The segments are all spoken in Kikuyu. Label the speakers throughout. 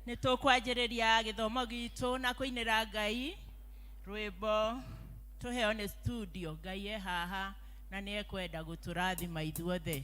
Speaker 1: Nĩ tũkwanjĩrĩria gĩthomo gitũ na kũinĩra Ngai rwĩmbo tũheo nĩ studio. Ngai e haha na nĩ ekwenda gũtũrathima ithuothe.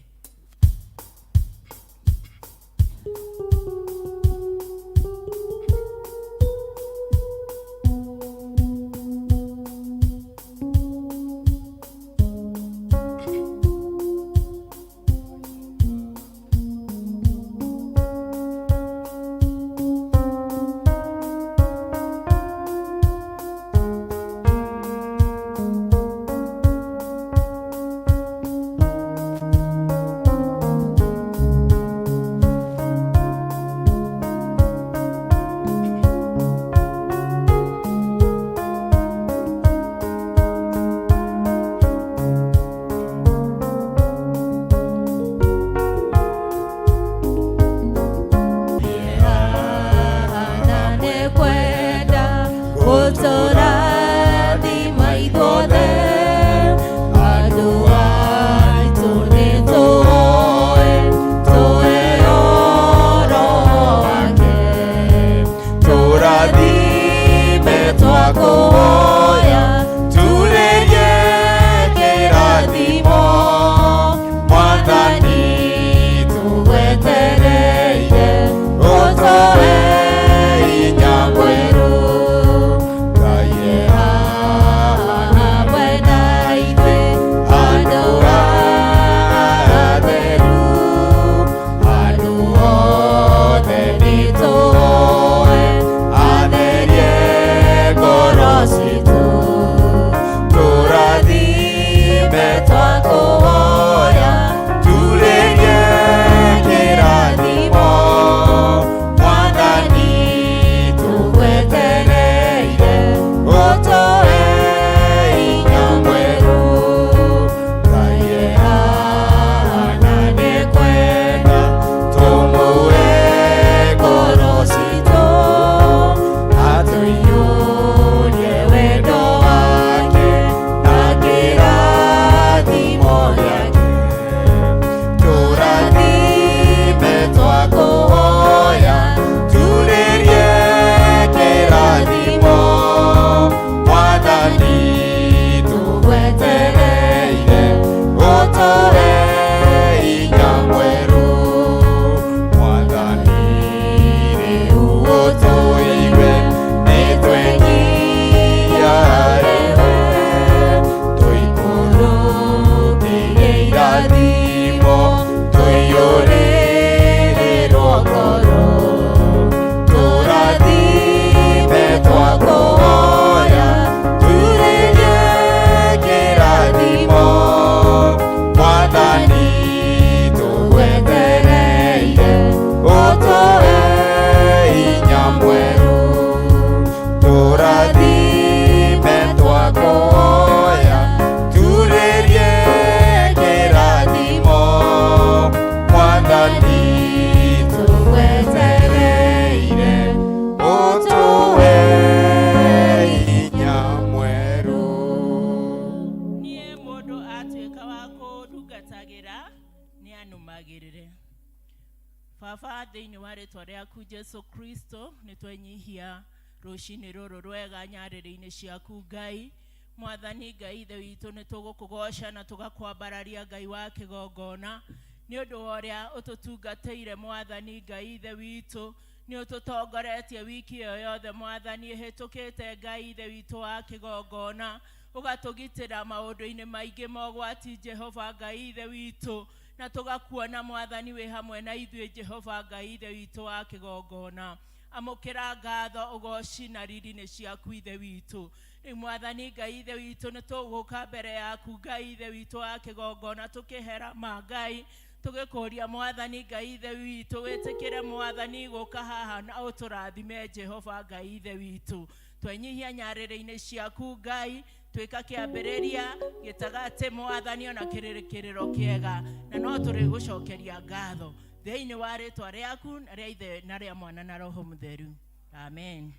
Speaker 1: Ciaku Ngai Mwathani Ngai Ithe witũ, nĩ tũgũkũgoca na tũgakwambararia Ngai wa kĩgongona nĩ ũndũ wa ũrĩa ũtũtungatĩire. Mwathani Ngai Ithe witũ, nĩ ũtũtongoretie wiki ĩyo yothe Mwathani ĩhĩtũkĩte. Ngai Ithe witũ wa kĩgongona, ũgatũgitĩra maũndũ-inĩ maingĩ mogwati, Jehova Ngai Ithe witũ, na tũgakuona Mwathani wĩ hamwe na ithuĩ. Jehova Ngai Ithe witũ wa kĩgongona, amũkĩra ngatho, ũgoci na riri nĩ ciaku Ithe witũ. Rĩu Mwathani Ngai Ithe witũ, nĩ tũgũka mbere yaku Ngai Ithe witũ wa kĩgongona, tũkĩhera ma Ngai, tũgĩkũria Mwathani Ngai Ithe witũ wĩtĩkĩre Mwathani gũka haha na ũtũrathime. Jehova Ngai Ithe witũ, twenyihia nyarĩrĩ-inĩ ciaku Ngai, twĩka kĩambĩrĩria, gĩtagatĩ Mwathani, ona kĩrĩkĩrĩro kĩega, na no tũrĩgũcokeria ngatho thĩinĩ wa rĩtwa rĩaku na rĩa Ithe na rĩa Mwana na Roho Mũtheru, amen.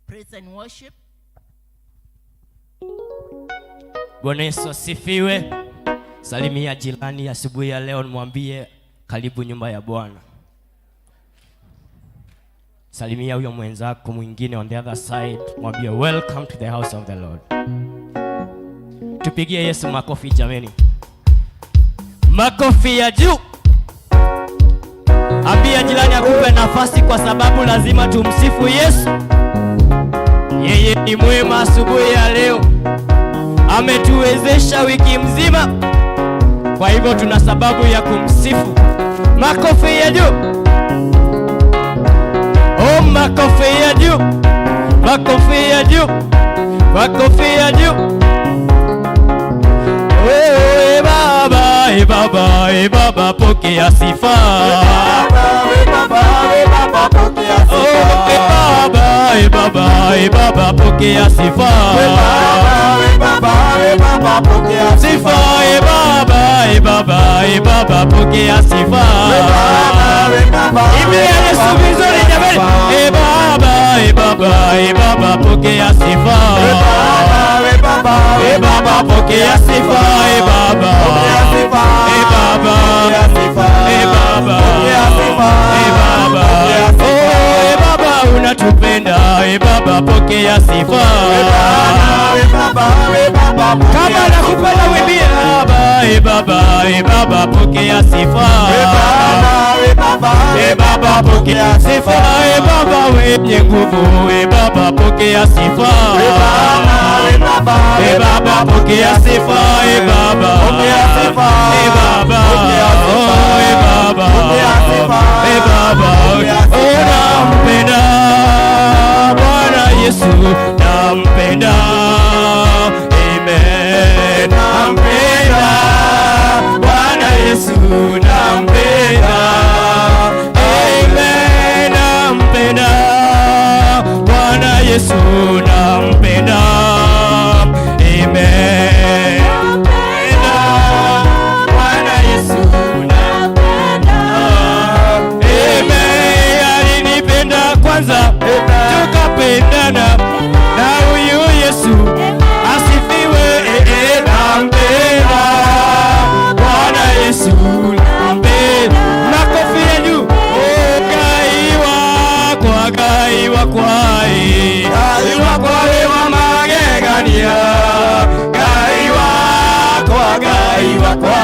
Speaker 1: Praise and worship.
Speaker 2: Bwana Yesu asifiwe. Salimia jirani asubuhi ya leo, nimwambie karibu nyumba ya Bwana. Salimia huyo mwenzako mwingine on the other side, mwambie welcome to the house of the Lord. Tupigie Yesu makofi jameni, makofi ya juu. Ambia jirani akupe nafasi, kwa sababu lazima tumsifu Yesu. Yeye ni mwema asubuhi ya leo, ametuwezesha wiki mzima, kwa hivyo tuna sababu ya kumsifu. Makofi ya juu. Oh, makofi ya juu, makofi ya juu, makofi ya juu. Oh, e Baba, e Baba, e Baba, pokea sifa. Oh, e Baba, e Baba, e Baba, pokea sifa. Sifa, e Baba, e Baba, e Baba, pokea sifa. Imbia Yesu vizuri jamani. E Baba, e Baba, e Baba, pokea sifa. E Baba, pokea sifa, e Baba. E Baba, e Baba, e Baba. Oh, e Baba, unatupenda, e Baba, pokea sifa. Kama nakupenda wimbie Baba, e Baba, e Baba, pokea sifa. E Baba, pokea sifa, e Baba, wenye nguvu, e Baba, pokea sifa. E Baba, pokea sifa, e Baba. E Baba, oh, e Baba, e Baba, oh, nampenda Bwana Yesu, nampenda. Amen. Nampenda Bwana Yesu, nampenda. Amen. Nampenda Bwana Yesu, nampenda. Amen. Nampenda Bwana Yesu, nampenda. Amen. Alinipenda kwanza, tukapendana na huyu Yesu asifiwe. Eh, eh, nampenda Bwana Yesu, nampenda. Makofi ya juu. Oh, Ngai wakwa, Ngai wakwa, eh. Ngai wakwa wĩ wa magegania. Ngai wakwa, Ngai wakwa,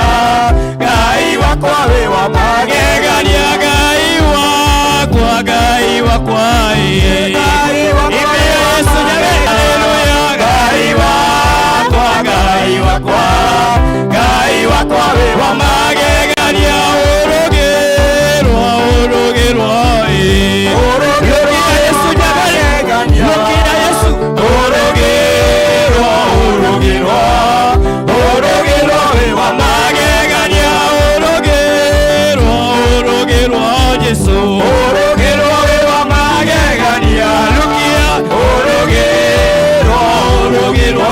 Speaker 2: Ngai wakwa wĩ wa magegania. Ngai wakwa, Ngai wakwa, eh. Imbia Yesu jameni, haleluya. Ngai wakwa, Ngai wakwa, Ngai wakwa wĩ wa magegania. Ũrũgĩrwo, ũrũgĩrwo, eh. Lũkia Yesu jamani, lũkia Yesu. Ũrũgĩrwo, ũrũgĩrwo, ũrũgĩrwo wĩ wa magegania. Ũrũgĩrwo, ũrũgĩrwo, Jesu. Ũrũgĩrwo wĩ wa magegania. Lũkia. Ũrũgĩrwo, ũrũgĩrwo,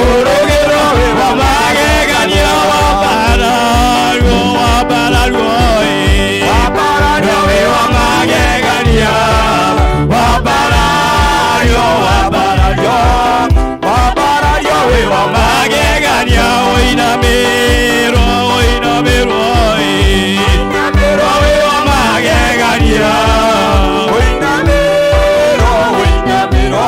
Speaker 2: ũrũgĩrwo wĩ wa magegania. Wambarario, wambarario, eh. Wĩ wa magegania. Wambarario, wambarario, wambarario wĩ wa magegania. Ũinamĩrwo, ũinamĩrwo, eh. Wĩ wa magegania.
Speaker 3: Ũinamĩrwo, ũinamĩrwo,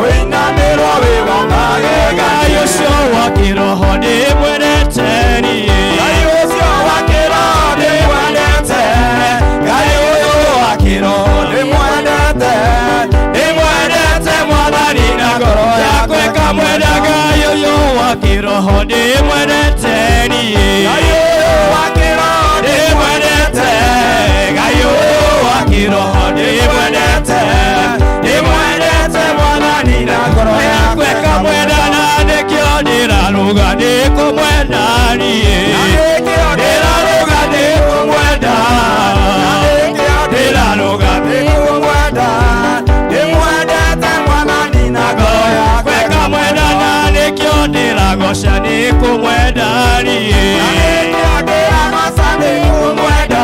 Speaker 3: ũinamĩrwo wĩ wa magegania.
Speaker 2: Ngai ũcio wa kĩroho ndĩmwendete niĩ.
Speaker 3: Ngai ũcio wa kĩroho ndĩmwendete.
Speaker 2: Ngai ũyũ wa kĩroho
Speaker 3: Ndĩmwendete.
Speaker 2: Ndĩmwendete Mwathani na ngoro yakwa ĩkamwenda. Ngai ũyũ wa kĩroho ndĩmwendete niĩ.
Speaker 3: Ngai ũyũ wa kĩroho
Speaker 2: Ndĩmwendete. Ngai ũyũ wa kĩroho ndĩmwendete. Ndĩmwendete Mwathani na ngoro yakwa ĩkamwenda, na nĩkĩo ndĩrarũga nĩkũmwenda niĩ.
Speaker 3: Nĩkĩo
Speaker 2: Ndĩrarũga nĩkũmwenda.
Speaker 3: Nĩkĩo
Speaker 2: Ndĩrarũga
Speaker 3: ndĩkũmwenda. Ndĩmwendete Mwathani na ngoro yakwa
Speaker 2: ĩkamwenda, na nĩkĩo ndĩragoca nĩkũmwenda niĩ.
Speaker 3: Nĩkĩo ndĩragoca nĩkũmwenda.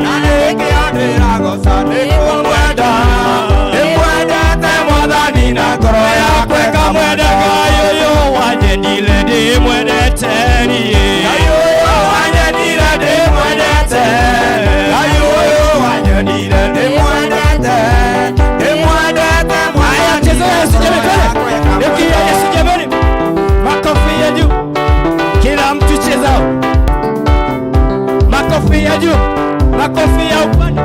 Speaker 3: Na nĩkĩo ndĩragoca nĩkũmwenda. Ndĩmwendete Mwathani na ngoro yakwa
Speaker 2: ĩkamwenda. Ngai ũyũ wanyendire ndĩmwendete niĩ.
Speaker 3: Ngai ũyũ wanyendire ndĩmwendete. Ngai ũyũ wanyendire ndĩmwendete.
Speaker 2: Makofi ya upande.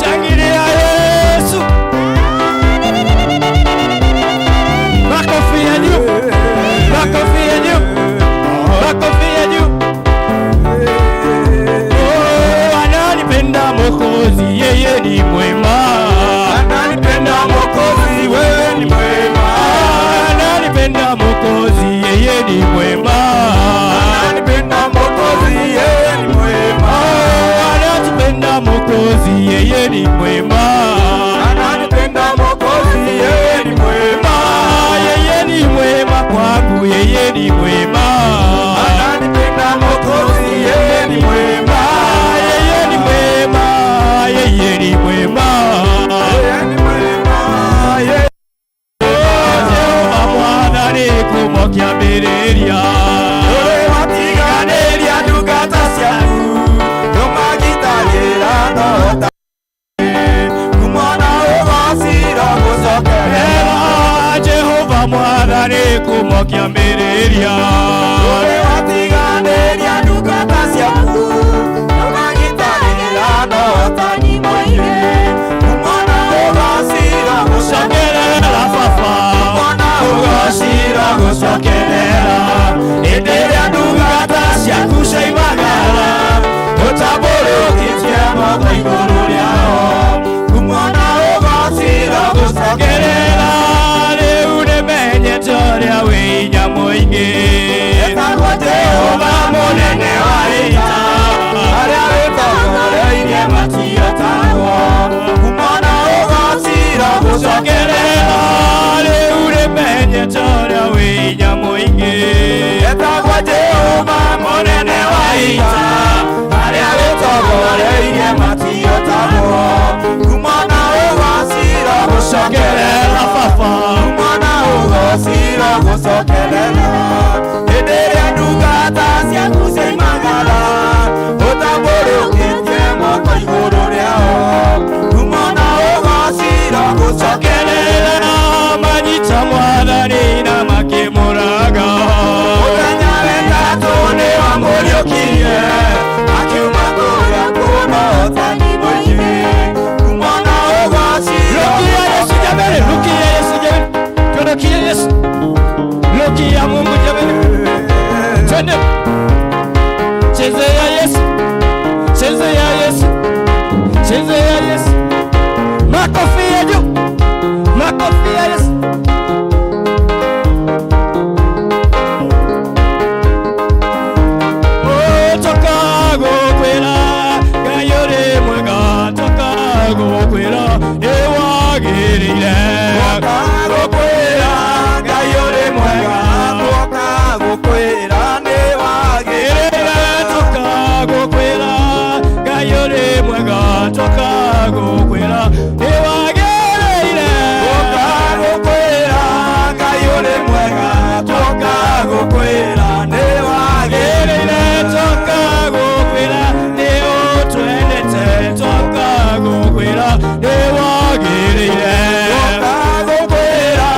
Speaker 2: Shangilia Yesu. Makofi ya juu. Makofi ya juu. Makofi ya juu. Oh, ananipenda Mwokozi, yeye ni mwema.
Speaker 3: Ananipenda Mwokozi, wewe ni mwema.
Speaker 2: Ananipenda Mwokozi, yeye ni mwema.
Speaker 3: Ananipenda Mwokozi, yeye ni mwema.
Speaker 2: Oh, anatupenda Mwokozi, yeye ni mwema.
Speaker 3: Ananipenda Mwokozi, yeye ni mwema.
Speaker 2: Yeye ni mwema kwangu, yeye ni mwema.
Speaker 3: Ananipenda Mwokozi, yeye ni mwema.
Speaker 2: Yeye ni mwema, yeye ni mwema.
Speaker 3: Yeye ni mwema, yeye.
Speaker 2: Jehova Mwathani kuma kĩambĩrĩria.
Speaker 3: Ũrĩ watiganĩria ndungata ciaku, ndũmagitagĩra ndota. Kumona ũgacira gũcokerera.
Speaker 2: Era Jehova Mwathani kuma kĩambĩrĩria.
Speaker 3: Ũrĩ watiganĩria ndungata ciaku, ndũmagitagĩra ndotani mũingĩ. Kumona ũgacira gũcokerera.
Speaker 2: Cokerera baba.
Speaker 3: Kumona ũgacira gũcokerera. Hĩndĩ ĩrĩa ndungata ciaku ciaimagara, ũtambũrũkĩtie moko igũrũ rĩao. Kumona ũgacira gũcokerera.
Speaker 2: Gerera rĩu nĩmenyete ũrĩa wĩ hinya mũingĩ.
Speaker 3: Etagwo Jehova mũnene wa ita, arĩa wĩtongoreirie matiotagwo. Kumona ũgacira gũcokerera.
Speaker 2: Gerera rĩu nĩmenyete ũrĩa wĩ hinya mũingĩ.
Speaker 3: Etagwo Jehova mũnene wa ita, arĩa wĩtongoreirie matiotagwo. Kumona ũgacira gũcokerera.
Speaker 2: Gerera baba.
Speaker 3: Kumona ũgacira gũcokerera. Hĩndĩ ĩrĩa ndungata ciaku ciaimagara, ũtambũrũkĩtie moko igũrũ rĩao. Kumona ũgacira gũcokerera.
Speaker 2: Gerera manyita Mwathani na makĩmũraga.
Speaker 3: Mũthenya wetatũ nĩwamũriũkirie, akiuma kũrĩa kũnotani mũingĩ. Kumona ũgacira.
Speaker 2: Rukia Yesu jameni, rukia Yesu jameni, turukie Yesu, rukia Mungu jameni, twende chezea Yesu, chezea Yesu, chezea Yesu, makofi ya juu, makofi ya Yesu. Oh, toka gukwira Ngai ũrĩ mwega, toka gukwira nĩwagĩrĩire.
Speaker 3: Twoka gũkwĩra Ngai ũrĩ mwega, twoka gũkwĩra nĩwagĩrĩire.
Speaker 2: Toka gukwira Ngai ũrĩ mwega, toka gukwira nĩwagĩrĩire.
Speaker 3: Twoka gũkwĩra Ngai ũrĩ mwega, twoka gũkwĩra nĩwagĩrĩire.
Speaker 2: Toka gukwira nĩũtwendete, toka gukwira nĩwagĩrĩire.
Speaker 3: Twoka gũkwĩra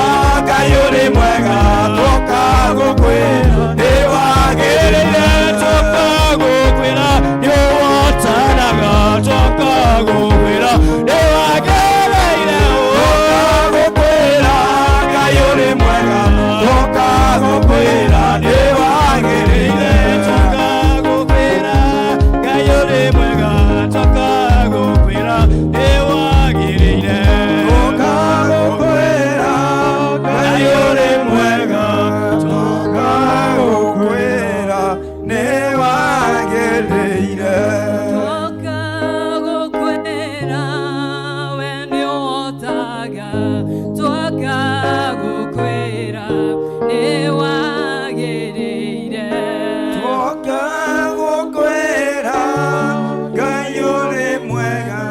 Speaker 3: Ngai ũrĩ mwega, twoka gũkwĩra nĩwagĩrĩire.
Speaker 2: Toka gukwira nĩũhotanaga, toka gukwira nĩwagĩrĩire.
Speaker 3: Twoka gũkwĩra Ngai ũrĩ mwega, twoka gũkwĩra nĩwagĩrĩire.
Speaker 2: Toka gukwira Ngai ũrĩ mwega, toka gukwira nĩwagĩrĩire.
Speaker 3: Twoka gũkwĩra Ngai ũrĩ mwega, twoka gũkwĩra nĩwagĩrĩire.
Speaker 4: Toka gukwĩra we nĩũhotaga, toka gukwĩra nĩwagĩrĩire.
Speaker 3: Twoka gũkwĩra Ngai ũrĩ mwega,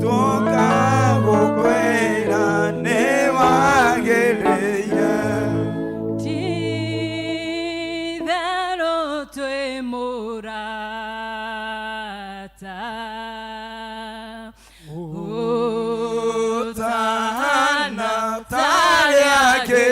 Speaker 3: twoka gũkwĩra nĩwagĩrĩire.
Speaker 4: Ti-itherũ twĩ mũrata
Speaker 3: Ũtahana ta arĩa angĩ.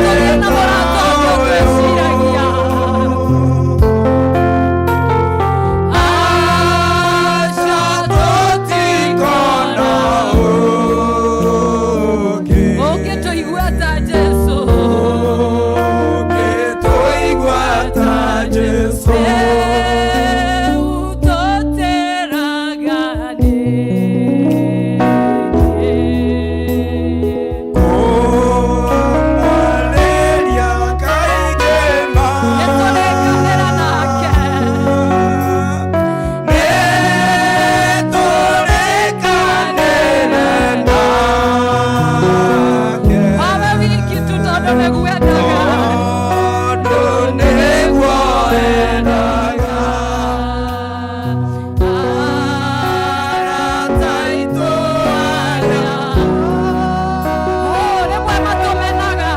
Speaker 4: tũgĩe na mũrata ũngĩ ũtwĩciragia.
Speaker 3: Aca tũtikona ũngĩ.
Speaker 4: Ũngĩtũigua ta Jesũ.
Speaker 3: Ũngĩtũigua ta Jesũ.
Speaker 4: Rĩu tũtĩraga nĩkĩ?
Speaker 3: Kũmwarĩria kaingĩ ma.
Speaker 4: Nĩtũrĩkanĩra nake.
Speaker 3: Nĩtũrĩkanĩre nake.
Speaker 4: Wawe wiki tu tondũ nĩguo endaga.
Speaker 3: Tondũ nĩguo endaga. Arata aitũ arĩa
Speaker 4: Oh, rĩmwe matũmenaga.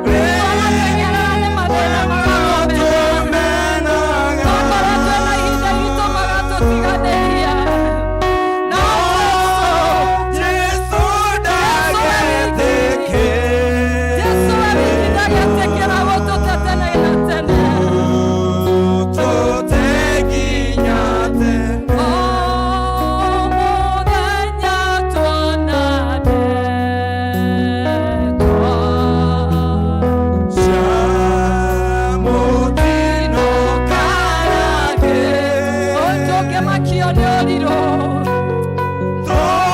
Speaker 4: Twanatenyerera nĩ mathĩna magatũmena. Twakorwo twĩna ihinda iritũ magatũtiganĩria. No
Speaker 3: Jesũ ndagetĩkĩra.
Speaker 4: Jesũ we wiki ndagetĩkĩra gũtũte tene na tene.
Speaker 3: Tũte nginya tene.
Speaker 4: O mũthenya tuona ndeto.
Speaker 3: Cia mũtino karage.
Speaker 4: Tũngĩmakio nĩ ũrirũ.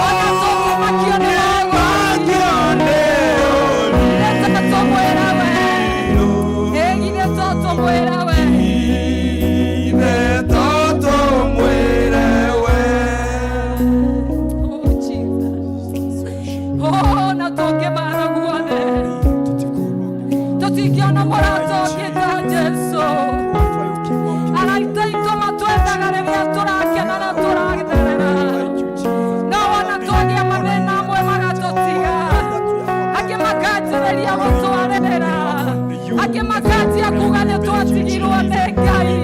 Speaker 4: Ona tũngĩmakio nĩ mogwati.
Speaker 3: Tũngĩmakio nĩ
Speaker 4: Nĩ tũmwĩra we. Ĩ githĩ to tũmwĩre we.
Speaker 3: Ithe to tũmwĩre we.
Speaker 4: Oh, Jesus. Oh, na tũngĩmara guothe. Tũtingĩona mũrata ũngĩ ta Jesũ. Araita aitũ matwendaga rĩrĩa tũrakena na tũratherera. No ona twagĩa mathĩna amwe magatũtiga. Angĩ makanjĩrĩria gũtwarĩrĩra. Angĩ makanjia kuga nĩ twatigirwo nĩ Ngai.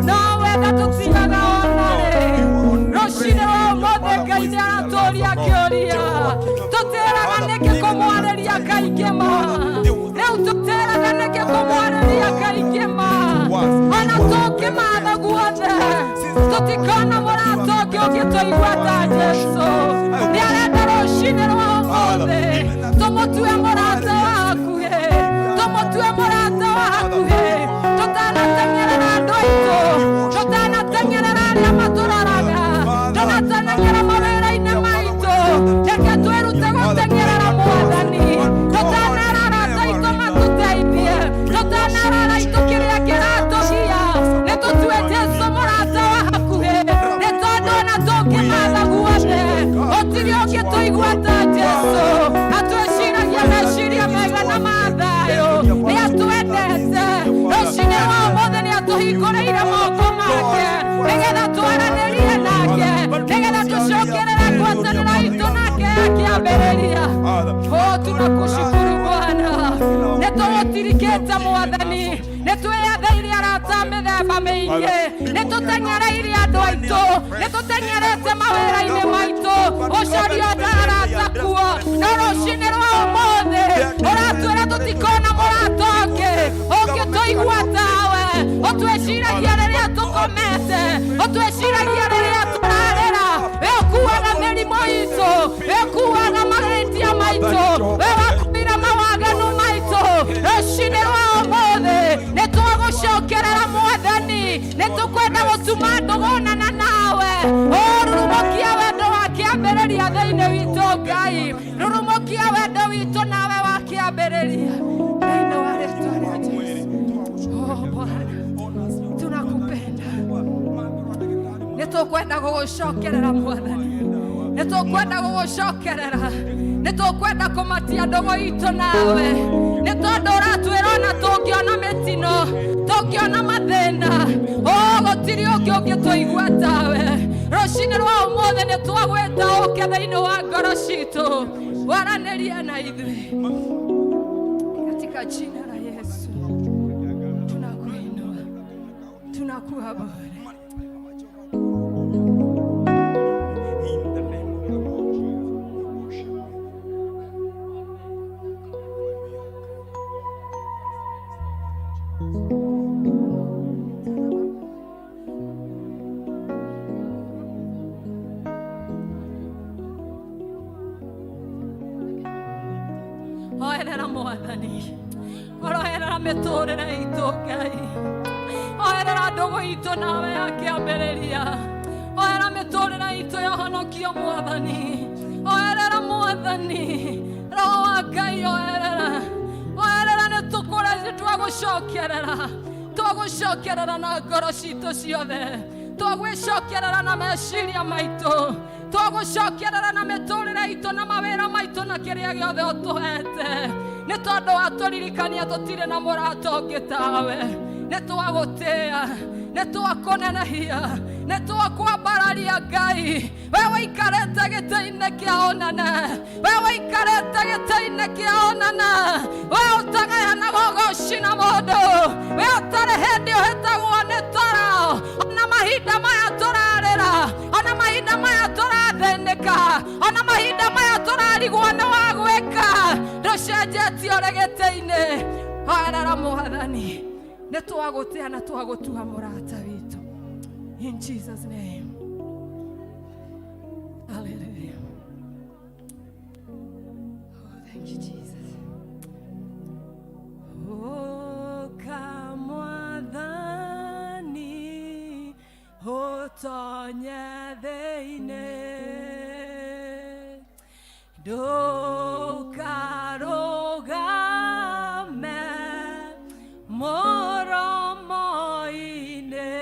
Speaker 4: No we ndatũtigaga ona rĩ. Rũcinĩ rwa ũmũthĩ Ngai nĩ aratũria kĩũria. Tũtĩraga nĩkĩ kũmwarĩria kaingĩ ma. Rĩu tũtĩraga nĩkĩ kũmwarĩria kaingĩ ma. Ona tũngĩmatha guothe tũtikona mũrata ũngĩ ũngĩtũigua ta Jesũ. Nĩ arenda rũcinĩ rwa ũmũthĩ tũmũtue mũrata wa hakuhĩ, tũmũtue mũrata wa hakuhĩ, tũtanateng'erera andũ aitũ, tũtanateng'erera arĩa matũroraga, tũtanateng'era mawĩra-inĩ maitũ. Reke twĩrute gũteng'erera Mwathani, tũtanera arata aitũ matũteithie, tũtanera aitũ kĩrĩa kĩratũgia. Nĩ tũtue Jesũ mũrata wa hakuhĩ, nĩ tondũ ona tũngĩmatha guothe gũtirĩ ũngĩtũigua ta Jesũ. Atwĩciragia meciria mega na ma thayũ, nĩ atwendete. Rũcinĩ rwa ũmũthĩ nĩ atũhingũrĩire moko make nĩgetha twaranĩrie nake, nĩgetha tũcokerere ngwatanĩro itũ nake ya kĩambĩrĩria. Oh, tunakushukuru Bwana, nĩ tũgũtirikĩte Mwathani, nĩ twĩyetheire arata a mĩthemba mĩingĩ, nĩ tũteng'ereire andũ aitũ, nĩ tũteng'erete mawĩra-inĩ maitũ, ũcaria arata kuo. No rũcinĩ rwa ũmũthĩ ũratwĩra tũtikona mũrata ũngĩ ũngĩtũigua tawe, ũtwĩciragia rĩrĩa tũkomete, ũtwĩciragia rĩrĩa tũrarĩra. We ũkuaga mĩrimũ itũ, we ũkuaga mahĩtia maitũ, we wakuire mawaganu maitũ. Rũcinĩ rwa ũmũthĩ nĩ twagũcokerera Mwathani, nĩ tũkwenda gũtuma ndũgũnana nawe. O rurumũkia wendo wa kĩambĩrĩria thĩinĩ witũ Ngai, rurumũkia wendo witũ nawe wa kĩambĩrĩria thĩinĩ wa rĩtwa rĩa Jesũ. Oh Bwana, tunakupenda, nĩ tũkwenda gũgũcokerera Mwathani, nĩ tũkwenda gũgũcokerera, nĩ tũkwenda kũmatia ndũgũ itũ nawe, nĩ tondũ ũratwĩra ona tũngĩona mĩtino, tũngĩona mathĩna, o gũtirĩ ũngĩ ũngĩtũigua tawe. Rũcinĩ rwa ũmũthĩ nĩ twagwĩta ũke thĩinĩ wa ngoro citũ, waranĩrie na ithuĩ katika jina la Yesu. Tunakuinua, tunakuabudu.
Speaker 3: In the name of the Lord Jesus, we worship you.
Speaker 4: Mwathani, oroherera mĩtũrĩre itũ Ngai, oherera ndũgũ itũ nawe ya kĩambĩrĩria, oherera mĩtũrĩre itũ ya honokio Mwathani, oherera Mwathani, Roho wa Ngai oherera, oherera nĩ tũkũre twagũcokerera, twagũcokerera na ngoro citũ ciothe, twagwĩcokerera na meciria maitũ, twagũcokerera na mĩtũrĩre itũ na mawĩra maitũ na kĩrĩa gĩothe ũtũhete, nĩ tondũ watũririkania tũtirĩ na mũrata ũngĩ tawe. Nĩ twagũtĩa, nĩ twakũnenehia, nĩ twakwambararia Ngai. We wĩikarĩte gĩtĩ-inĩ kĩa ũnene, we wĩikarĩte gĩtĩ-inĩ kĩa ũnene, we ũtagayanaga ũgoci na mũndũ, we ũtarĩ hĩndĩ ũhĩtagwo nĩ toro. Ona mahinda maya tũrarĩra, ona mahinda maya tũrathĩnĩka, ona mahinda maya tũrarigwo nĩ wa gwĩka, ndũcenjetie ũrĩ gĩtĩ-inĩ. Hoerera Mwathani, nĩ twagũtĩa na twagũtua mũrata witũ. In Jesus' name. Hallelujah. Oh, thank you, Jesus. Ũka Mwathani, ũtonye thĩinĩ, ndũkarũgame mũromo-inĩ,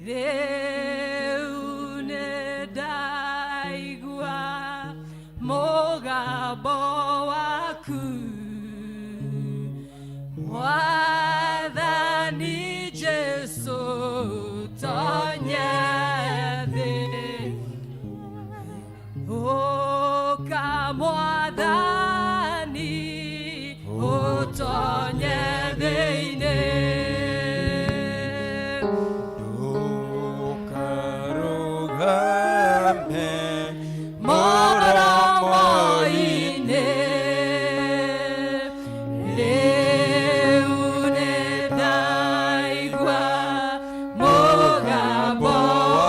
Speaker 4: rĩu nĩ ndaigua mũgambo waku, Mwathani Jesu, tonye thĩ. Ũka Mwathani, ũtonye thĩinĩ,
Speaker 3: Ndũkarũgame
Speaker 4: mũromo-inĩ, rĩu nĩ ndaigua mũgambo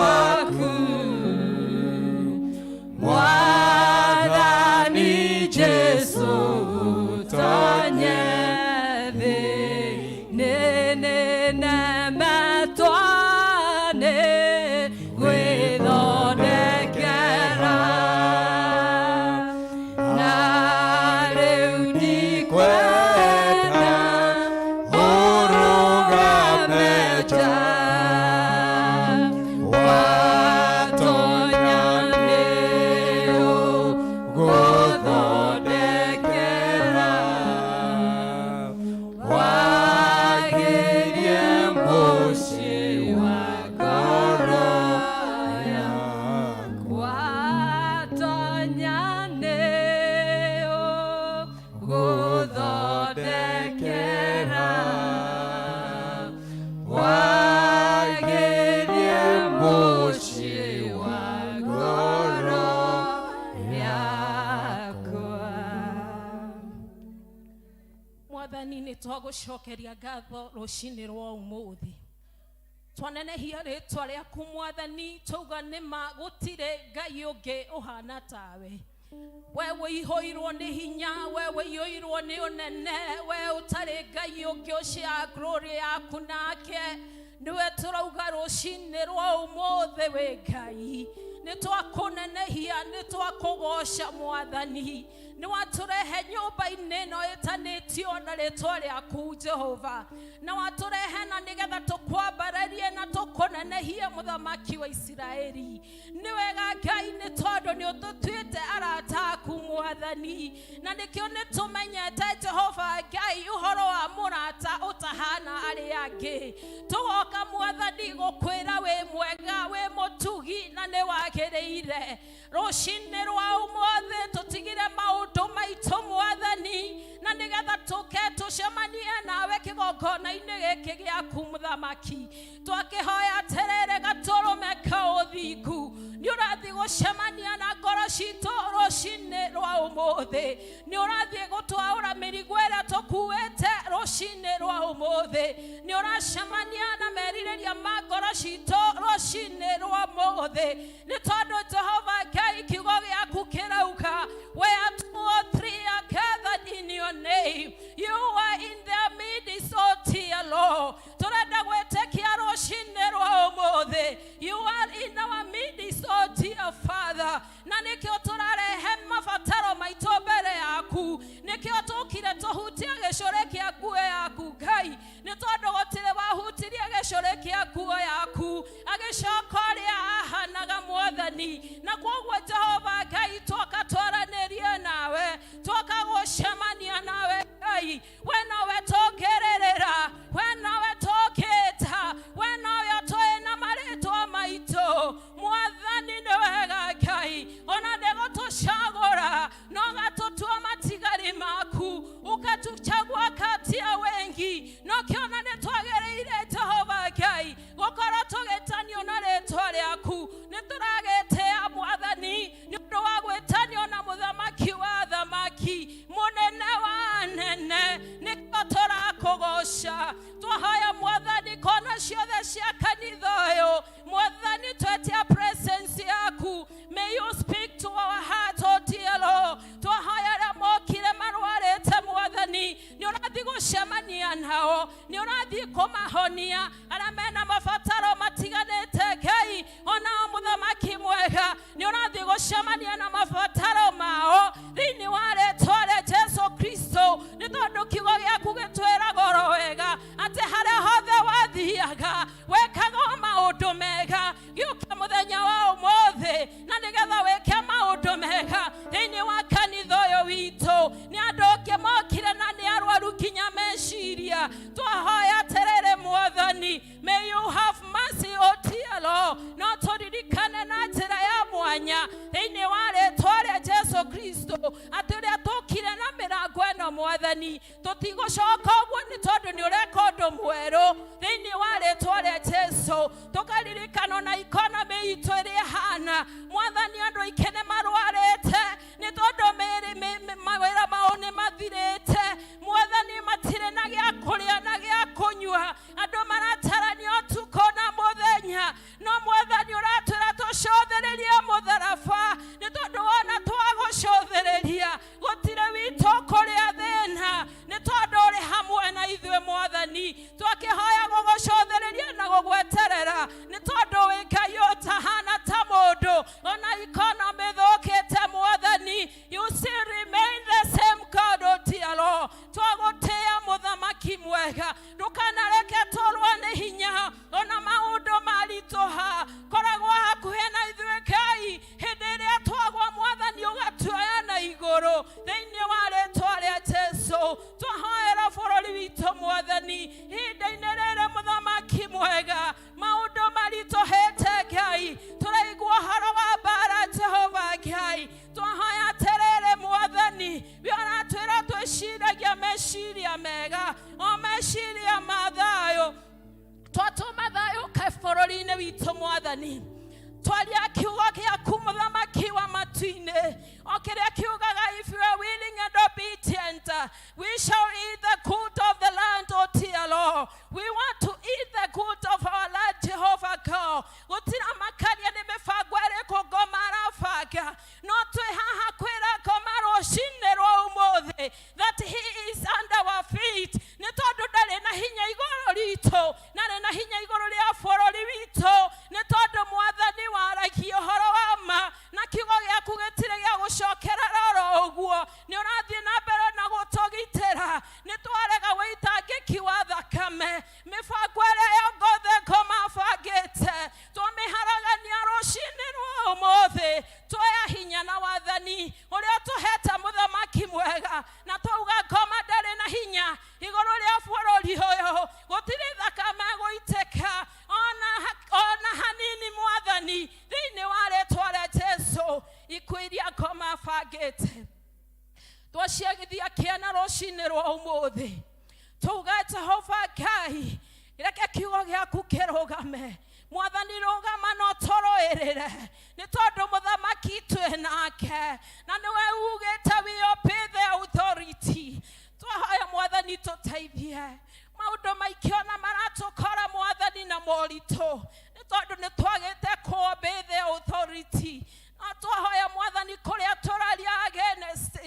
Speaker 4: waku, Mwathani Jesu, tonye thĩ. Nĩ nĩnemetwo nĩ gwĩthondekera, na rĩu ndikwenda
Speaker 3: ũrũgame
Speaker 4: nja.
Speaker 3: nja.
Speaker 4: Watonya nĩũgũthondekera, wagĩrie mũciĩ wa ngoro yakwa. Watonya nĩũgũthondekera, wagĩrie mũciĩ wa ngoro yakwa.
Speaker 1: Mwathani, nĩ twagũcokeria ngatho rũcinĩ rwa ũmũthĩ, twanenehia rĩtwa rĩaku Mwathani, twauga nĩma gũtirĩ Ngai ũngĩ ũhana tawe. We wĩihũirwo nĩ hinya, we wĩiyũirwo nĩ ũnene, we ũtarĩ Ngai ũngĩ ũcia glory yaku nake, nĩwe tũrauga rũcinĩ rwa ũmũthĩ wĩ Ngai. Nĩ twakũnenehia, nĩ twakũgoca Mwathani, nĩ watũrehe nyũmba-inĩ ĩno ĩtanĩtio na rĩtwa rĩaku Jehova, na watũrehe na nĩgetha tũkwambararie na tũkũnenehie mũthamaki wa Isiraeli. Nĩ wega Ngai, nĩ tondũ nĩ ũtũtuĩte arata aku Mwathani, na nĩkĩo nĩ tũmenyete Jehova Ngai ũhoro wa mũrata ũtahana arĩa angĩ. Tũgoka Mwathani gũkwĩra wĩ mwega, wĩ mũtugi na nĩ wagĩrĩire. Rũcinĩ rwa ũmũthĩ tũtigire maũndũ maitũ Mwathani, na nĩgetha tũke tũcemanie nawe kĩgongona-inĩ gĩkĩ gĩaku mũthamaki. Twakĩhoya atĩrĩrĩ, gatũrũme ka ũthingu, nĩ ũrathiĩ gũcemania na ngoro citũ rũcinĩ rwa ũmũthĩ, nĩ ũrathiĩ gũtwaũra mĩrigo ĩrĩa tũkuĩte rũcinĩ rwa ũmũthĩ, nĩ ũracemania na merirĩria ma ngoro citũ rũcinĩ rwa ũmũthĩ, nĩ tondũ Jehova Ngai kiugo gĩaku kĩrauga where two or three are
Speaker 4: Kwoguo Jehova Ngai, twoka twaranĩrie nawe, twoka gũcemania nawe Ngai, we nowe tũngĩrĩrĩra, we nowe tũngĩta, we nowe ũtũĩ na marĩtwa maitũ. Mwathani nĩ wega Ngai, ona ndĩgũtũcagũra no gatũtua matigari maku, ukatuchagua kati ya wengi. No kĩona nĩ twagĩrĩire Jehova Ngai gũkorwo tũgĩtanio na rĩtwa rĩaku. Nĩ tũragĩtĩa Mwathani nĩ ũndũ wa gwĩtanio na mũthamaki wa thamaki, mũnene wa anene, nĩkĩo tũrakũgoca. Twahoya Mwathani kona ciothe cia kanitha ũyũ, Mwathani, twetia presence yaku. May you speak to our heart, oh dear Lord. Twahoya arĩa mokire marwarĩte, Mwathani, nĩ ũrathiĩ gũcemania nao, nĩ ũrathiĩ kũmahonia. Arĩa mena mabataro matiganĩte Ngai, onao mũthamaki mwega, nĩ ũrathiĩ gũcemania na mabataro mao thĩinĩ wa rĩtwa rĩa Jesu Kristo, nĩ tondũ kiugo gĩaku gĩtwĩraga oro wega atĩ harĩa hothe wathiaga wekaga o maũndũ mega. Gĩũke mũthenya wa ũmũthĩ na nĩgetha wĩke maũndũ mega thĩinĩ wa kanitha ũyũ witũ. Nĩ andũ angĩ mokire na nĩ arwaru nginya meciria. Twahoya atĩrĩrĩ Mwathani, may you have mercy, O dear Lord. No tũririkane na njĩra ya mwanya thĩinĩ wa rĩtwa rĩa Jesu Kristo atĩ ũrĩa tũkire na mĩrango ĩno Mwathani, tũtigũcoka ũguo, nĩ tondũ nĩ ũreka ũndũ mwerũ thĩinĩ wa rĩtwa rĩa Jesu. Tũkaririkana na economy itũ ĩrĩa ĩhana, Mwathani, andũ aingĩ nĩ marwarĩte nĩ tondũ mawĩra mao nĩ mathirĩte. Mwathani, matirĩ na gĩa kũrĩa na gĩa kũnyua, andũ maratarania ũtukũ na mũthenya. No Mwathani, ũratwĩra tũcũthĩrĩrie mũtharaba, nĩ tondũ wona twagũcũthĩrĩria gũtirĩ witũ kũrĩa thĩna, nĩ tondũ ũrĩ hamwe na ithuĩ. Mwathani, twakĩhoya gũgũcũthĩrĩria na gũgweterera, nĩ tondũ wĩ Ngai ũtahana ta mũndũ. Ona economy thũkĩte, Mwathani, you still remain the same God, oh dear Lord. Twagũtĩĩa mũthamaki mwega, ndũkanareke tũrwo nĩ hinya ona maũndũ maritũha. Koragwo hakuhĩ na ithuĩ Ngai, hĩndĩ ĩrĩa twagwa Mwathani ũgatuoya na igũrũ thĩinĩ wa rĩtwa rĩa Jesu. Twahoera bũrũri witũ Mwathani, ihinda-inĩ rĩrĩ mũthamaki mwega, maũndũ maritũhĩte Ngai, tũraigua ũhoro wa mbara. Jehova Ngai, twahoya atĩrĩrĩ Mwathani, we ũratwĩra twĩciragia meciria mega, o meciria ma thayũ. Twatũma thayũ ke bũrũri-inĩ witũ Mwathani. Twaria kiugo gĩaku mũthamaki wa matu-inĩ, o kĩrĩa kiugaga, "If you are willing and obedient, we shall eat the good of the land." Oh dear Lord, we want to eat the good of our land. Jehovah God, gũtira makaria nĩ mĩbango ĩrĩkũ ngoma arabanga, no twĩ haha kwĩra ngoma rũcinĩ rwa ũmũthĩ that he is under our feet, nĩ tondũ ndarĩ na hinya igũrũ ritũ, ndarĩ na hinya igũrũ rĩa bũrũri witũ, nĩ tondũ Mwathani waragia ũhoro wa ma na kiugo gĩaku gĩtirĩ gĩa gũcokerera oro ũguo. Nĩ ũrathiĩ na mbere na gũtũgitĩra. Nĩ twarega wĩitangĩki wa thakame, mĩbango ĩrĩa yongothe ngoma bangĩte twamĩharagania rũcinĩ rwa ũmũthĩ. Tuoya hinya na wathani ũrĩa ũtũhete mũthamaki mwega, na twauga ngoma ndarĩ na hinya igũrũ rĩa bũrũri ũyũ, gũtirĩ thakame gũitĩka ona hanini. Mwathani, thĩinĩ wa rĩtwa rĩa Jesu, ikuũ iria ngoma bangĩte twaciagithia kĩana rũcinĩ rwa ũmũthĩ. Tuga Jehova Ngai, reke kiugo gĩaku kĩrũgame. Mwathani, rũgama no tũrũĩrĩre, nĩ tondũ mũthamaki twĩ nake na nĩwe ugĩte we obey the authority. Twahoya Mwathani tũteithie, maũndũ maingĩ ona maratũkora Mwathani na moritũ, nĩ tondũ nĩ twagĩte kũ obey the authority. No twahoya Mwathani, kũrĩa tũraria against,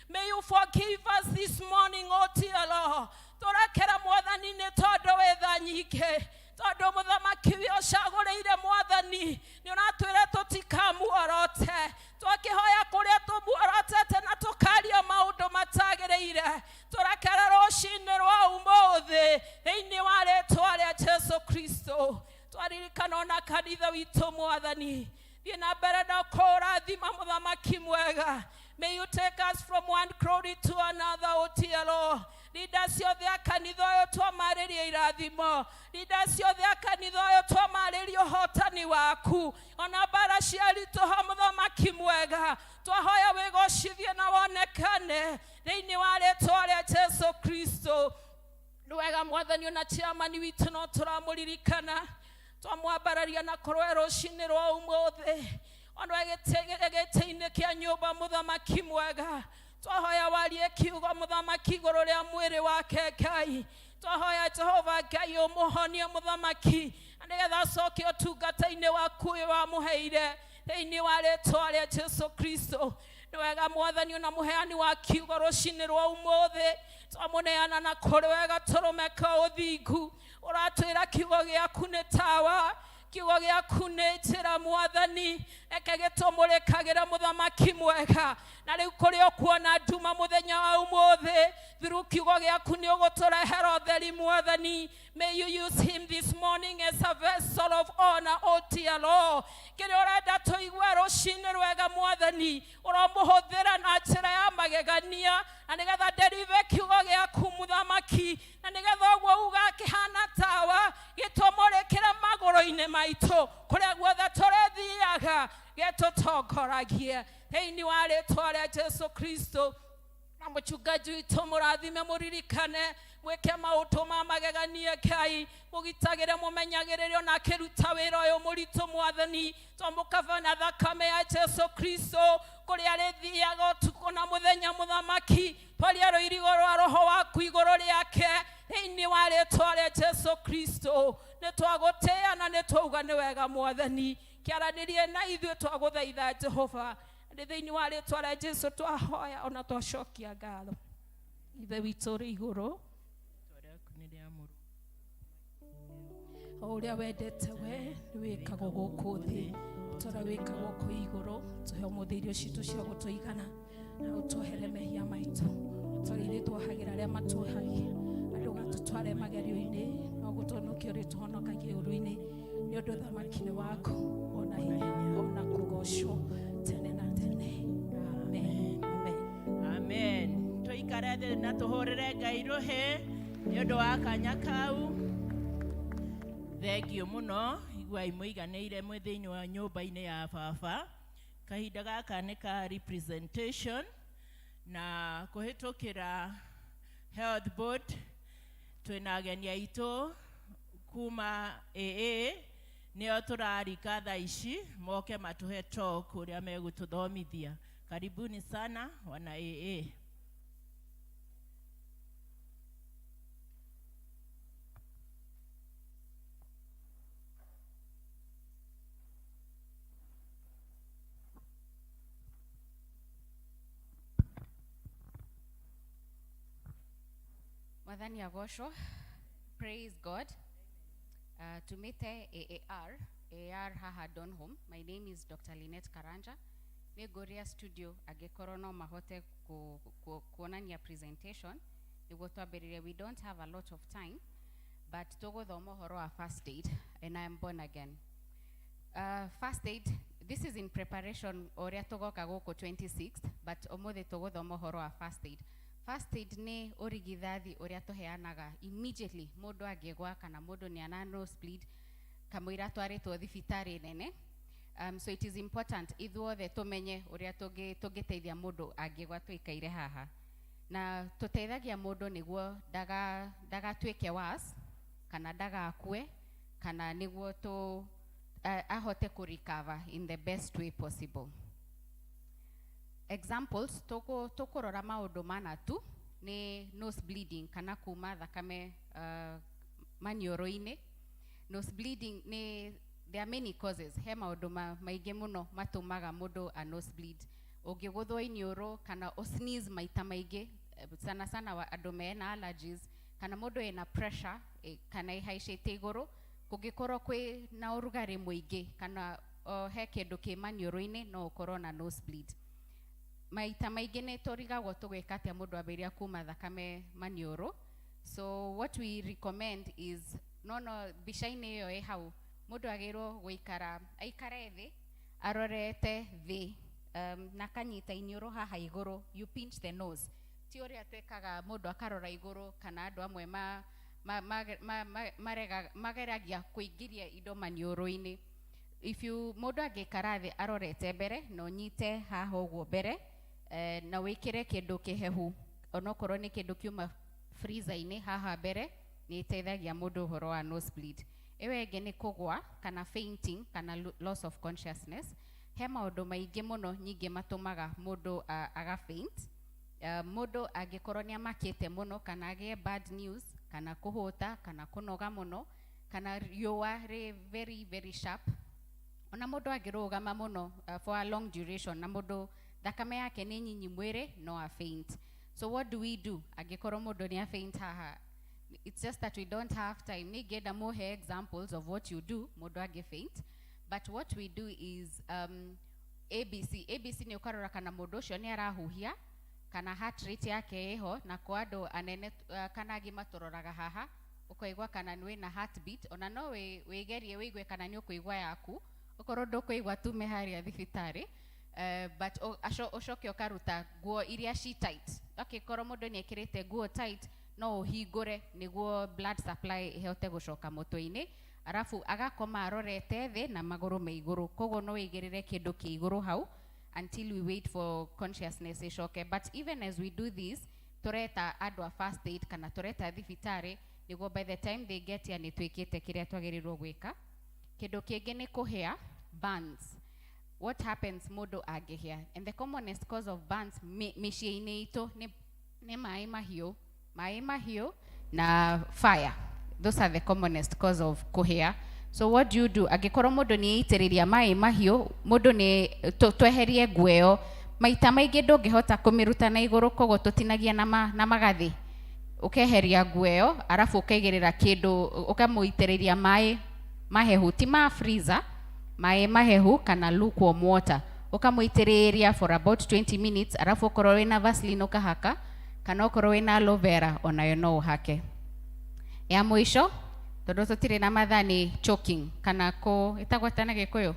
Speaker 4: may you forgive us this morning, oh dear Lord. Tũrekere Mwathani, nĩ tondũ wĩ tha nyingĩ, tondũ mũthamaki ũyũ ũcagũrĩire Mwathani nĩ ũratwĩra tũtikamuorote. Twakĩhoya kũrĩa tũmuorotete na tũkaria maũndũ matagĩrĩire, tũrekere rũcinĩ rwa ũmũthĩ thĩinĩ wa rĩtwa rĩa Jesu Kristo. Twaririkana ona kanitha witũ Mwathani, thiĩ na mbere na kũrathima mũthamaki mwega. May you take us from one glory to another, O dear Lord. Leaders ciothe a kanitha ũyũ twamarĩria irathimo. Leaders ciothe a kanitha ũyũ twamarĩria ũhotani waku. Ona mbara ciaritũha mũthamaki mwega. Twahoya wĩgocithie na wonekane thĩinĩ wa rĩtwa rĩa Jesu Kristo. Nĩ wega mwathani ona chairman witũ no tũramũririkana twamwambararia na kũrwe rũcinĩ rwa ũmũthĩ ona gĩtĩ-inĩ kĩa nyũmba mũthamaki mwega twahoya warie kiugo mũthamaki igũrũ rĩa mwĩrĩ wake Ngai twahoya Jehova Ngai ũmũhonie mũthamaki na nĩgetha acoke ũtungata-inĩ waku ũyũ wamũheire thĩinĩ wa rĩtwa rĩa Jesu Kristo. Nĩ wega mwathani ona mũheani wa kiugo rũcinĩ rwa ũmũthĩ twamũneana na kũrĩ wega tũrũme ka ũthingu ũratwĩra kiugo gĩaku nĩ tawa kiugo gĩaku nĩ njĩra mwathani reke gĩtũmũrĩkagĩre mũthamaki mwega na rĩu kũrĩa ũkuona nduma mũthenya wa ũmũthĩ through kiugo gĩaku nĩ ũgũtũrehera ũtheri mwathani. May you use him this morning as a vessel of honor, O dear Lord. Kĩrĩa ũrenda tũigue rũcinĩ rwega mwathani ũromũhũthĩra na njĩra ya magegania na nĩgetha nderive kiugo gĩaku mũthamaki na nĩgetha ũguo uga kĩhana tawa gĩtũmũrĩkĩre magũrũ-inĩ maitũ kũrĩa guothe tũrĩthiaga gĩtũtongoragie thĩinĩ wa rĩtwa rĩa Jesu Kristo. Na mũchungaji witũ mũrathime mũririkane mwĩke maũndũ ma magegania Ngai mũgitagĩre mũmenyagĩrĩre ona akĩruta wĩra ũyũ mũritũ mwathani twamũkaba na thakame ya Jesu Kristo kũrĩa arĩthiaga ũtukũ na mũthenya mũthamaki twaria rũirigo rwa roho waku igũrũ rĩake thĩinĩ wa rĩtwa rĩa Jesu Kristo. Nĩ twagũtĩĩa na nĩ twauga nĩ wega mwathani kĩaranĩrie na ithuĩ twagũthaitha Jehova nĩ thĩinĩ wa rĩtwa rĩa Jesu twahoya ona twacokia ngatho. Ithe witũ ũrĩ igũrũ o ũrĩa wendete we nĩ wĩkagwo gũkũ thĩ ta ũrĩa wĩkagwo kũu igũrũ. Tũhe ũmũthĩ irio citũ cia gũtũigana na ũtuohere mehia maitũ ta ũrĩa ithuĩ tuohagĩra arĩa matuohagia na ndũgatũtware magerio-inĩ no gũtũhonokia ũrĩtũhonokagia ũũru-inĩ nĩ ũndũ ũthamaki nĩ waku ona hinya ona kũgocwo tene na tene. Amen. Amen.
Speaker 1: Amen. Tũikare thĩ na tũhũrĩre Ngai rũhĩ nĩ ũndũ wa kanya kau. Thengio mũno iguai mũiganĩire mwĩ thĩinĩ wa nyũmba-inĩ ya baba. Kahinda gaka nĩ ka representation na kũhĩtũkĩra health board twĩna ageni aitũ kuma AA nĩo tũrarika thaa ici moke matũhe talk ũrĩa megũtũthomithia. Karibuni sana wana AA.
Speaker 5: Mwathani agocwo. Praise God. Tumite AAR, AAR haha Donholm. My name is Dr. Lynette Karanja. Nĩ studio angĩkorwo no mahote kuonania presentation nĩguo twambĩrĩrie. We don't have a lot of time but tũgũthoma ũhoro wa first aid and I am born again. First aid, this is in preparation ũrĩa tũgoka gũkũ 26th, but ũmũthĩ tũgũthoma ũhoro wa first aid. First aid nĩ ũrigithathi ũrĩa tũheanaga immediately mũndũ angĩgwa kana mũndũ nĩ ana nosebleed kamũira atwarĩtwo thibitarĩ nene. So it is important ithuothe tũmenye ũrĩa tũngĩteithia mũndũ angĩgwa tũikaire haha. Na tũteithagia mũndũ nĩguo ndagatuĩke worse kana ndagakue kana nĩguo tũ ahote kũ recover in the best way possible. Examples tũkũrora maũndũ mana tu nĩ nose bleeding kana kuma thakame maniũrũ-inĩ. Nose bleeding nĩ there are many causes, he maũndũ maingĩ mũno matũmaga mũndũ a nose bleed. Ũngĩgũthwo iniũrũ kana ũ sneeze maita maingĩ, sana sana andũ mena allergies kana mũndũ ena pressure kana ĩhaicĩte igũrũ, kũngĩkorwo kwĩ na ũrugarĩ mũingĩ kana he kĩndũ kĩ maniũrũ-inĩ no ũkorwo na nose bleed. Maita maingĩ nĩ tũrigagwo tũgwĩka atĩa mũndũ ambĩrĩria kuma thakame maniũrũ. So what we recommend is no mbica-inĩ ĩyo ĩ hau mũndũ agĩrĩirwo gũikara aikare thĩ Arorete thĩ na akanyita iniũrũ haha igũrũ. You pinch the nose. Ti ũrĩa twĩkaga mũndũ akarora igũrũ, kana andũ amwe ma, ma, ma, ma, ma, marega, mageragia kũingĩria indo maniũrũ-inĩ. If you, mũndũ angĩikara thĩ arorete mbere na ũnyite haha ũguo mbere, na wĩkĩre kĩndũ kĩhehu, onokorwo nĩ kĩndũ kiuma freezer-inĩ haha mbere, nĩ ĩteithagia mũndũ ũhoro wa nosebleed. Ĩyo ĩngĩ nĩ kũgwa kana fainting kana loss of consciousness. He maũndũ maingĩ mũno nyingĩ matũmaga mũndũ aga faint. Mũndũ angĩkorwo nĩ amakĩte mũno, kana agĩe bad news, kana kũhũta, kana kũnoga mũno, kana riũa rĩ very very sharp, ona mũndũ angĩrũgama mũno for a long duration na mũndũ thakame yake nĩ nyinyi mwĩrĩ, no a faint. So what do we do angĩkorwo mũndũ nĩ a faint haha? It's just that we don't have time. Nĩngĩenda mũhe examples of what you do mũndũ angĩ faint, but what we do is ABC. ABC nĩ ũkarora kana mũndũ ũcio nĩ arahuhia, kana heart rate yake ĩho. Na kwa andũ anene kana agima, tũroraga haha ũkaigua kana nĩ wĩna heartbeat. Ona no wĩgerie wĩigue kana nĩ ũkũigua yaku. Okorwo ndũkũigua, tume harĩa thibitarĩ. But ũcoke ũkaruta nguo iria ci tight. Angĩkorwo mũndũ nĩ ekĩrĩte nguo tight, no ũhingũre nĩguo blood supply ĩhote gũcoka mũtwe-inĩ. Arabu agakoma arorete thĩ na magũrũ me igũrũ, koguo no wĩigĩrĩre kĩndũ kĩ igũrũ hau until we wait for consciousness ĩcoke. But even as we do this, tũreta andũ a first aid kana tũreta thibitarĩ, nĩguo by the time they get here nĩ twĩkĩte kĩrĩa twagĩrĩirwo gwĩka. Kĩndũ kĩngĩ nĩ kũhĩa, burns. What happens mũndũ angĩhĩa? And the commonest cause of burns mĩciĩ-inĩ itũ nĩ maĩ mahiũ, maĩ mahiũ na fire. Those are the commonest cause of kũhĩa. So what do you do angĩkorwo mũndũ nĩ eitĩrĩria maĩ mahiũ? Mũndũ nĩ tweherie nguo ĩyo. Maita maingĩ ndũngĩhota kũmĩruta na igũrũ, koguo tũtinagia na magathĩ. Ũkeheria nguo ĩyo, arabu ũkaigĩrĩra kĩndũ, ũkamũitĩrĩria maĩ mahehu, ti ma freezer, maĩ mahehu kana lukewarm water, ũkamũitĩrĩria for about 20 minutes. Arabu okorwo wĩna Vaseline ũkahaka, kana okorwo wĩna aloe vera onayo no ũhake. Ya mũico, tondũ tũtirĩ na mathaa, nĩ choking, kana kũ ĩtagwo atĩa na Gĩkũyũ?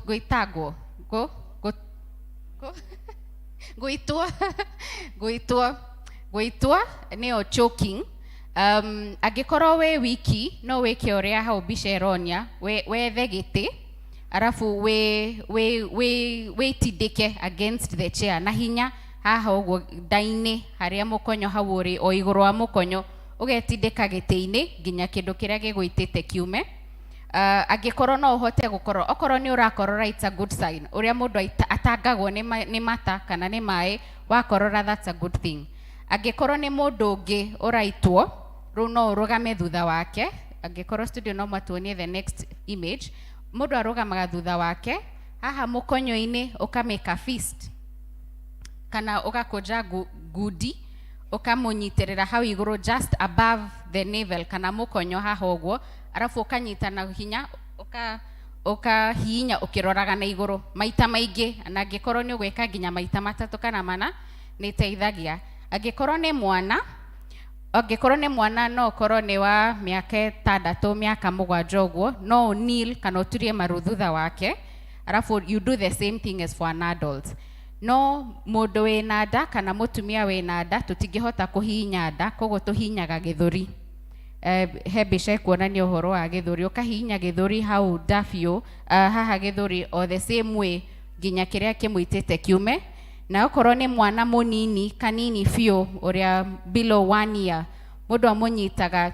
Speaker 5: Gwĩtangwo, gwĩtwo, gwĩtwo, gwĩtwo nĩyo choking. Angĩkorwo wĩ wiki, no wĩke ũrĩa hau mbica ĩronia. Wethe gĩtĩ, arabu wĩtindĩke against the chair na hinya haha ũguo nda-inĩ, harĩa mũkonyo hau ũrĩ, o igũrũ wa mũkonyo, ũgetindĩka gĩtĩ-inĩ nginya kĩndũ kĩrĩa gĩgũitĩte kiume. Angĩkorwo no ũhote gũkorwo, okorwo nĩ ũrakorora, it's a good sign. Ũrĩa mũndũ atangagwo nĩ mata kana nĩ maĩ, wakorora, that's a good thing. Angĩkorwo nĩ mũndũ ũngĩ ũraitwo, rĩu no ũrũgame thutha wake. Angĩkorwo studio no matuonie the next image, mũndũ arũgamaga thutha wake haha mũkonyo-inĩ, ũkamĩka fist kana ũgakũnja ngundi, ũkamũnyitĩrĩra hau igũrũ just above the navel kana mũkonyo haha ũguo, arabu ũkanyita na hinya, ũkahihinya ũkĩroraga na igũrũ maita maingĩ. Na angĩkorwo nĩ ũgwĩka nginya maita matatũ kana mana, nĩ ĩteithagia. Angĩkorwo nĩ mwana, angĩkorwo nĩ mwana, no ũkorwo nĩ wa mĩaka 6, mĩaka 7 ũguo, no kneel kana ũturie maru thutha wake, arabu you do the same thing as for an adult. No mũndũ wĩna nda kana mũtumia wĩna nda, tũtingĩhota kũhihinya nda, koguo tũhihinyaga gĩthũri. He mbica ĩkuonania ũhoro wa gĩthũri. Ũkahihinya gĩthũri hau nda biũ, haha gĩthũri, o the same way nginya kĩrĩa kĩmũitĩte kiume. Na okorwo nĩ mwana mũnini kanini biũ, ũrĩa below 1 year, mũndũ amũnyitaga.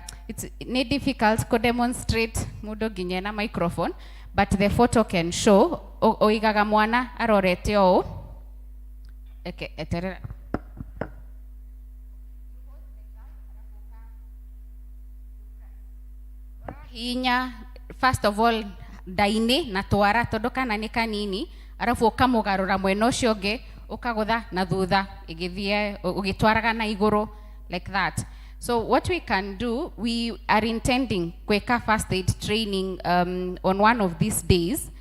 Speaker 5: Nĩ difficult kũ demonstrate mũndũ nginya na microphone, but the photo can show. Ũigaga mwana arorete ũũ. Eke, eterera. Hihinya first of all nda-inĩ na twara, tondũ kana nĩ kanini, arabu ũkamũgarũra mwena ũcio ũngĩ, ũkagũtha na thutha ĩgĩthiĩ ũgĩtwaraga na igũrũ like that. So what we can do, we are intending gwĩka first aid training on one of these days,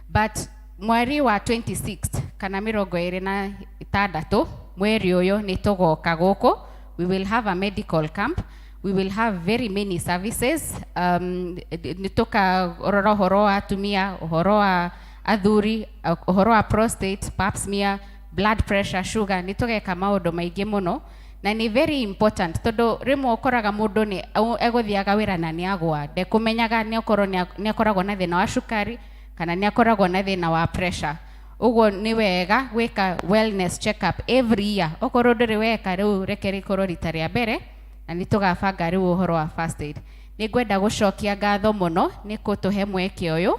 Speaker 5: but mweri wa 26 kana 26 mweri ũyũ nĩ tũgoka gũkũ. We will have a medical camp. We will have very many services. Nĩ tũkarora ũhoro wa atumia, ũhoro wa Athuri ũhoro wa prostate, pap smear, blood pressure, sugar, nĩ tũgeka maũndũ maingĩ mũno na nĩ very important tondũ rĩmwe ũkoraga mũndũ nĩ egũthiaga wĩra na nĩ agwa ndekũmenyaga nĩ okorwo nĩ akoragwo na thĩna wa cukari kana nĩ akoragwo na thĩna wa pressure. Ũguo nĩ wega gwĩka wellness check up every year. Okorwo ndũrĩ weka rĩu, reke rĩkorwo rita rĩa mbere na nĩ tũgabanga rĩu ũhoro wa first aid. Nĩ ngwenda gũcokia ngatho mũno nĩ kũtũhe mweke ũyũ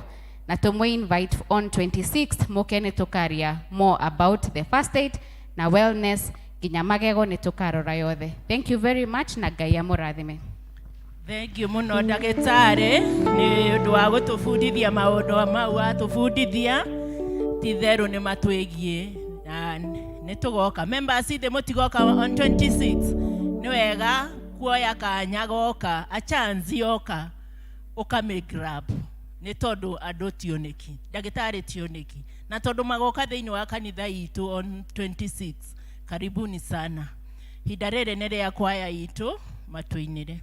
Speaker 5: na tũmũ invite on 26th mũke nĩ tũkaria more about the first aid na wellness, nginya magego nĩ tũkarora yothe. Thank you very much na Ngai amũrathime.
Speaker 1: Thank you mũno ndagĩtarĩ nĩ ũndũ wa gũtũbundithia maũndũ mau atũbundithia, ti therũ nĩ matwĩgiĩ na nĩ tũgoka. Members ithe mũtigoka on 26? Nĩ wega kuoya kanya goka, a chance yoka ũkamĩ grab nĩ tondũ andũ tioneki, ndagĩtarĩ tioneki, na tondũ magoka thĩinĩ wa kanitha itũ on 26. Karibuni sana. Ihinda rĩrĩ nĩ rĩa kwaya itũ matũinĩre.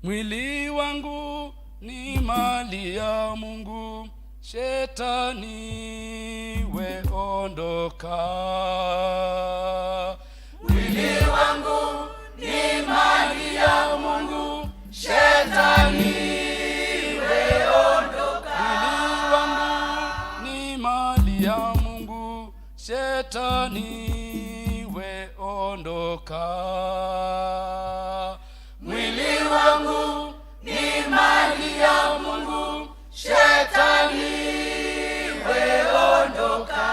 Speaker 6: Mwili wangu ni mali ya Mungu, shetani we ondoka. Mwili wangu ni mali ya Mungu, shetani we ondoka. Mwili wangu ni mali ya Mungu, shetani we ondoka. Mwili wangu ni mali ya Mungu, shetani we ondoka.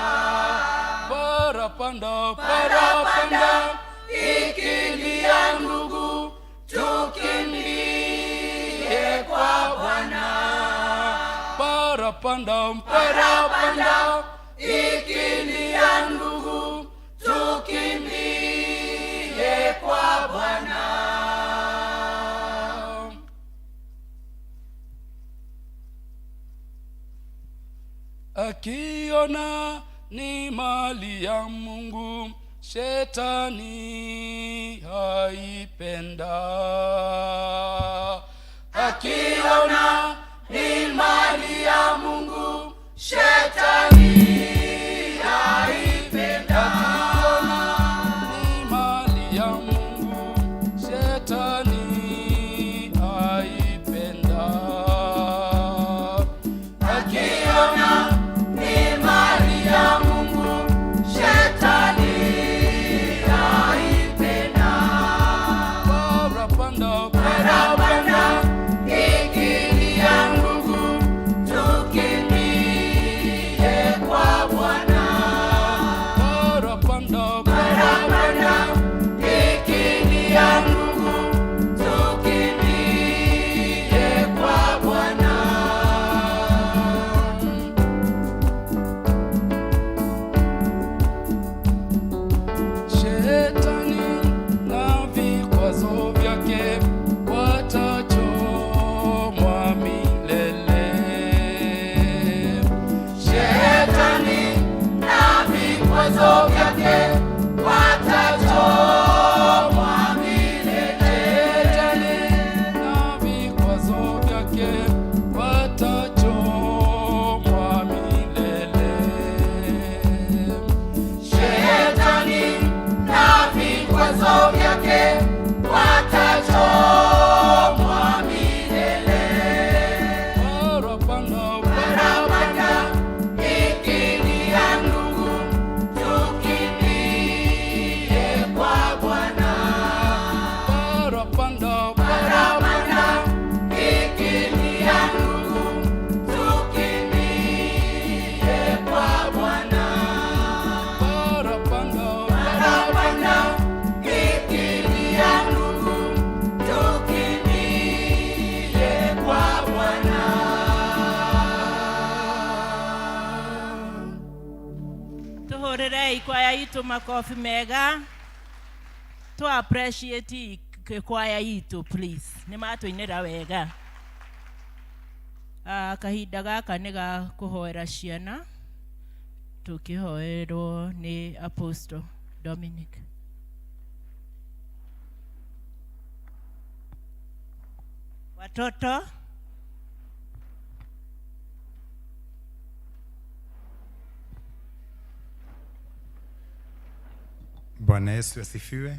Speaker 6: Parapanda, parapanda, ikilia ndugu, tukimbie kwa Bwana. Parapanda, parapanda, ikilia ndugu, tukimbie kwa Bwana. Akiona ni mali ya Mungu, shetani haipenda. Akiona ni mali ya Mungu, shetani haipenda. Akiona ni mali ya Mungu, shetani haipenda. Akiona ni mali ya Mungu, shetani haipenda. Parapanda, parapanda, ikilia ndugu, tukimbie kwa Bwana. Parapanda, parapanda, ikilia ndugu, tukimbie kwa Bwana. Shetani na vikwazo vyake watachomwa milele. Shetani na vikwazo vyake watachomwa milele. Shetani na vikwazo vyake watachomwa milele. Shetani na vikwazo vyake watachomwa milele. Parapanda, parapanda, ikilia ndugu, tukimbie kwa Bwana. Parapanda, parapanda, ikilia ndugu, tukimbie kwa Bwana. Parapanda, parapanda, ikilia ndugu, tukimbie kwa Bwana.
Speaker 1: Tuhũrĩrei kwaya itũ makobi mega. Tu appreciate kwaya itũ, please. Nĩ matũinĩra wega. Ah, kahinda gaka nĩ ga kũhoera ciana, tũkĩhoerwo nĩ Apostle Dominic. Watoto.
Speaker 7: Bwana Yesu asifiwe.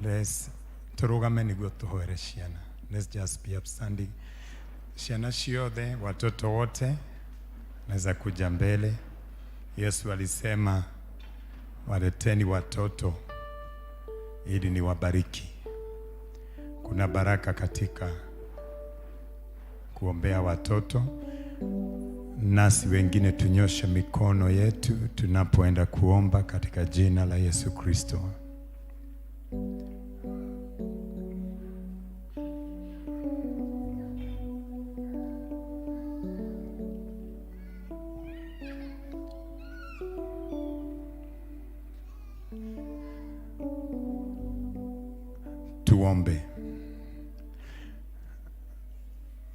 Speaker 7: Let's turugame niguo tuhoere ciana. Let's just be upstanding. Ciana ciothe, watoto wote naweza kuja mbele. Yesu alisema, waleteni watoto ili niwabariki. Kuna baraka katika kuombea watoto. Nasi wengine tunyoshe mikono yetu tunapoenda kuomba katika jina la Yesu Kristo. Tuombe.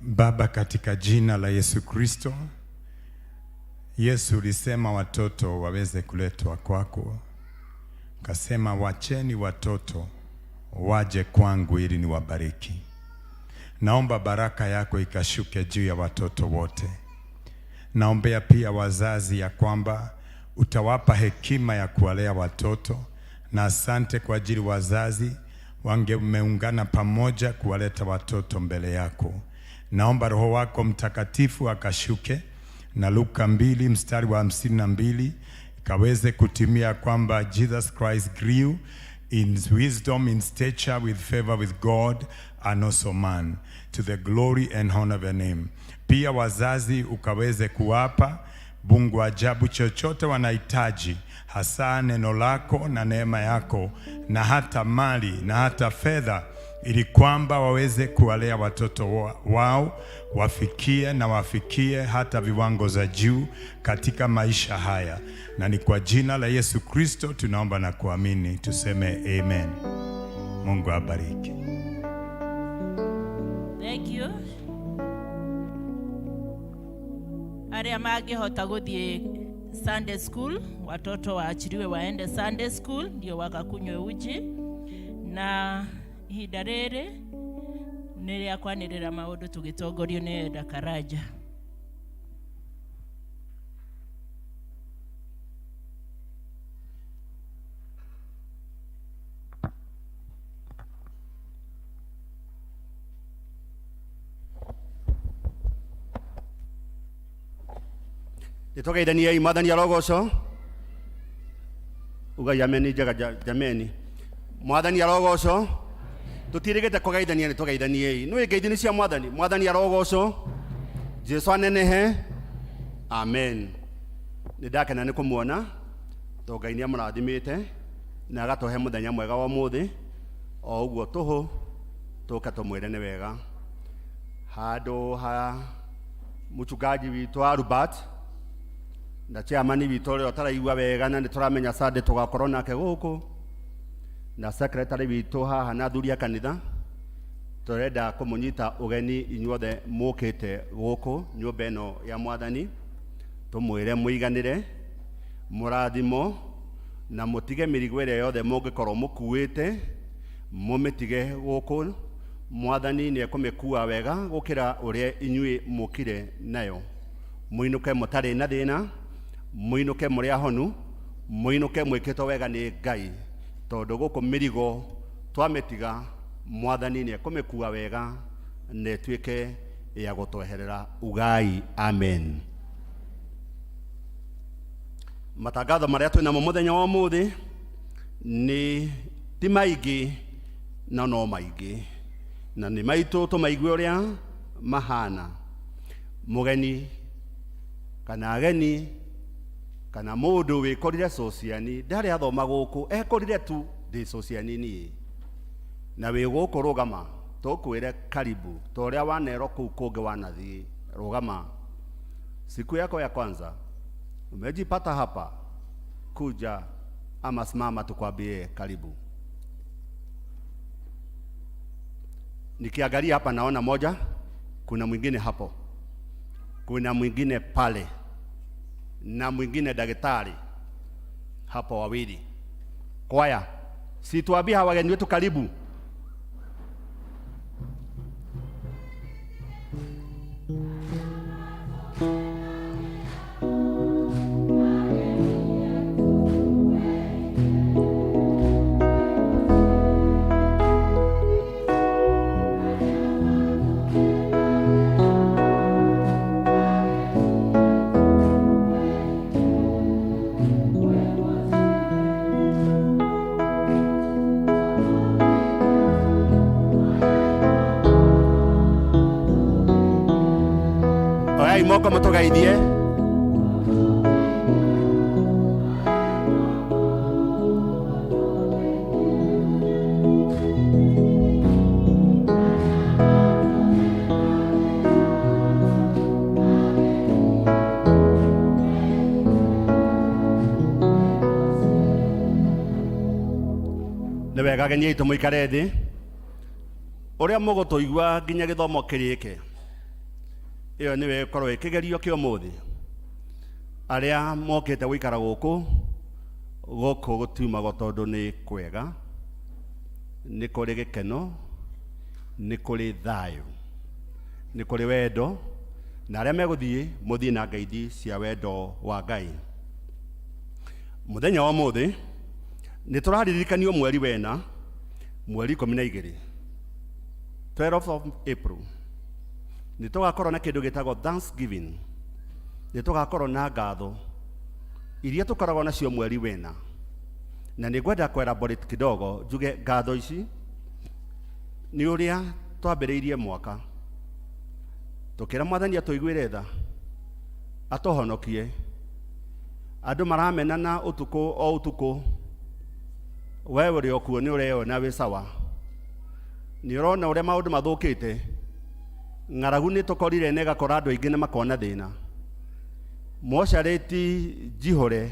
Speaker 7: Baba, katika jina la Yesu Kristo, Yesu ulisema watoto waweze kuletwa kwako. Kasema wacheni watoto waje kwangu ili niwabariki. Naomba baraka yako ikashuke juu ya watoto wote. Naombea pia wazazi ya kwamba utawapa hekima ya kuwalea watoto, na asante kwa ajili wazazi wangemeungana pamoja kuwaleta watoto mbele yako. Naomba Roho wako Mtakatifu akashuke na Luka 2 mstari wa 52 ikaweze kutimia kwamba Jesus Christ grew in wisdom, in stature, with favor with God and also man, to the glory and honor of your name. Pia wazazi ukaweze kuwapa Mungu ajabu chochote wanahitaji, hasa neno lako na neema yako, na hata mali na hata fedha, ili kwamba waweze kuwalea watoto wao wafikie na wafikie hata viwango za juu katika maisha haya. Na ni kwa jina la Yesu Kristo tunaomba na kuamini, tuseme amen. Mungu abariki.
Speaker 1: Thank you. Arĩa mangĩhota gũthiĩ Sunday school, watoto waachiliwe waende Sunday school ndio wakakunywe uji. Na ihinda rĩrĩ nĩ rĩa kwanĩrĩra maũndũ tũgĩtongorio nĩ Eda Karanja.
Speaker 8: Nĩtũgeithaniei mwathani arogocwo. Ugai ameni njega jameni. Mwathani arogocwo. Tũtirĩgĩte kũgeithania nĩtũgeithaniei. Nĩũĩ ngeithi nĩ cia mwathani. Mwathani arogocwo. Jesu anenehe. Amen. Nĩndakena nĩ kũmuona tondũ Ngai nĩamũrathimĩte na agatũhe mũthenya mwega wa ũmũthĩ. O ũguo tũhũ tũke tũmwĩre nĩ wega. Handũ ha mũchungaji witũ Albert na chairman witũ ũrĩa ũtaraigua wega na nĩtũramenya Sunday tũgakorwo nake gũkũ, na secretary witũ haha na athuri a kanitha, tũrenda kũmũnyita ũgeni inyuothe mũkĩte gũkũ nyũmba ĩno ya mwathani, tũmwĩre mũiganĩre, mũrathimo, na mũtige mĩrigo ĩrĩa yothe mũngĩkorwo mũkuĩte, mũmĩtige gũkũ. Mwathani nĩekũmĩkua wega gũkĩra ũrĩa inyuĩ mũkire nayo. Mũinũke mũtarĩ na thĩna, mũinũke mũrĩ ahonu, mũinũke mwĩkĩtwo wega nĩ Ngai, tondũ gũkũ mĩrigo twamĩtiga, mwathani nĩekũmĩkua wega na ĩtuĩke ya gũtweherera. Ugai amen. Matangatho marĩa twĩnamo mũthenya wa ũmũthĩ nĩ ti maingĩ na no maingĩ, na nĩ maitũ tũmaigue ũrĩa mahana. Mũgeni kana ageni kana mũndũ wĩkorire sociani ndarĩ athoma gũkũ, ekorire tu ndĩ sociani niĩ, na wĩ gũkũ rũgama, tũkwĩre karibu, ta ũrĩa wanerwo kũu kũngĩ wanathiĩ, rũgama. Siku yako ya kwanza umejipata hapa, kuja ama simama tukwambie karibu. Nikiangalia hapa naona moja, kuna mwingine hapo, kuna mwingine pale, na mwingine daktari hapo, wawili. Kwaya, si tuambie hawa wageni wetu karibu. Oyai moko mũtũgeithie. Nĩ wega ageni aitũ mũikare thĩ. Ũrĩa mũgũtũigua nginya gĩthomo kĩrĩke, ĩyo nĩyo ĩkorwo ĩ kĩgerio kĩa ũmũthĩ. Arĩa mokĩte gũikara gũkũ, gũkũ gũtiumagwo tondũ nĩ kwega. Nĩ kũrĩ gĩkeno, nĩ kũrĩ thayũ, nĩ kũrĩ wendo, na arĩa megũthiĩ mũthiĩ na ngeithi cia wendo wa Ngai. Mũthenya wa ũmũthĩ nĩ tũraririkanio mweri wena, mweri 12, 12 of April, nĩ tũgakorwo na kĩndũ gĩtagwo Thanksgiving. Nĩ tũgakorwo na ngatho iria tũkoragwo nacio mweri wena, na nĩ ngwenda kũ elaborate kidogo njuge ngatho ici nĩ ũrĩa twambĩrĩirie mwaka tũkĩra Mwathani atũiguĩre tha, atũhonokie. Andũ maramenana ũtukũ o ũtukũ, we ũrĩ o kuo nĩ ũreyona wĩ sawa, nĩ ũrona ũrĩa maũndũ mathũkĩte. Ng'aragu nĩ tũkorire na ĩgakora andũ aingĩ na makona thĩna. Mocarĩ ti njihũre,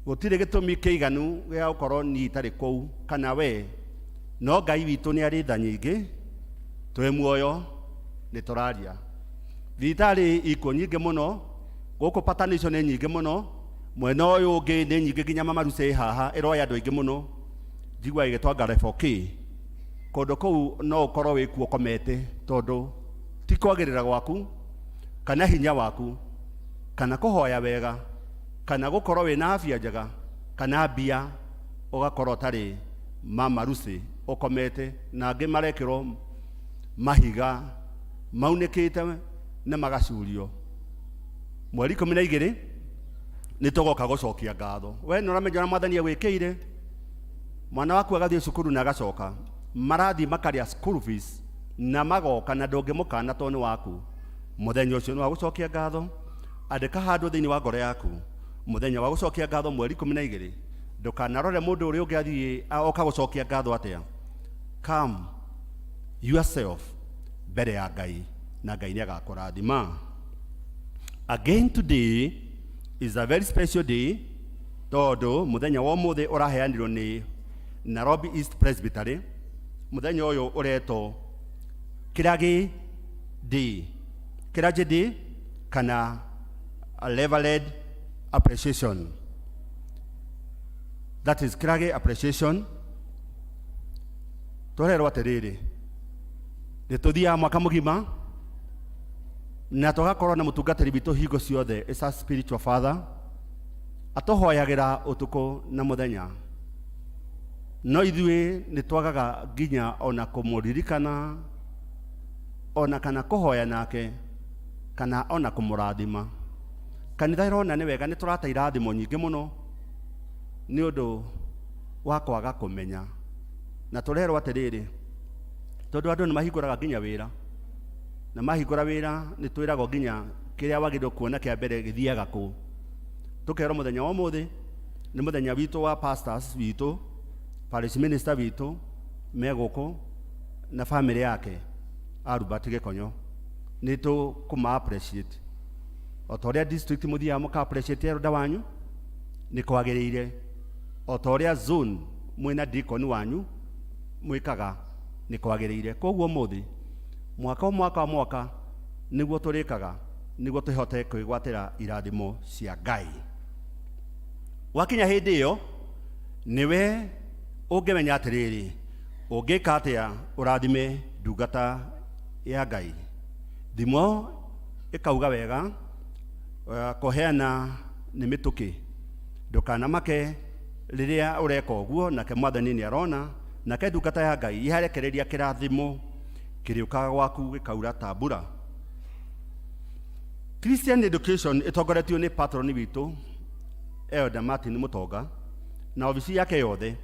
Speaker 8: gũtirĩ gĩtũmi kĩiganu gĩa gũkorwo niĩ itarĩ kũu kana we, no Ngai witũ nĩ arĩ tha nyingĩ, twĩ muoyo nĩ tũraria. Thibitarĩ ikuo nyingĩ mũno, gũkũ patanisho nĩ nyingĩ mũno, mwena ũyũ ũngĩ nĩ nyingĩ nginya Mama Lucy ĩ haha ĩroya andũ aingĩ mũno, njiguaga ĩgĩtwanga level K. Kũndũ kũu no ũkorwo wĩ kuo ũkomete tondũ ti kwagĩrĩra gwaku kana hinya waku kana kũhoya wega kana gũkorwo wĩna afya njega kana mbia, ũgakorwo ũtarĩ Mama Lucy ũkomete, na angĩ marekĩrwo mahiga maunĩkĩte na magacurio. Mweri 12 nĩ tũgoka gũcokia ngatho. We nĩ ũramenya ũrĩa Mwathani agwĩkĩire? Mwana waku agathiĩ cukuru na agacoka, marathiĩ makarĩa school fees na magoka na ndũngĩmũkana tondũ nĩ waku. Mũthenya ũcio nĩ wa gũcokia ngatho. Andĩka handũ thĩinĩ wa ngoro yaku, mũthenya wa gũcokia ngatho mweri 12. Ndũkanarore mũndũ ũrĩa ũngĩ athiĩ oka gũcokia ngatho atĩa. Come yourself mbere ya Ngai na Ngai nĩ agakũrathima. Again today is a very special day tondũ mũthenya wa ũmũthĩ ũraheanirwo nĩ Nairobi East Presbytery. Mũthenya ũyũ ũretwo Clergy Day, Clergy Day kana Reverend Appreciation, that is Clergy Appreciation. Tũrerwo atĩrĩrĩ, nĩ tũthiaga mwaka mũgima na tũgakorwo na mũtungatĩri witũ hingo ciothe is a spiritual father, atũhoyagĩra ũtukũ na mũthenya, no ithuĩ nĩ twagaga nginya ona kũmũririkana ona kana kũhoya nake kana ona kũmũrathima. Kanitha ĩrona nĩ wega nĩ tũrate irathimo nyingĩ mũno nĩ ũndũ wa kwaga kũmenya, na tũrerwo atĩrĩrĩ, tondũ andũ nĩ mahingũraga nginya wĩra, na mahingũra wĩra nĩ twĩragwo nginya kĩrĩa wagĩrĩirwo kuona kĩa mbere gĩthiaga kũ. Tũkerwo mũthenya wa ũmũthĩ nĩ mũthenya witũ wa pastors witũ, parish minister witũ me gũkũ na family yake Albert Gĩkonyo, nĩ tũkũma appreciate o ta ũrĩa district mũthiaga mũka appreciate elder wanyu nĩ kwagĩrĩire, o ta ũrĩa zone mwĩna deacon wanyu mwĩkaga nĩ kwagĩrĩire. Koguo ũmũthĩ mwaka o mwaka o mwaka nĩguo tũrĩkaga nĩguo tũhote kwĩgwatĩra irathimo cia Ngai. Wakinya hĩndĩ ĩyo nĩwe ũngĩmenya atĩrĩrĩ, ũngĩka atĩa ũrathime ndungata ya Ngai. Thimo ĩkauga wega, kũheana nĩ mĩtũkĩ, ndũkanamake rĩrĩa ũreka ũguo, nake Mwathani nĩ arona, nake ndungata ya Ngai yarekereria kĩrathimo kĩrĩũkaga gwaku gĩkaura ta mbura. Christian Education ĩtongoretio nĩ patron witũ Elder Martin Mũtonga na obici yake yothe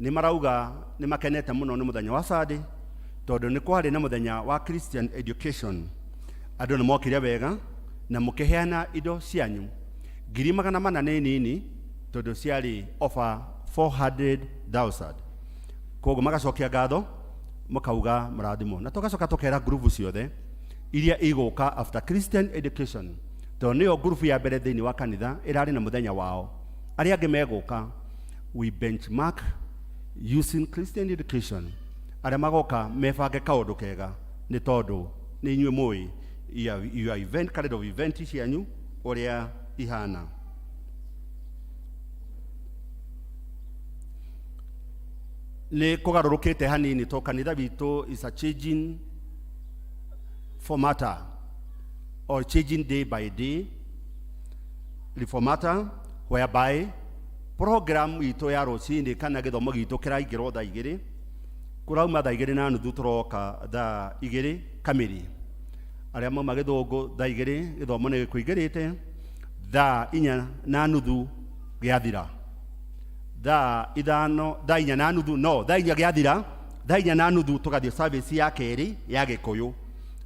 Speaker 8: nĩ marauga nĩ makenete mũno nĩ mũthenya wa Sunday, tondũ nĩ kwarĩ na mũthenya wa Christian Education. Andũ nĩ mokire wega na mũkĩheana indo cianyu 400,000 nĩ nini tondũ ciarĩ over 400,000. Koguo magacokia ngatho mũkauga mũrathimwo, na tũgacoka tũkera ngurubu ciothe iria igũka after Christian Education, tondũ nĩyo ngurubu ya mbere thĩinĩ wa kanitha ĩrarĩ na mũthenya wao. Arĩa angĩ megũka, we benchmark using Christian Education. Arĩa magoka mebange kaũndũ kega, nĩ tondũ nĩ inyuĩ mũĩ your event, kind of event cianyu ũrĩa ihana. Nĩ kũgarũrũkĩte hanini to kanitha witũ is a changing formata or changing day by day reformata, whereby program itũ ya rũcinĩ kana gĩthomo gitũ kĩraingĩrwo thaa 2, kũrauma thaa 2:30, tũroka thaa 2 kamĩrĩ. Arĩa mauma Gĩthũngũ, thaa 2 gĩthomo nĩ gĩkũingĩrĩte, thaa 4:30 gĩathira, thaa 5, thaa 4:30, no thaa 4 gĩathira, thaa 4:30 tũgathiĩ service ya kerĩ ya Gĩkũyũ,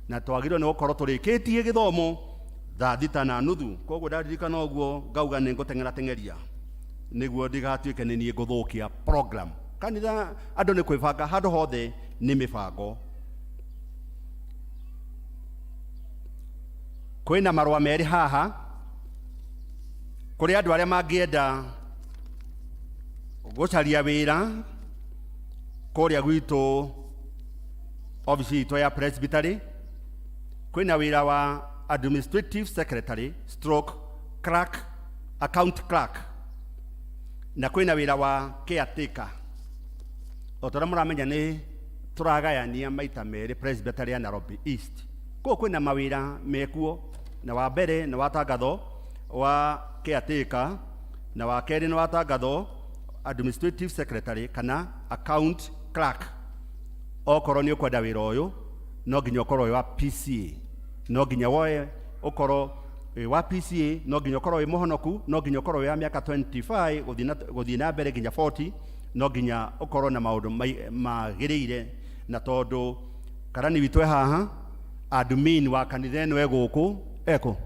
Speaker 8: na twagĩrĩirwo nĩ gũkorwo tũrĩkĩtie gĩthomo thaa 6:30. Koguo ndaririkana ũguo ngauga nĩ ngũteng'era teng'eria nĩguo ndigatuĩke nĩ niĩ ngũthũkia program. Kanitha andũ nĩ kwĩbanga, handũ hothe nĩ mĩbango. Kwĩna marũa merĩ haha kũrĩ andũ arĩa mangĩenda gũcaria wĩra kũrĩa gwitũ obici itũ ya presbytery. Kwĩna wĩra wa administrative secretary stroke clerk, account clerk, na kwĩna wĩra wa caretaker. O ta ũrĩa mũramenya, nĩ tũragayania maita merĩ presbytery ya Nairobi East. Koguo kwĩna mawĩra mekuo, na wa mbere nĩ watangathwo wa caretaker, na wa kerĩ nĩ watangathwo administrative secretary kana account clerk. Okorwo nĩ ũkwenda wĩra ũyũ, no nginya ũkorwo wĩ wa PCA, no nginya woe ũkorwo wĩ wa PCA, no nginya ũkorwo wĩ mũhonoku, no nginya ũkorwo wĩ wa mĩaka 25 gũthiĩ na mbere nginya 40, no nginya ũkorwo na maũndũ magĩrĩire. Na tondũ karani witũ e haha, admin wa kanitha ĩno e gũkũ, eko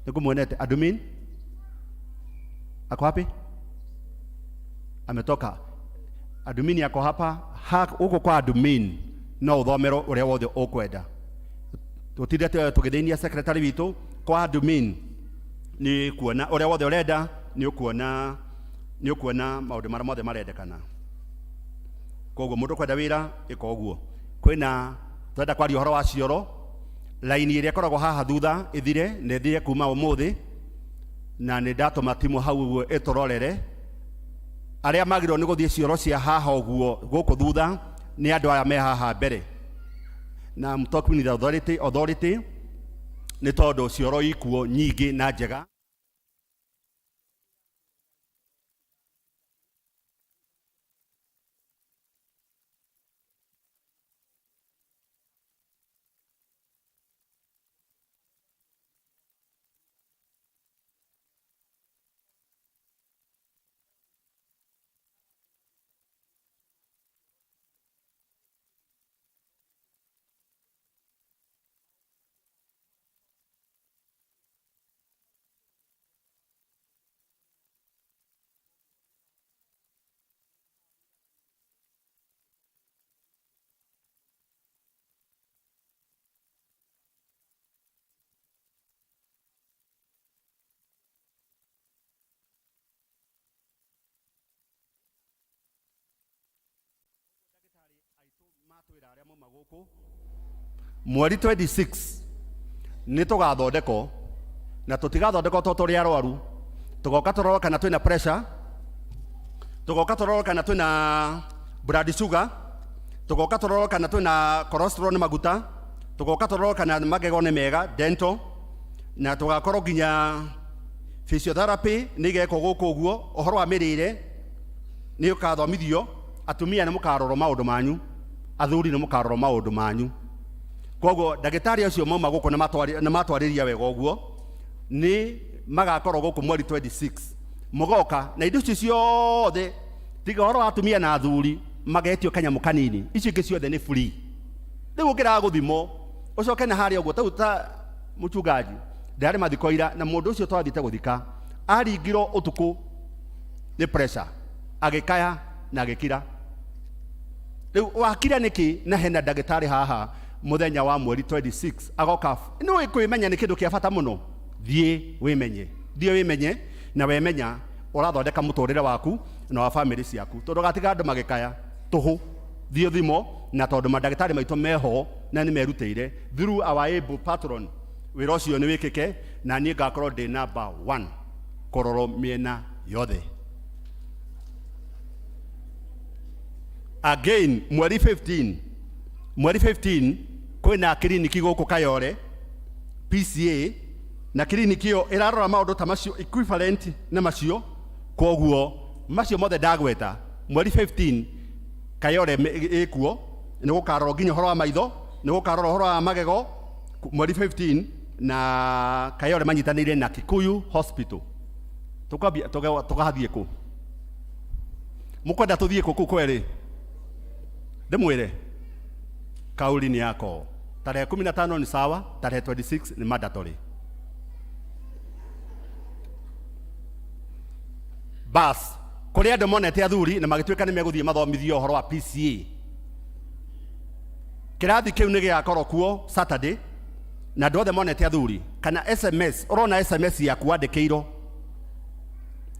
Speaker 8: nĩngũmuonete admin ako wapi? Ametoka. Admin ako hapa ha gũkũ kwa admin, no ũthomerwo ũrĩa wothe ũkwenda. Tũtindĩte tũgĩthĩnia secretary witũ. Kwa admin nĩ kuona ũrĩa wothe ũrenda, nĩ ũkuona maũndũ marĩa mothe marendekana. Koguo mũndũ kwenda wĩra, ĩka ũguo. Kwĩna twenda kwaria ũhoro wa cioro, laini ĩrĩa ĩkoragwo haha thutha ĩthire na ĩthire kuma ũmũthĩ, na nĩ ndatũma timu hau ũguo ĩtũrorere. Arĩa magĩrĩirwo nĩ gũthiĩ cioro cia haha ũguo gũkũ thutha nĩ andũ aya me haha mbere, na I'm talking with the authority, nĩ tondũ cioro ikuo nyingĩ na njega. Matwĩra arĩa mauma gũkũ mweri 26 nĩ tũgathondekwo, na tũtigathondekwo to tũrĩ arwaru. Tũgoka tũrorwo kana twĩna pressure, tũgoka tũrorwo kana twĩna blood sugar, tũgoka tũrorwo kana twĩna cholesterol nĩ maguta, tũgoka tũrorwo kana magego nĩ mega, dental, na tũgakorwo nginya physiotherapy nĩ igekwo gũkũ ũguo. Ũhoro wa mĩrĩre nĩ ũkathomithio. Atumia nĩ mũkarorwo maũndũ manyu, athuri nĩ mũkarorwo maũndũ manyu. Koguo ndagĩtarĩ acio mauma gũkũ na matwarĩria wega ũguo, nĩ magakorwo gũkũ mweri 26. Mũgoka na indo icio ciothe, tiga ũhoro wa atumia na athuri magetio kanyamũ kanini, icio ingĩ ciothe nĩ free. Rĩu ũngĩraga gũthimwo ũcoke na harĩa ũguo tau ta mũchungaji ndarĩ mathiko ira, na mũndũ ũcio twathiĩte gũthika aringirwo ũtukũ nĩ pressure, agĩkaya na agĩkira. Rĩu wakira nĩkĩ na hena ndagĩtarĩ haha mũthenya wa mweri 26 agoka? Nĩ kwĩmenya nĩ kĩndũ kĩa bata mũno. Thiĩ wĩmenye, thiĩ wĩmenye, na wemenya ũrathondeka mũtũrĩre waku na wa famĩlĩ ciaku, tondũ gatiga andũ magĩkaya tũhũ. Thiĩ ũthimo, na tondũ mandagĩtarĩ maitũ meho na nĩ merutĩire through our able patron, wĩra ũcio nĩ wĩkĩke, na niĩ ngakorwo ndĩ number one kũrorwo mĩena yothe. Again mweri 15, mweri 15 kwĩna kiriniki gũkũ Kayole PCA, na kiriniki ĩyo ĩrarora maũndũ ta macio equivalent na macio. Koguo macio mothe ndagweta, mweri 15 Kayole ĩkuo, nĩ gũkarorwo nginya ũhoro wa maitho, nĩ gũkarorwo ũhoro wa magego mweri 15, na Kayole manyitanĩire na Kikuyu Hospital. Tukambia tugathiĩ kũ? Mũkwenda tũthiĩ kũ kũu kwerĩ? Ndĩmwĩre kauli ni yako. Tarehe 15 ni sawa, tarehe 26 ni mandatory. Bas kũrĩ andũ monete athuri na magĩtuĩka nĩ megũthiĩ mathomithio ũhoro wa PCA. Kĩrathi kĩu nĩ gĩgakorwo kuo Saturday, na andũ othe monete athuri kana SMS, ũrona SMS yaku wandĩkĩirwo,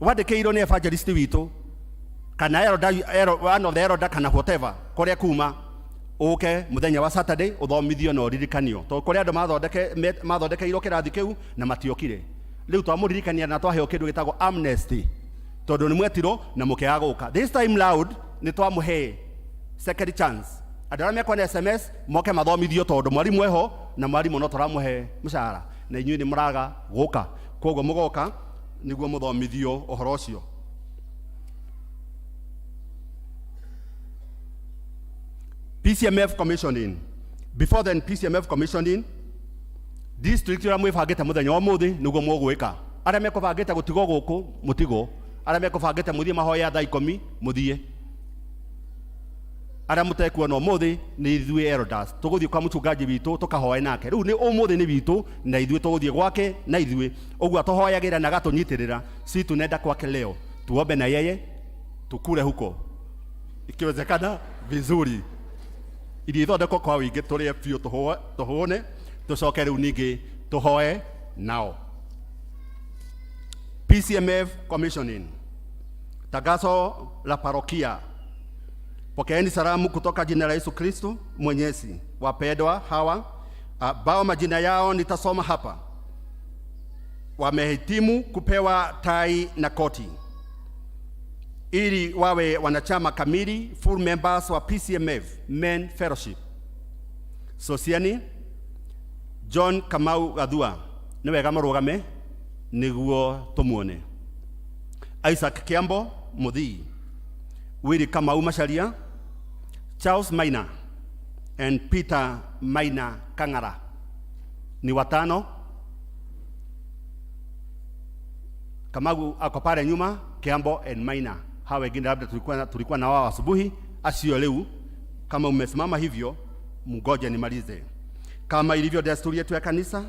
Speaker 8: wandĩkĩirwo nĩ evangelist witũ kana elder, one of the elder kana whatever kũrĩa kuma, ũke mũthenya wa Saturday ũthomithio na ũririkanio, tondũ kũrĩ andũ mathondekeirwo kĩrathi kĩu na matiokire. Rĩu twamũririkania na twaheo kĩndũ gĩtagwo amnesty, tondũ nĩ mwetirwo na mũkĩaga gũka. This time round nĩ twamũhe second chance. Andũ arĩa mekuona SMS moke mathomithio, tondũ mwarimũ eho na mwarimũ no tũramũhe mũcara na inyuĩ nĩ mũraga gũka, koguo mũgoka nĩguo mũthomithio ũhoro ũcio. PCMF commissioning. Before then, PCMF commissioning district ũrĩa mwĩbangĩte mũthenya wa ũmũthĩ nĩguo mũgwĩka. Arĩa mekũbangĩte gũtigwo gũkũ mũtigwo, arĩa mekũbangĩte mũthiĩ mahoya thaa 10 mũthiĩ, arĩa mũtekuona ũmũthĩ nĩ ithuĩ elders tũgũthiĩ kwa mũchungaji witũ tũkahoe nake. Rĩu nĩ ũmũthĩ nĩ witũ na ithuĩ tũgũthiĩ gwake na ithuĩ ũguo atũhoyagĩra na agatũnyitĩrĩra. Si tunaenda kwake leo tuombe na yeye, tukule huko ikiwezekana vizuri, irio ithondekwo kwa ũingĩ, tũrĩe biũ tũhũne, tũcoke rĩu ningĩ tũhoe nao. PCMF commissioning. Tangazo la parokia. Pokeeni salamu kutoka jina la Yesu Kristo Mwenyezi. Wapendwa hawa ambao majina yao nitasoma hapa wamehitimu kupewa tai na koti ili wawe wanachama kamili, full members wa PCMF Men Fellowship. Sosiani John Kamau Gathua, nĩ wega mũrũgame nĩguo tũmuone. Isaac Kiambo Muthii, Willy Kamau Macharia, Charles Maina and Peter Maina Kang'ara ni watano. Kamau ako pale nyuma, Kiambo and Maina. Hawa wengine labda tulikuwa na wao asubuhi, asio leo. Kama umesimama hivyo, mgoje nimalize. Kama ilivyo desturi yetu ya kanisa,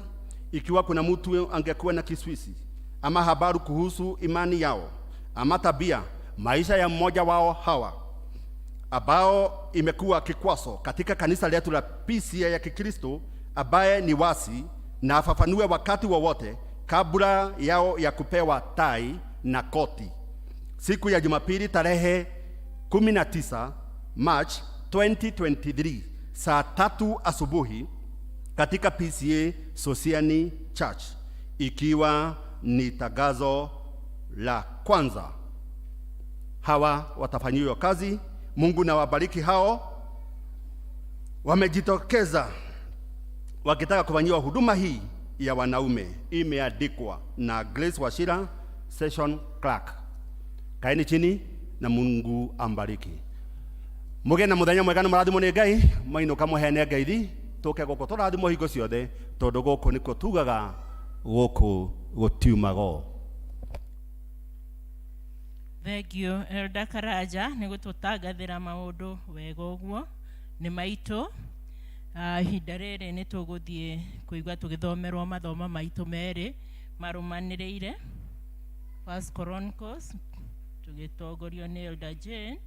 Speaker 8: ikiwa kuna mtu angekuwa na kiswisi ama habari kuhusu imani yao ama tabia maisha ya mmoja wao hawa ambao imekuwa kikwazo katika kanisa letu la PCA ya Kikristo, ambaye ni wasi, na afafanue wakati wowote kabla yao ya kupewa tai na koti siku ya Jumapili tarehe 19 March 2023 saa 3 asubuhi katika PCA Sosiani Church, ikiwa ni tangazo la kwanza. Hawa watafanyiwa kazi. Mungu na wabariki hao wamejitokeza wakitaka kufanyiwa huduma hii ya wanaume. Imeandikwa na Grace Wachira, session clerk. Kaeni chini na Mungu ambariki. Muge na muthenya mwega na marathimo ni Ngai, mainuka muhene ngeithi, tuke guku turathimo hingo ciothe, tondu guku nikuo tugaga guku gutiumago.
Speaker 1: Thank you, Elder Karanja, nĩ gũtũtangathĩra maũndũ wega ũguo nĩ maitũ. Ihinda rĩrĩ nĩ tũgũthiĩ kũigua tũgĩthomerwo mathomo maitũ merĩ marũmanĩrĩire. First Chronicles tũgĩtongorio nĩ Elder Jane,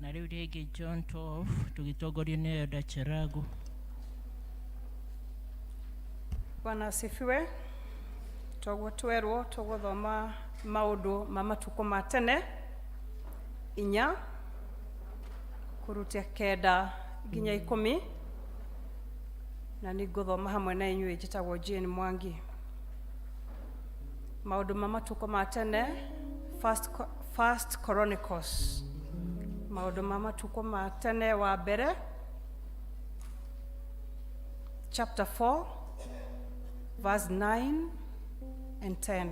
Speaker 1: na rĩu rĩngĩ John 12 tũgĩtongorio nĩ Elder Cheragu.
Speaker 9: Bwana asifiwe. Toguo twerwo tũgũthoma maũndũ ma matukũ ma tene 4 kũruta 9 nginya 10, na nĩngũthoma hamwe na inyuĩ. Njĩtagwo Jane Mwangi. Maũndũ ma matukũ ma tene, First Chronicles. Maũndũ ma matukũ ma tene wa mbere chapter 4 verse 9 and 10.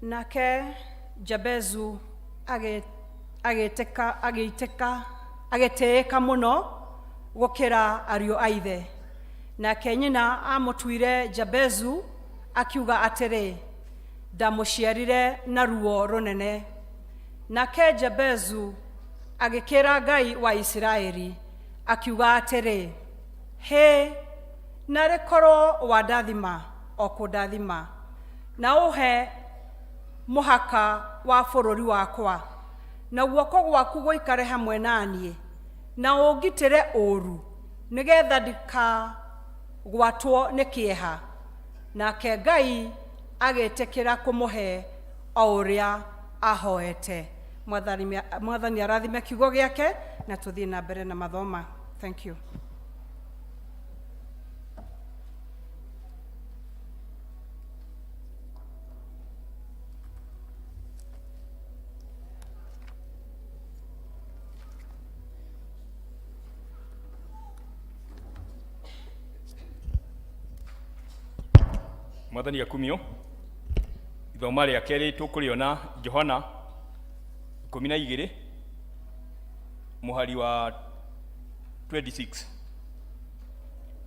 Speaker 9: Nake Jabezu agĩtĩka agĩitĩka agĩtĩĩka mũno gũkĩra ariũ a ithe. Nake nyina amũtuire Jabezu akiuga atĩrĩ, ndamũciarire na ruo rũnene. Nake Jabezu agĩkĩra Ngai wa Isiraeli akiuga atĩrĩ, hĩ, narĩ korwo wandathima o kũndathima, na ũhe mũhaka wa bũrũri wakwa, na guoko gwaku gũikare hamwe na niĩ, na ũngitĩre ũũru, nĩgetha ndikagwatwo nĩ kĩeha. Nake Ngai agĩtĩkĩra kũmũhe o ũrĩa ahoete. Mwathani arathime kiugo gĩake na tũthiĩ na mbere na mathoma. Thank you.
Speaker 10: Mwathani akumio. Ithoma rĩa kerĩ tũkũrĩona Johana 12 mũhari wa 26.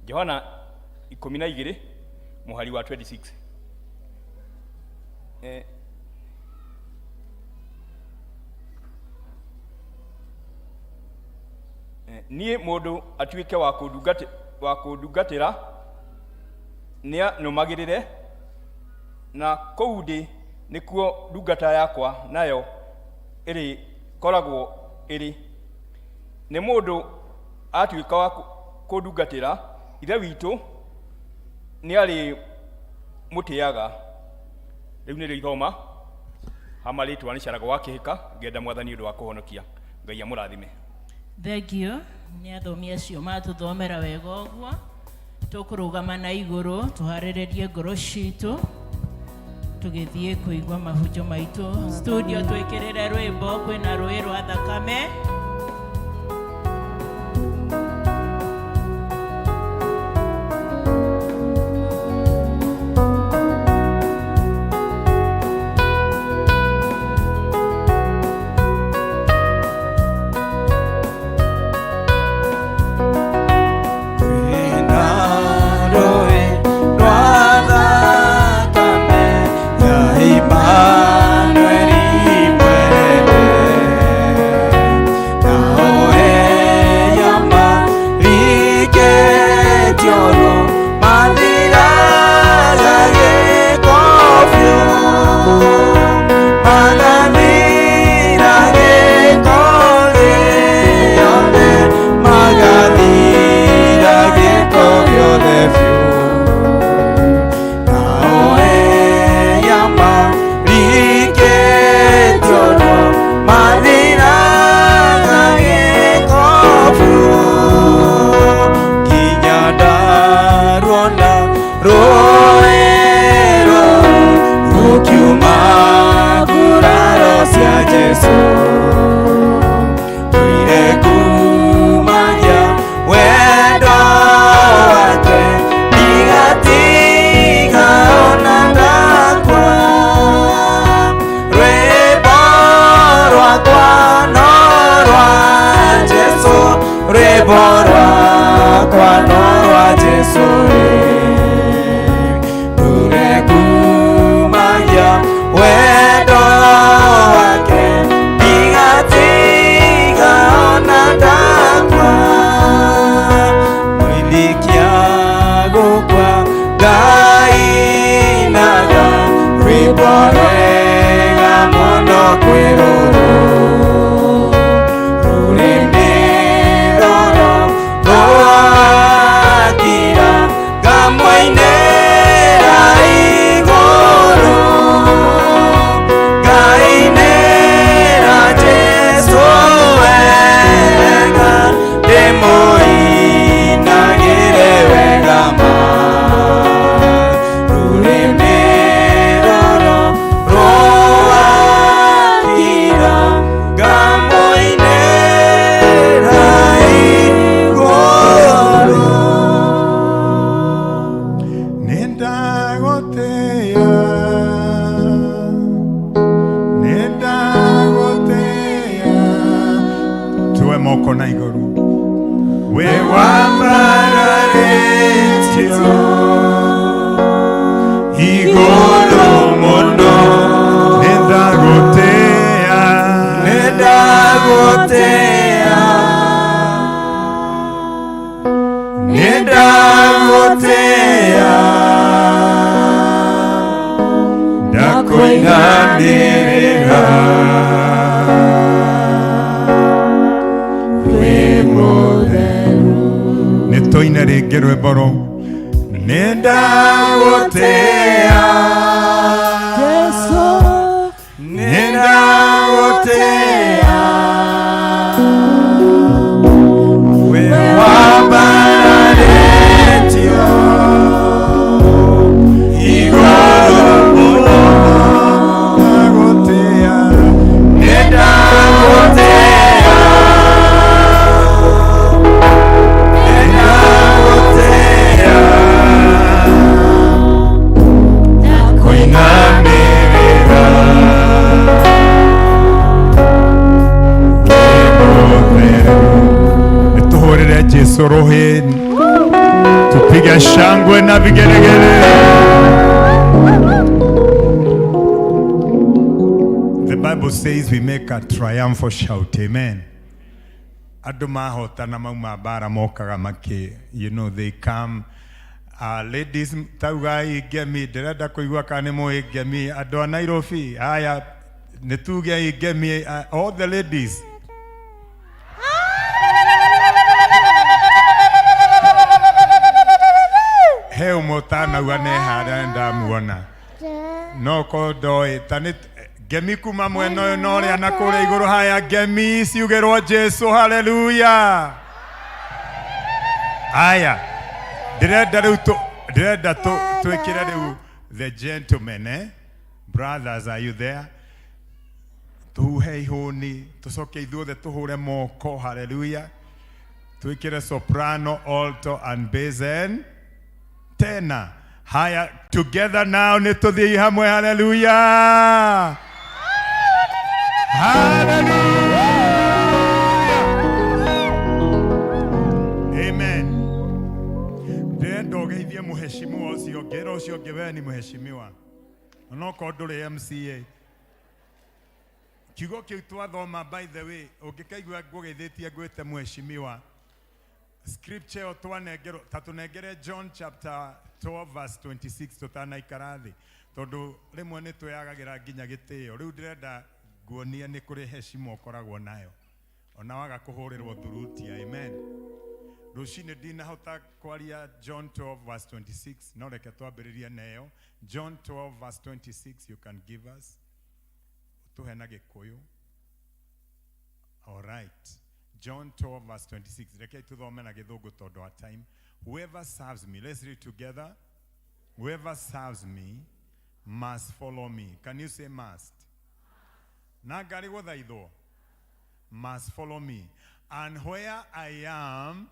Speaker 10: Johana 12 mũhari wa 26. Niĩ mũndũ atuĩke wa kũndungatĩra nĩanũmagĩrĩre, na kũu ndĩ nĩkuo ndungata yakwa nayo ĩrĩkoragwo ĩrĩ. Nĩ mũndũ atuĩka wa kũndungatĩra, Ithe witũ nĩarĩmũtĩaga. Rĩu nĩrĩo ithoma hama rĩtwa nĩ Carago wa Kĩhĩka, ngenda Mwathani ũndũ wa kũhonokia. Ngai amũrathime.
Speaker 1: Thank you nĩ athomi acio matũthomera wega ũguo. Tũkũrũgama na igũrũ tũharĩrĩrie ngoro citũ tũgĩthiĩ kũigua mahunjio maitũ. Studio twĩkĩrĩre rwĩmbo kwĩna rũĩ rwa thakame.
Speaker 7: Nĩndagũtĩĩa, nĩndagũtĩĩa. Tuwe moko na igũrũ. Wĩ wambararĩtio igũrũ mũno. Nĩndagũtĩĩa,
Speaker 3: Nĩndagũtĩĩa, nĩndagũtĩĩa,
Speaker 7: ndakũinamĩrĩra. Wĩ mũtheru. Nĩtũine rĩngĩ rwĩmbo rũu. Nĩndagũtĩĩa,
Speaker 4: Jesu
Speaker 7: nĩndagũtĩĩa,
Speaker 3: wĩ wambararĩtio igũrũ mũno.
Speaker 7: Ndagũtĩĩa,
Speaker 3: Nĩndagũtĩĩa, nĩndagũtĩĩa,
Speaker 7: kũinamĩrĩra. Wĩ mũtheru. Nĩtũhũrĩre Jesu rũhĩ, tupige shangwe na vigelegele. The Bible says we make a triumphal shout. Amen. Andũ mahotana mauma mbara mokaga makĩ, they come. Ladies, taugai ngemi, ndĩrenda kũigua kana nĩ mũĩ ngemi. Andũ a Nairobi, haya, nĩ tuge ngemi, all the ladies. He ũmwe ũtanauga nĩ harĩa ndamuona no ko ndoĩ ta nĩ ngemi kuma mwena ũyũ na ũrĩa na kũrĩa igũrũ. Haya, ngemi ciugĩrwo Jesu. Haleluya. Aya, ndĩrenda rĩu ndĩrenda twĩkĩre rĩu the gentlemen, eh? Brothers, are you there? Tuhuhe ihũni, tũcoke ithuothe tũhũre moko. Haleluya. Twĩkĩre soprano, alto and bass and tena. Haya, together now, nĩ tũthiĩ hamwe. Haleluya, haleluya, amen. Ndĩrenda ũgeithie mũheshimiwa ũcio ũngĩ, ĩra ũcio ũngĩ we ni mheshimiwa, onokorwo ndũrĩ MCA. Kiugo kĩu twathoma, by the way, ũngĩkaigua ngũgeithĩtie ngwĩte mheshimiwa, scripture ĩyo twanengerwo, ta tũnengere John chapter 12 verse 26 tũtanaikara thĩ, tondũ rĩmwe nĩ twĩyagagĩra nginya gĩtĩo. Rĩu ndĩrenda nguonie nĩ kũrĩ heshima ũkoragwo nayo ona waga kũhũrĩrwo thurutia. Amen. Rũcinĩ ndinahota kwaria John 12 verse 26, no reke twambĩrĩrie nayo. John 12 verse 26, you can give us, tũhe na Gĩkũyũ. All right. John 12 verse 26. Reke tuthome na Gĩthũngũ tondũ wa time. Whoever serves me, let's read together. Whoever serves me must follow me. Can you say must? Na ngari gũthaithwo. Must follow me. And where I am,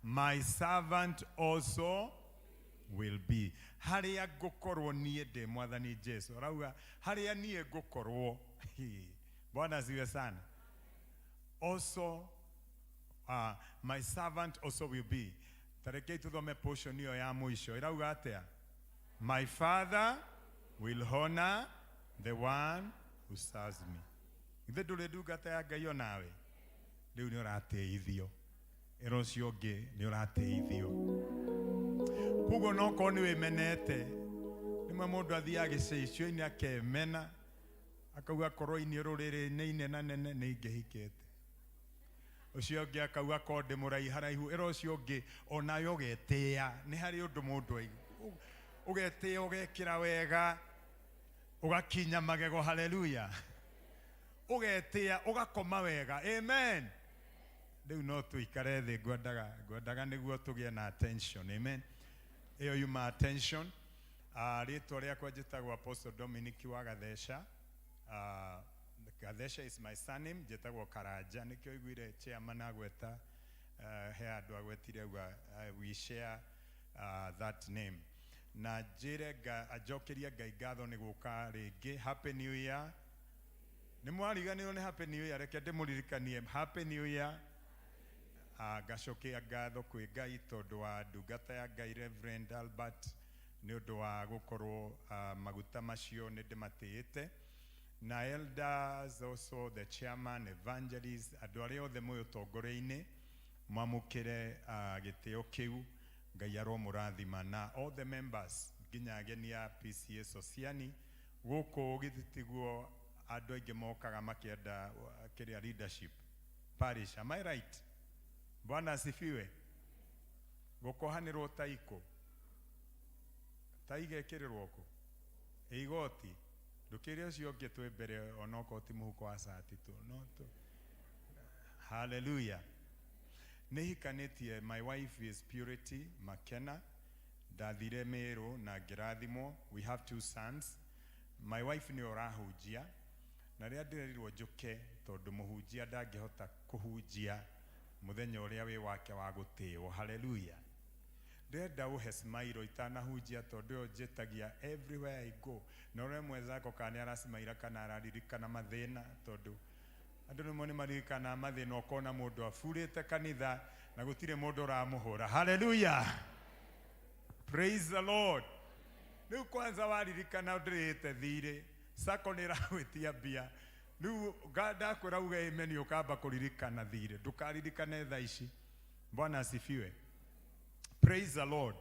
Speaker 7: my servant also will be. Harĩa ngũkorwo niĩ ndĩ Mwathani Jesu. Arauga harĩa niĩ ngũkorwo. Bwana asifiwe sana. Also, my servant also will be. Tarekei tuthome portion ĩyo ya mũico. Ĩrauga atĩa? My father will honor the one who serves me. Ithe ndũrĩ ndungata ya Ngai onawe? Rĩu nĩ ũratĩithio. Ĩra ũcio ũngĩ nĩ ũratĩithio. Koguo no korwo nĩ wĩmenete, rĩmwe mũndũ athiaga gĩcicio-inĩ akemena, akauga korwo iniũrũ rĩrĩ nĩ inena nene nĩ ingĩhikĩte. Ũcio ũngĩ akauga korwo ndĩ mũraiharaihu. Ĩra ũcio ũngĩ onawe ũgetĩĩa, nĩ harĩ ũndũ mũndũ ũgetĩĩa, ũgekĩra wega, ũgakinya magego. Haleluya. Ũgetĩĩa, ũgakoma wega. Amen. Rĩu no tũikare thĩ, ngwendaga nĩguo tũgĩe na attention. Amen. Ĩyo yuma attention. Rĩtwa rĩakwa njĩtagwo Apostle Dominic wa Gatheca. Gatheca is my surname, njĩtagwo Karanja. Nĩkĩo iguire chairman agweta, he andũ agwetire auga we share that name. Na njĩre njokerie Ngai ngatho nĩ gũka rĩngĩ. Happy New Year. Nĩ mwariganĩrwo nĩ Happy New Year, reke ndĩmũririkanie Happy New Year. Ngacokia ngatho kwĩ Ngai tondũ wa ndungata ya Ngai Reverend Albert nĩ ũndũ wa gũkorwo maguta macio nĩ ndĩmatĩĩte, na elders, also the chairman, evangelist, andũ arĩa othe mwĩ ũtongoria-inĩ, mwamũkĩre gĩtĩo kĩu. Ngai aromũrathima, na all the members, nginya ageni a PCEA Sosiani gũkũ. Githĩ tiguo andũ aingĩ mokaga makĩenda kĩrĩa leadership parish? Am I right? Bwana asifiwe. Gũkohanĩrwo taikũ taigekĩrĩrwo kũ igoti ndũkĩre ũcio ũngĩ twĩ mbere, onokorwo ti mũhuko wa cati tu no tu. Hallelujah. Nĩ hikanĩtie. My wife is Purity Makena. Ndathire Meru na ngĩrathimwo. We have two sons. My wife nĩ ũrahunjia, na rĩrĩa ndĩrerirwo njũke tondũ mũhunjia ndangĩhota kũhunjia mũthenya ũrĩa wĩ wake wa gũtĩĩo. Haleluya. Ndĩrenda ũhe smile itanahunjia tondũ ĩyo njĩtagia everywhere I go, na ũrĩa mwenzako kana nĩ aracimaira kana araririkana mathĩna, tondũ andũ rĩmwe nĩ maririkanaga mathĩna, ũkona mũndũ aburĩte kanitha na gũtirĩ mũndũ ũramũhũra. Haleluya, praise the Lord. Rĩu kwanza waririkana ndĩrĩte thirĩ, sako nĩ ĩragwĩtia mbia. Rĩu ndakwĩra uge amen, ũkamba kũririkana thirĩ, ndũkaririkane thaa ici. Bwana asifiwe, praise the Lord.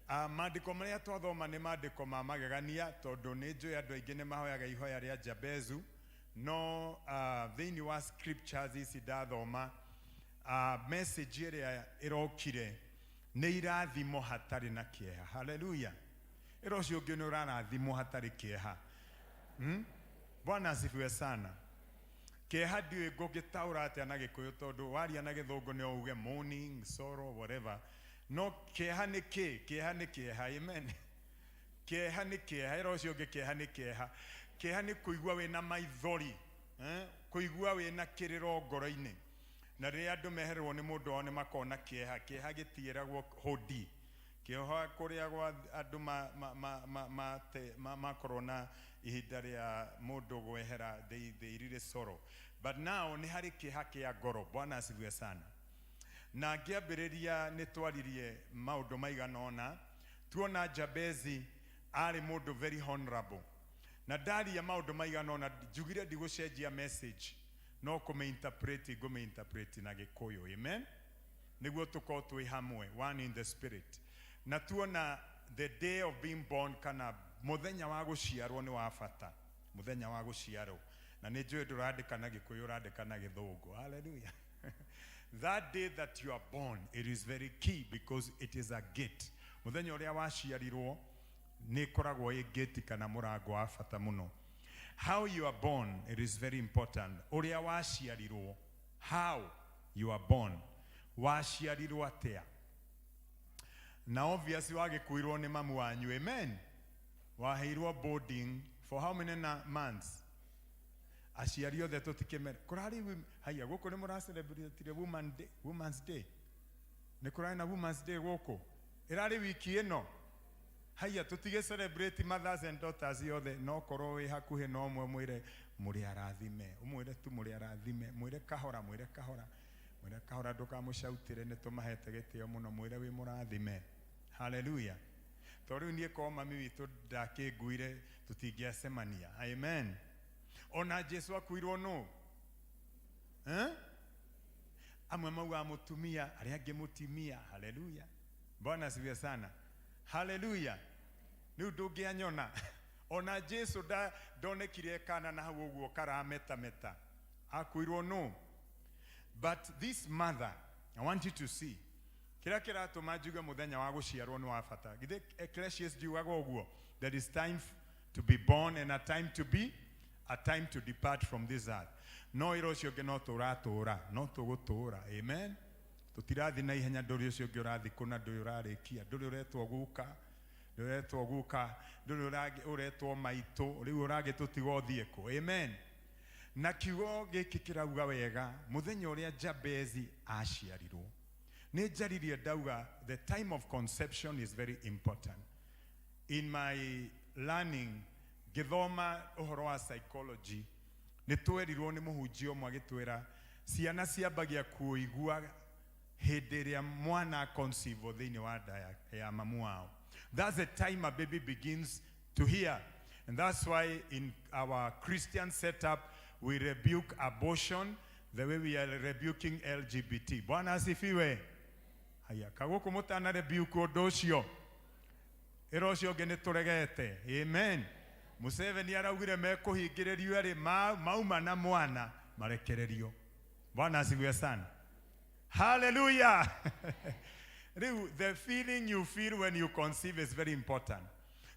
Speaker 7: Maandĩko marĩa twathoma nĩ maandĩko ma magegania, tondũ nĩ njũĩ andũ aingĩ nĩ mahoyaga ihoya rĩa Jabezu, no thĩinĩ wa scriptures ici ndathoma, message ĩrĩa ĩrokire nĩ irathimo hatarĩ na kĩeha. Haleluya. Ĩra ũcio ũngĩ nĩ ũrarathimwo hatarĩ kĩeha. Bwana asifiwe sana. Kĩeha ndiũĩ ngũngĩtaũra atĩa na Gĩkũyũ, tondũ waria na Gĩthũngũ nĩ uge mourning, sorrow, whatever, no kĩeha nĩ kĩ? Kĩeha nĩ kĩeha. Amen. Kĩeha nĩ kĩeha. Ĩra ũcio ũngĩ kĩeha nĩ kĩeha. Kĩeha nĩ kũigua wĩna maithori, eh? Kũigua wĩna kĩrĩro ngoro-inĩ, na rĩrĩa andũ mehererwo nĩ mũndũ wao nĩ makona kĩeha. Kĩeha gĩtiĩragwo hũndi. Kĩeha kũrĩa gwa andũ makorwo na ihinda rĩa mũndũ gwehera, they really sorrow, but now nĩ harĩ kĩeha kĩa ngoro. Bwana asifiwe sana. Na ngĩambĩrĩria nĩ twaririe maũndũ maigana ũna, tuona Jabezi arĩ mũndũ very honorable, na ndaria maũndũ maigana ũna, njugire ndigũcenjia message, no kũmĩinterpret ngũmĩinterpret na Gĩkũyũ. Amen. Nĩguo tũkorwo twĩ hamwe, one in the spirit. Na tuona the day of being born, kana mũthenya wa gũciarwo, nĩ wa bata, mũthenya wa gũciarwo. Na nĩ njũĩ ndũrandĩka na Gĩkũyũ, ũrandĩka na Gĩthũngũ. Hallelujah. That day that you are born, it is very key because it is a gate. Mũthenya ũrĩa waciarirwo nĩ ĩkoragwo ĩ gate kana mũrango wa bata mũno. How you are born, it is very important. Ũrĩa waciarirwo, how you are born, waciarirwo atĩa? Na obviously wagĩkuirwo nĩ mamu wanyu. Amen. Waheirwo boarding for how many months? Aciari othe tũtikĩmera kũrarĩ haya gũkũ nĩ mũracelebrate woman day, Women's Day. Nĩ kũrarĩ na Women's Day gũkũ, ĩrarĩ wiki ĩno. Haya, tũtige celebrate mothers and daughters yothe, no korwo wĩ hakuhĩ no ũmwe, mwĩre mũrĩ arathime, ũmwĩre tu mũrĩ arathime, mwĩre kahora, mwĩre kahora, mwĩre kahora, ndũkamũcautĩre, nĩ tũmahete gĩtĩo mũno, mwĩre wĩ mũrathime. Haleluya. To rĩu niĩ korwo mami witũ ndakĩnguire, tũtingĩacemania. Amen. Ona Jesu akuirwo nũ? Eh? Amwe maugaga mũtumia, arĩa angĩ mũtimia. Haleluya, Bwana asifiwe sana. Haleluya. Rĩu ndũngĩanyona, ona Jesu ndonekire kana na hau ũguo karametameta, akuirwo nũ? But this mother, I want you to see kĩrĩa kĩratũma njuge mũthenya wa gũciarwo nĩ wa bata. Githĩ Ecclesiastes ndiugaga ũguo? There is time to be born and a time to be a time to depart from this earth. No ĩra ũcio ũngĩ no tũratũra, no tũgũtũra. Amen. Tũtirathi na ihenya. Ndũrĩ ũcio ũngĩ ũrathi kũna, ndũrĩ ũrarĩkia, ndũrĩ ũretwo guka, ndũrĩ ũretwo guka, ndũrĩ ũretwo maitũ, rĩu ũragĩtũtiga ũthiĩ kũ? Amen. Na kiugo gĩkĩ kĩrauga wega mũthenya ũrĩa Jabezi aciarirwo. Nĩ njaririe ndauga the time of conception is very important. In my learning ngĩthoma ũhoro wa psychology nĩ twerirwo nĩ mũhunjia ũmwe agĩtwĩra ciana ciambagia kũigua hĩndĩ ĩrĩa mwana conceive thĩinĩ wa nda ya, ya mamu wao. That's the time a baby begins to hear, and that's why in our Christian setup we rebuke abortion the way we are rebuking LGBT. Bwana asifiwe. Haya, kagũkũ mũtana rebuke ũndũ ũcio, ĩra ũcio ũngĩ nĩ tũregete. Amen. Museveni araugire mekũhingĩrĩrio erĩ mauma na mwana marekererio. Bwana asifiwe sana. Hallelujah. Rĩu the feeling you feel when you conceive is very important.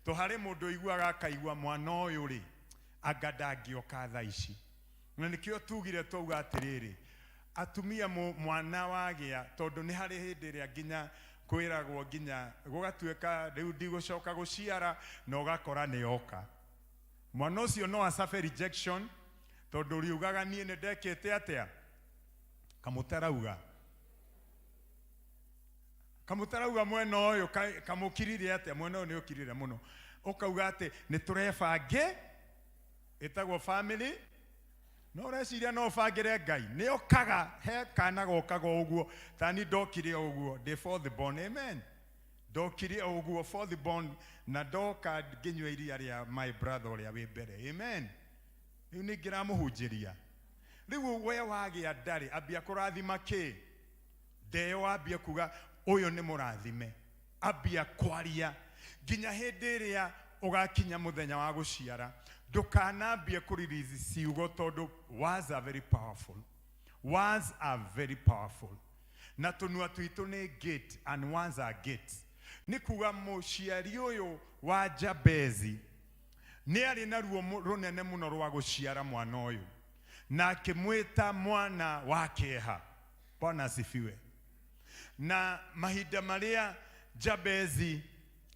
Speaker 7: To harĩ mũndũ ũiguaga akaigua mwana ũyũ rĩ, anga ndangĩoka thaa ici. Na nĩkĩo tugire twauga atĩrĩrĩ, atumia mwana wagĩa, tondũ nĩ harĩ hĩndĩ ĩrĩa nginya kwĩragwo nginya gũgatuĩka rĩu ndigũcoka gũciara, na ũgakora nĩ yoka. Mwana ũcio no acabe rejection, tondũ riugaga niĩ nĩ ndekĩte atĩa? Kamũtarauga. Kamũtarauga mwena ũyũ kamũkirire atĩa? Mwena ũyũ nĩ ũkirire mũno. Ũkauga atĩ nĩ tũrebange, ĩtagwo family, no ũreciria no ũbangĩre Ngai. Nĩ okaga, he kana gokaga o ũguo, tani ndokire o ũguo, ndĩ fourth born, amen. Ndokire o ũguo fourth born, na ndoka ngĩnyua iria rĩa my brother ũrĩa wĩ mbere, amen. Rĩu nĩ ngĩramũhunjĩria. Rĩu we wagĩa ndarĩ, ambia kũrathima kĩ? Ndeyo ambia kuga ũyũ nĩ mũrathime, ambia kwaria nginya hĩndĩ ĩrĩa ũgakinya mũthenya wa gũciara. Ndũkanambie kũ-release ciugo, tondũ words are very powerful. Words are very powerful. Na tũnua twitũ nĩ gate, and words are gates. Nĩ kuga mũciari ũyũ wa Jabezi nĩ arĩ na ruo rũnene mũno rwa gũciara mwana ũyũ, na akĩmwĩta mwana wa kĩeha. Bwana asifiwe. Na mahinda marĩa Jabezi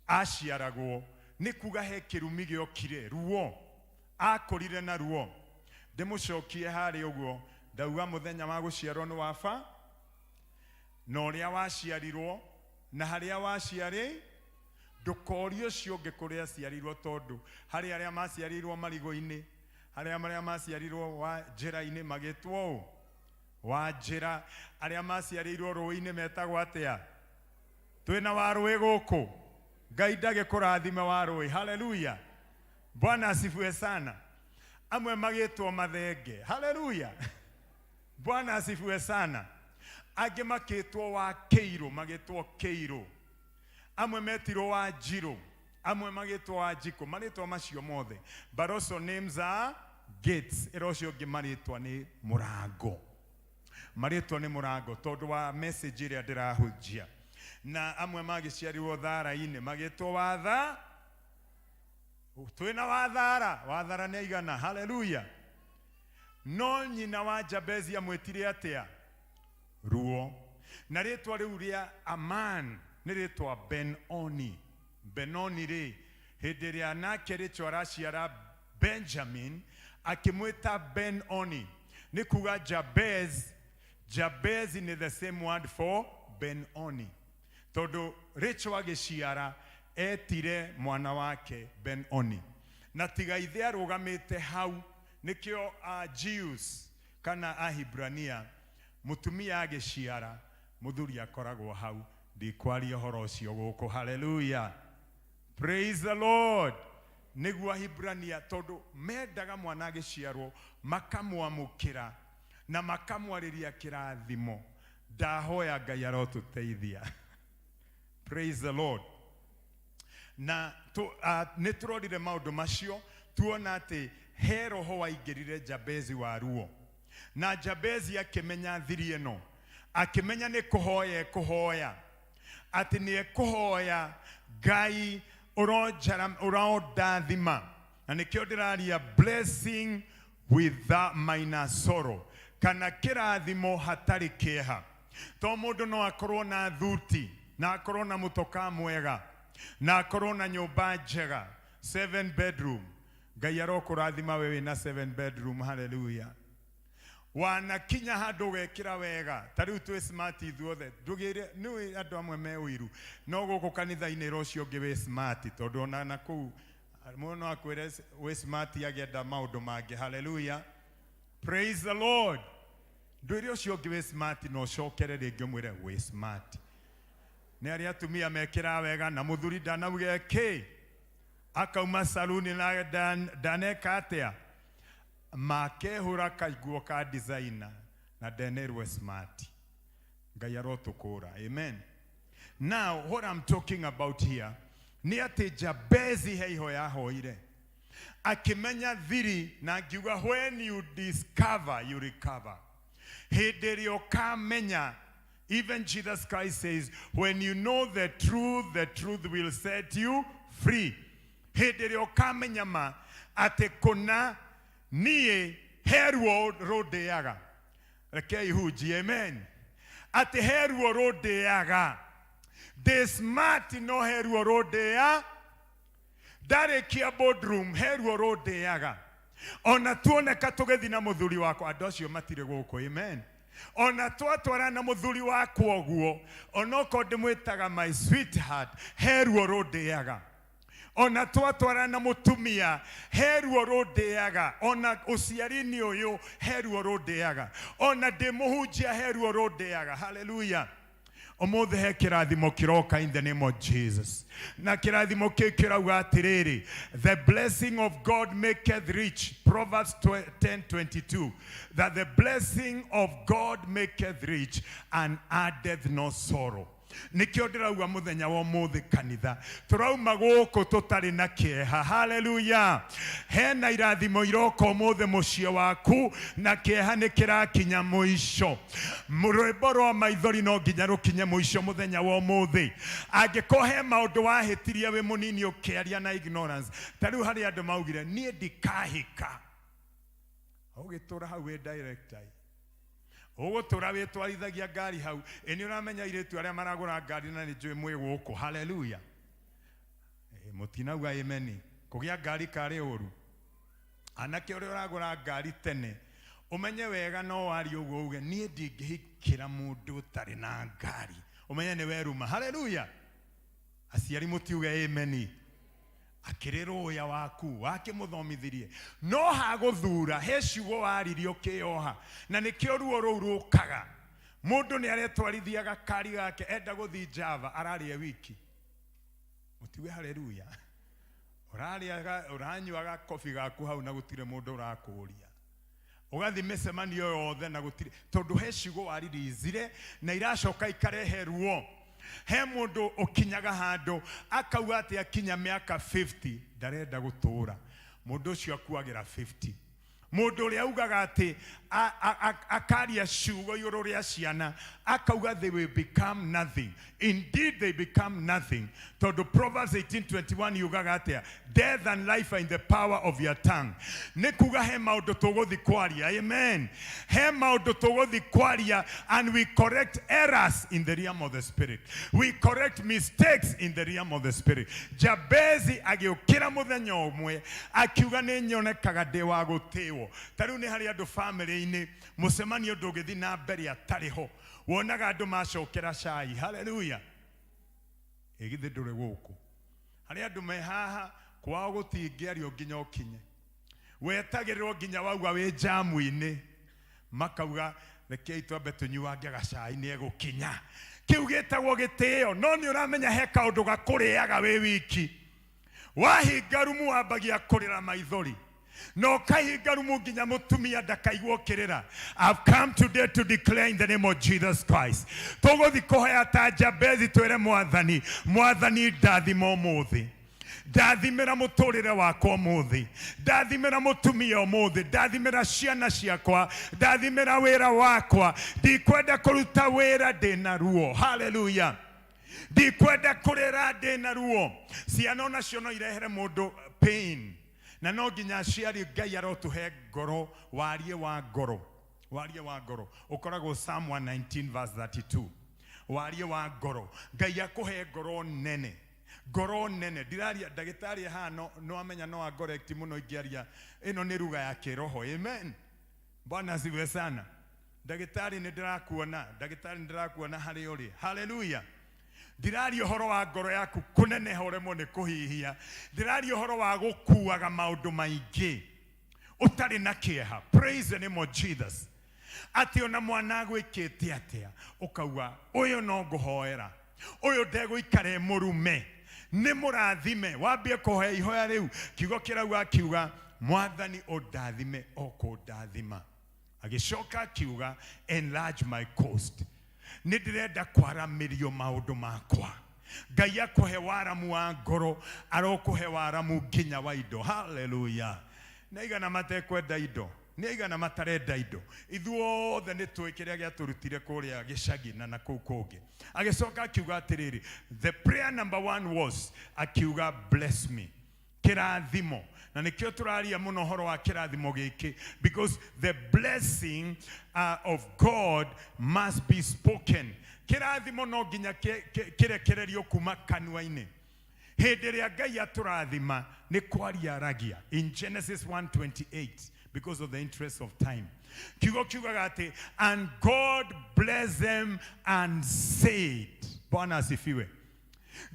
Speaker 7: aciaragwo, nĩ kuga he kĩrumi gĩokire, ruo akũrire na ruo. Ndĩmũcokie harĩa ũguo ndauga mũthenya wa gũciarwo nĩ waba, na ũrĩa waciarirwo na harĩa waciarĩ, ndũkorie ũcio ũngĩ kũrĩa aciarirwo, tondũ harĩ arĩa maciarirwo marigũ-inĩ, harĩa marĩa maciarirwo wa njĩra-inĩ magĩtwo ũ wa njĩra, arĩa maciarĩirwo rũĩ-inĩ metagwo atĩa? Twĩna wa rũĩ gũkũ, Ngai ndagĩkũrathime wa rũĩ. Haleluya, Bwana asifiwe sana. Amwe magĩtwo mathenge. Haleluya, Bwana asifiwe sana. Angĩ makĩtwo wa kĩirũ, magĩtwo kĩirũ. Amwe metirwo wa njirũ, amwe magĩtwo wa njikũ. Marĩtwa macio mothe, but also names are gates. Ĩra ũcio ũngĩ marĩtwa nĩ mũrango. Marĩtwa nĩ mũrango, tondũ wa message ĩrĩa ndĩrahunjia. Na amwe magĩciarirwo thara-inĩ magĩtwo watha. Twĩna wathara, wathara nĩ aigana. Haleluya. No nyina wa Jabezi amwĩtire atĩa? Ruo. Na rĩtwa rĩu rĩa Aman nĩ rĩtwa Benoni. Benoni rĩ, hĩndĩ ĩrĩa nake Rachel araciara Benjamin, akĩmwĩta Benoni. Nĩ kuga Jabez, Jabez nĩ the same word for Benoni. Tondũ Rachel agĩciara etire mwana wake Benoni. Na tiga ithe arũgamĩte hau, nĩkĩo a Jews kana Ahibrania mũtumia agĩciara mũthuri akoragwo hau. Ndikwaria ũhoro ũcio gũkũ. Haleluya, praise the Lord. Nĩguo Ahibrania, tondũ mendaga mwana agĩciarwo makamwamũkĩra na makamwarĩria kĩrathimo. Ndahoya Ngai arotũteithia. Praise the Lord. Na nĩ tũrorire maũndũ macio, tuona atĩ he roho waingĩrire Jabezi wa ruo, na Jabezi akĩmenya thiri ĩno, akĩmenya nĩ kũhoya ekũhoya, atĩ nĩ ekũhoya Ngai ũrondathima. Na nĩkĩo ndĩraria blessing with the minus sorrow, kana kĩrathimo hatarĩ kĩeha. To mũndũ no akorwo na thuti, na akorwo na mũtokaa mwega, na akorwo na nyũmba njega 7 bedroom. Ngai arokũrathima we wĩna 7 bedroom. Haleluya. Wanakinya handũ ũgekĩra wega, ta rĩu twĩ smart ithuothe, ndũgĩre nĩũĩ andũ amwe me ũiru, no gũkũ kanitha-inĩ ĩra ũcio ũngĩ wĩ smart, tondũ ona na kũu mũndũ no akwĩre wĩ smart agĩenda maũndũ mangĩ. Hallelujah, praise the Lord. Ndwĩre ũcio ũngĩ wĩ smart na ũcokere rĩngĩ ũmwĩre wĩ smart. Nĩ arĩa atumia mekĩraga wega na mũthuri ndanauge kĩ, akauma saluni na ndaneka atĩa, makehũra kaiguo ka designer na ndenerwe smart. Ngai arotũkũra. Amen. Now what I'm talking about here nĩ atĩ Jabezi he ihoya ahoire akĩmenya thiri, na ngiuga when you discover you recover. Hĩndĩ ĩrĩa ũkamenya, even Jesus Christ says, when you know the truth, the truth will set you free. Hĩndĩ ĩrĩa ũkamenya ma atĩ kũna niĩ he ruo rũndĩaga, rekei hunjie, amen, atĩ he ruo rũndĩaga, ndĩ smart no he ruo rũndĩa, ndarĩkia boardroom he ruo rũndĩaga, ona tuoneka tũgĩthiĩ na mũthuri wakwa, andũ acio matirĩ gũkũ, amen, ona twatwara na mũthuri wakwa ũguo, onokorwo ndĩmwĩtaga my sweetheart, he ruo rũndĩaga, ona twatwara na mũtumia he ruo rũndĩaga, ona ũciari-inĩ ũyũ he ruo rũndĩaga, ona ndĩ mũhunjia he ruo rũndĩaga. Haleluya. Ũmũthĩ he kĩrathimo kĩroka in the name of Jesus, na kĩrathimo kĩu kĩrauga atĩrĩrĩ, the blessing of God maketh rich, Proverbs 10:22, that the blessing of God maketh rich and addeth no sorrow. Nĩkĩo ndĩrauga mũthenya wa ũmũthĩ kanitha tũrauma gũkũ tũtarĩ na kĩeha. Haleluya. Hena irathimo iroka ũmũthĩ mũciĩ waku, na kĩeha nĩ kĩrakinya mũico. Rwĩmbo rwa maithori no nginya rũkinye mũico mũthenya wa ũmũthĩ. Angĩkorwo he maũndũ wahĩtirie wĩ mũnini ũkĩaria na ignorance, ta rĩu harĩ andũ maugire niĩ ndikahika, ũgĩtũra hau wĩ director, ũgũtũra wĩtwarithagia ngari hau, ĩ nĩ ũramenya airĩtu arĩa maragũra ngari, na nĩ njũĩ mwĩ gũkũ. Haleluya. Mũtinauga amen. Kũgĩa ngari karĩ ũru? Anake ũrĩa ũragũra ngari tene, ũmenye wega no warie ũguo uge niĩ ndingĩhikĩra mũndũ ũtarĩ na ngari, ũmenye nĩ weruma. Haleluya. Aciari mũtiuge amen. Akĩrĩ rũya waku wakĩmũthomithirie no hagũthura, he ciugo waririe ũkĩyoha, na nĩkĩo ruo rũu rũkaga. Mũndũ nĩ aretwarithia gakari gake, enda gũthiĩ Java, ararĩa wiki. Mũtiuge haleluya. Ũrarĩaga, ũranyuaga kobi gaku hau na gũtirĩ mũndũ ũrakũria, ũgathiĩ mĩcemanio yothe na gũtirĩ, tondũ he ciugo waririzire na iracoka ikarehe ruo. He mũndũ ũkinyaga handũ akauga atĩ akinya mĩaka 50 ndarenda gũtũra. Mũndũ ũcio akuagĩra 50. Mũndũ ũrĩa augaga atĩ akaria ciugo igũrũ rĩa ciana akauga they will become nothing, indeed they become nothing, tondũ Proverbs 18:21 yugaga atĩa? Death and life are in the power of your tongue. Nĩ kuga he maũndũ tũgũthi kwaria, amen, he maũndũ tũgũthi kwaria, and we correct errors in the realm of the spirit, we correct mistakes in the realm of the spirit. Jabezi agĩũkĩra mũthenya ũmwe akiuga nĩ nyonekaga ndĩ wa gũtĩwo. Ta rĩu nĩ harĩ andũ famĩlĩ-inĩ mũcemanio ndũngĩthiĩ na mbere atarĩ ho, wonaga andũ macokera cai. Haleluya. Ĩ githĩ ndũrĩ gũkũ? Harĩ andũ me haha kwao gũtingĩario nginya ũkinye, wetagĩrĩrwo nginya wauga wĩ jamu-inĩ, makauga rekei twambe tũnyuange gacai nĩ egũkinya. Kĩu gĩtagwo gĩtĩo. No nĩ ũramenya he kaũndũ gakũrĩaga wĩ wiki, wahinga rumu wambagia kũrĩra maithori na ũkahinga rumu nginya mũtumia ndakaigua ũkĩrĩra. I've come today to declare in the name of Jesus Christ, tũgũthi kũhoya ta Jabezi, twĩre Mwathani, Mwathani ndathima ũmũthĩ, ndathimĩra mũtũrĩre wakwa ũmũthĩ, ndathimĩra mũtumia ũmũthĩ, ndathimĩra ciana ciakwa, ndathimĩra wĩra wakwa. Ndikwenda kũruta wĩra ndĩna ruo. Haleluya. Ndikwenda kũrĩra ndĩna ruo. Ciana onacio no irehere mũndũ pain, na no nginya aciari, Ngai arotũhe ngoro, warie wa ngoro. Warie wa ngoro ũkoragwo Psalm 119 verse 32. Warie wa ngoro, Ngai akũhe ngoro nene, ngoro nene. Ndiraria ndagĩtarĩ haha, no amenya no angorect mũno ingĩaria. Ĩno nĩ ruga ya kĩroho, amen. Bwana asifiwe sana. Ndagĩtarĩ nĩ ndĩrakuona, ndagĩtarĩ nĩ ndĩrakuona harĩa ũrĩ. Haleluya. Ndĩraria ũhoro wa ngoro yaku kũneneha ũremwo nĩ kũhihia. Ndĩraria ũhoro wa gũkuaga maũndũ maingĩ ũtarĩ na kĩeha. Praise the name of Jesus. Atĩ ona mwana agwĩkĩte atĩa ũkauga ũyũ no ngũhoera, ũyũ ndegũikara e mũrume, nĩ mũrathime. Wambie kũhoya ihoya rĩu, kiugo kĩrauga akiuga mwathani ũndathime o kũndathima. Agĩcoka akiuga enlarge my coast, nĩ ndĩrenda kwaramĩrio maũndũ makwa. Ngai akũhe waramu wa ngoro, arokũhe waramu nginya wa indo. Haleluya. Nĩ aigana matekwenda indo? Nĩ aigana matarenda indo? Ithuothe nĩ tũĩ kĩrĩa gĩatũrutire kũrĩa gĩcagi na nakũu kũngĩ. Agĩcoka akiuga atĩrĩrĩ, the prayer number one was, akiuga bless me, kĩrathimo. Na nĩkĩo tũraria mũno ũhoro wa kĩrathimo gĩkĩ, because the blessing of God must be spoken. Kĩrathimo no nginya kĩrekererio kuma kanua-inĩ. Hĩndĩ ĩrĩa Ngai atũrathima nĩ kwaria aragia. In Genesis 1:28, because of the interest of time, kiugo kiugaga atĩ and God blessed them and said. Bwana asifiwe.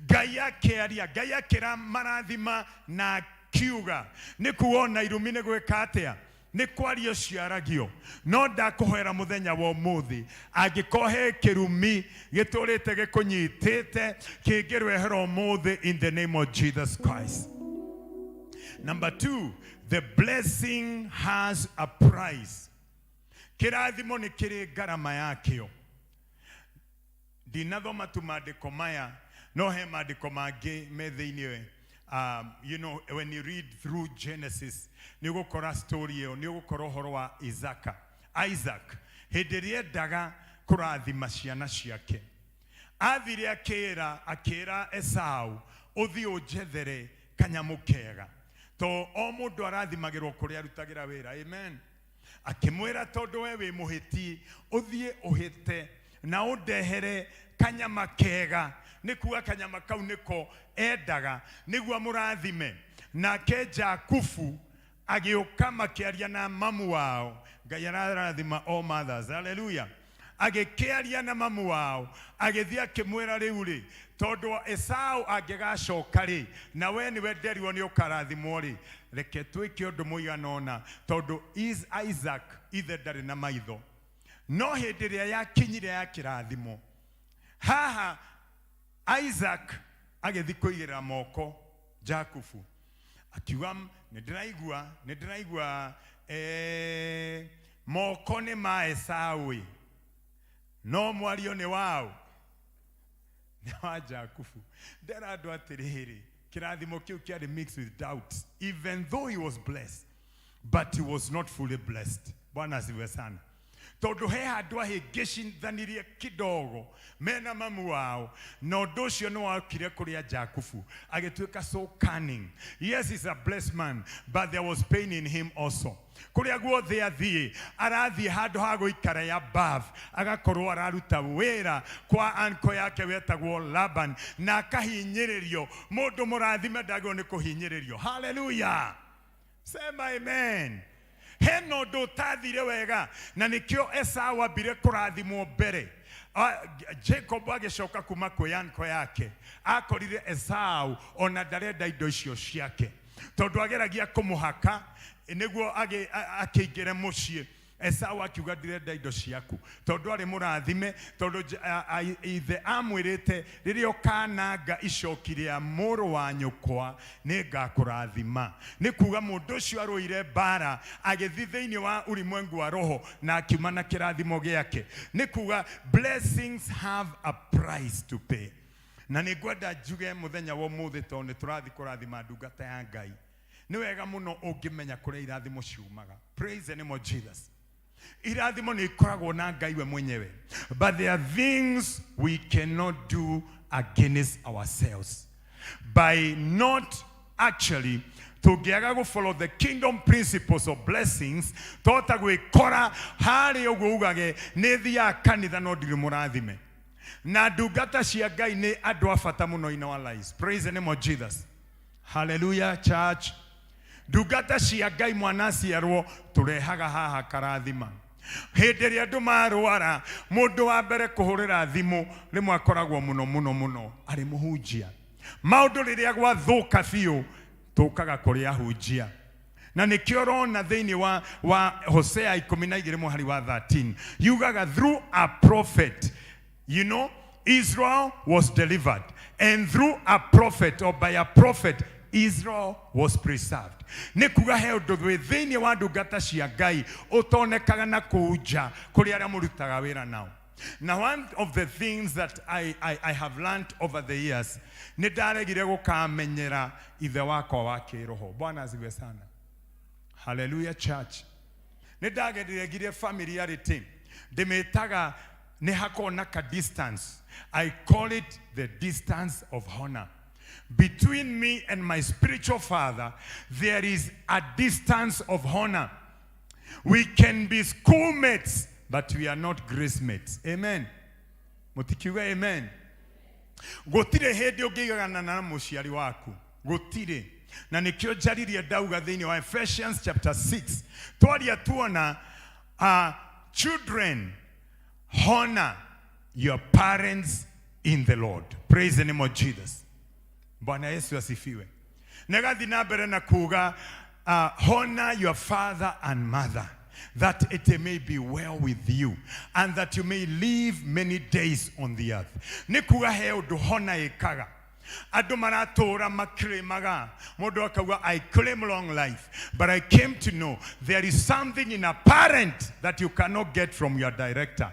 Speaker 7: Ngai akĩaria, Ngai akĩra marathima na akiuga. Nĩ kuona irumi nĩ gwĩka atĩa? Nĩ kwario ciaragio. No ndakũhoera mũthenya wa ũmũthĩ, angĩkorwo he kĩrumi gĩtũrĩte gĩkũnyitĩte, kĩngĩrwehera ũmũthĩ in the name of Jesus Christ. Number 2, the blessing has a price. Kĩrathimo nĩ kĩrĩ ngarama yakĩo. Ndinathoma tu maandĩko maya, no he maandĩko mangĩ me thĩinĩ. You know, when you read through Genesis, nĩ ũgũkora story ĩyo, nĩ ũgũkora ũhoro wa Isaka. Isaac, hĩndĩ ĩrĩa endaga kũrathima ciana ciake, athire akĩra akĩra Esau, ũthiĩ ũnjethere kanyamũ kega, to o mũndũ arathimagĩrwo kũrĩa arutagĩra wĩra. Amen. Akĩmwĩra tondũ we wĩ mũhĩti, ũthiĩ ũhĩte na ũndehere kanyama kega. Nĩ kuga kanyama kau nĩko endaga nĩguo amũrathime. Nake Jakubu agĩũka makĩaria na mamu wao. Ngai ararathima all mothers. Hallelujah. Agĩkĩaria na mamu wao, agĩthiĩ akĩmwĩra rĩu rĩ, tondũ Esau angĩgacoka rĩ, na we nĩwe nderirwo nĩ ũkarathimwo rĩ, reke twĩke ũndũ mũigana ũna, tondũ Isaac ithe ndarĩ na maitho. No hĩndĩ ĩrĩa yakinyire ya kĩrathimo, haha Isaac agĩthiĩ kũigĩrĩra moko Jakubu, akiuga nĩ ndĩraigua, nĩ ndĩraigua moko nĩ ma Esau ĩ, no mwario nĩ waũ? Nĩ wa Jakubu. Ndera andũ atĩrĩrĩ, kĩrathimo kĩu kĩarĩ mixed with doubt. Even though he was blessed, but he was not fully blessed. Bwana asifiwe sana. Tondũ he handũ ahĩngĩcithanirie kidogo mena mamu wao, na ũndũ ũcio nĩ wokire kũrĩa Jakubu, agĩtuĩka so cunning. Yes, he's a blessed man, but there was pain in him also. Kũrĩa guothe athiĩ, arathiĩ handũ ha gũikara ya above, agakorwo araruta wĩra kwa uncle yake wetagwo Laban, na akahinyĩrĩrio. Mũndũ mũrathime ndagĩrĩirwo nĩ kũhinyĩrĩrio. Hallelujah. Sema amen. Hena ũndũ ũtathire wega, na nĩkĩo Esau ambire kũrathimwo mbere. Jacob agĩcoka kuma kwĩ uncle yake, akorire Esau ona ndarenda indo icio ciake, tondũ ageragia kũmũhaka nĩguo akĩingĩre mũciĩ. Esau akiuga ndirenda indo ciaku, tondũ arĩ mũrathime, tondũ ithe amwĩrĩte rĩrĩa ũkananga icoki rĩa mũrũ wa nyũkwa nĩngakũrathima. Nĩ kuga mũndũ ũcio arũire mbara agĩthiĩ thĩinĩ wa ulimwengu wa roho na akiuma na kĩrathimo gĩake. Nĩ kuga blessings have a price to pay. Na nĩ ngwenda njuge mũthenya wa ũmũthĩ, tondũ nĩ tũrathiĩ kũrathima ndungata ya Ngai, nĩ wega mũno ũngĩmenya kũrĩa irathimo ciumaga. Praise the name of Jesus. Irathimo nĩ ikoragwo na Ngai we mwenyewe, but there are things we cannot do against ourselves by not actually tũngĩaga gũ follow the kingdom principles of blessings. Tota gwĩkora harĩa ũguo ugage nĩ thiaga kanitha no ndirĩ mũrathime. Na ndungata cia Ngai nĩ andũ a bata mũno in our lives. Praise the name of Jesus. Hallelujah, church. Ndungata cia Ngai mwana aciarwo tũrehaga haha karathima. Hĩndĩ ĩrĩa andũ marwara, mũndũ wa mbere kũhũrĩra thimũ rĩmwe akoragwo mũno mũno mũno arĩ mũhunjia. Maũndũ rĩrĩa gwathũka biũ tũkaga kũrĩ ahunjia. Na nĩkĩo ũrona thĩinĩ wa, wa Hosea 12 mũhari wa 13 yugaga through a prophet. You know, Israel was delivered, and through a prophet or by a prophet, Israel was preserved. Nĩ kuga he ũndũ wĩ thĩinĩ wa ndungata cia Ngai ũtonekaga na kũu nja kũrĩ arĩa mũrutaga wĩra nao. Now one of the things that I have learned over the years, nĩ ndaregire gũkamenyera ithe wakwa wa kĩroho. Bwana asifiwe sana. Hallelujah church. Nĩ ndageregire familiarity, ndĩmĩtaga nĩ hakoragwo na ka distance. I call it the distance of honor. Between me and my spiritual father, there is a distance of honor. We can be schoolmates, but we are not grace mates. Amen. Mũtikiuga amen. Gũtirĩ hĩndĩ ũngĩigana na mũciari waku. Gũtirĩ. Na nĩkĩo njaririe ndauga thĩinĩ wa Ephesians chapter 6. Twaria tuona children honor your parents in the Lord. Praise the name of Jesus. Bwana Yesu asifiwe. Negathi na mbere na kuga honor your father and mother, that it may be well with you and that you may live many days on the earth. Nĩ kuga he ũndũ hona ĩkaga. Andũ maratũra makirĩmaga. Mũndũ akauga, I claim long life, but I came to know there is something in a parent that you cannot get from your director.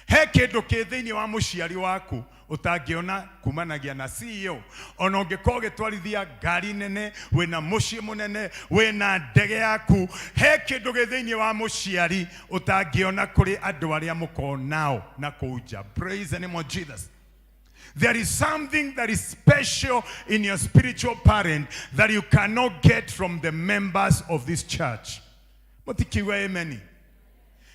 Speaker 7: He kĩndũ kĩ thĩinĩ wa mũciari waku ũtangĩona kumanagia na CEO. Ona ũngĩkorwo ũgĩtwarithia ngari nene, wĩna mũciĩ mũnene, wĩna ndege yaku, he kĩndũ gĩ thĩinĩ wa mũciari ũtangĩona kũrĩ andũ arĩa mũkoragwo nao na kũu nja. Praise the name of Jesus. There is something that is special in your spiritual parent that you cannot get from the members of this church. Mũtikiuga amen.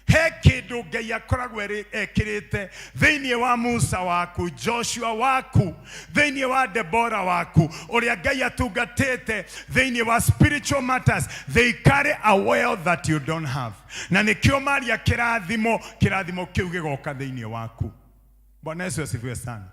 Speaker 7: He kĩndũ Ngai akoragwo ekĩrĩte thĩinĩ wa Musa waku, Joshua waku, thĩinĩ wa Deborah waku, ũrĩa Ngai atungatĩte thĩinĩ wa spiritual matters. They carry a wealth that you don't have. Na nĩkĩo maria kĩrathimo, kĩrathimo kĩu gĩgoka thĩinĩ waku. Bwana Yesu asifiwe sana.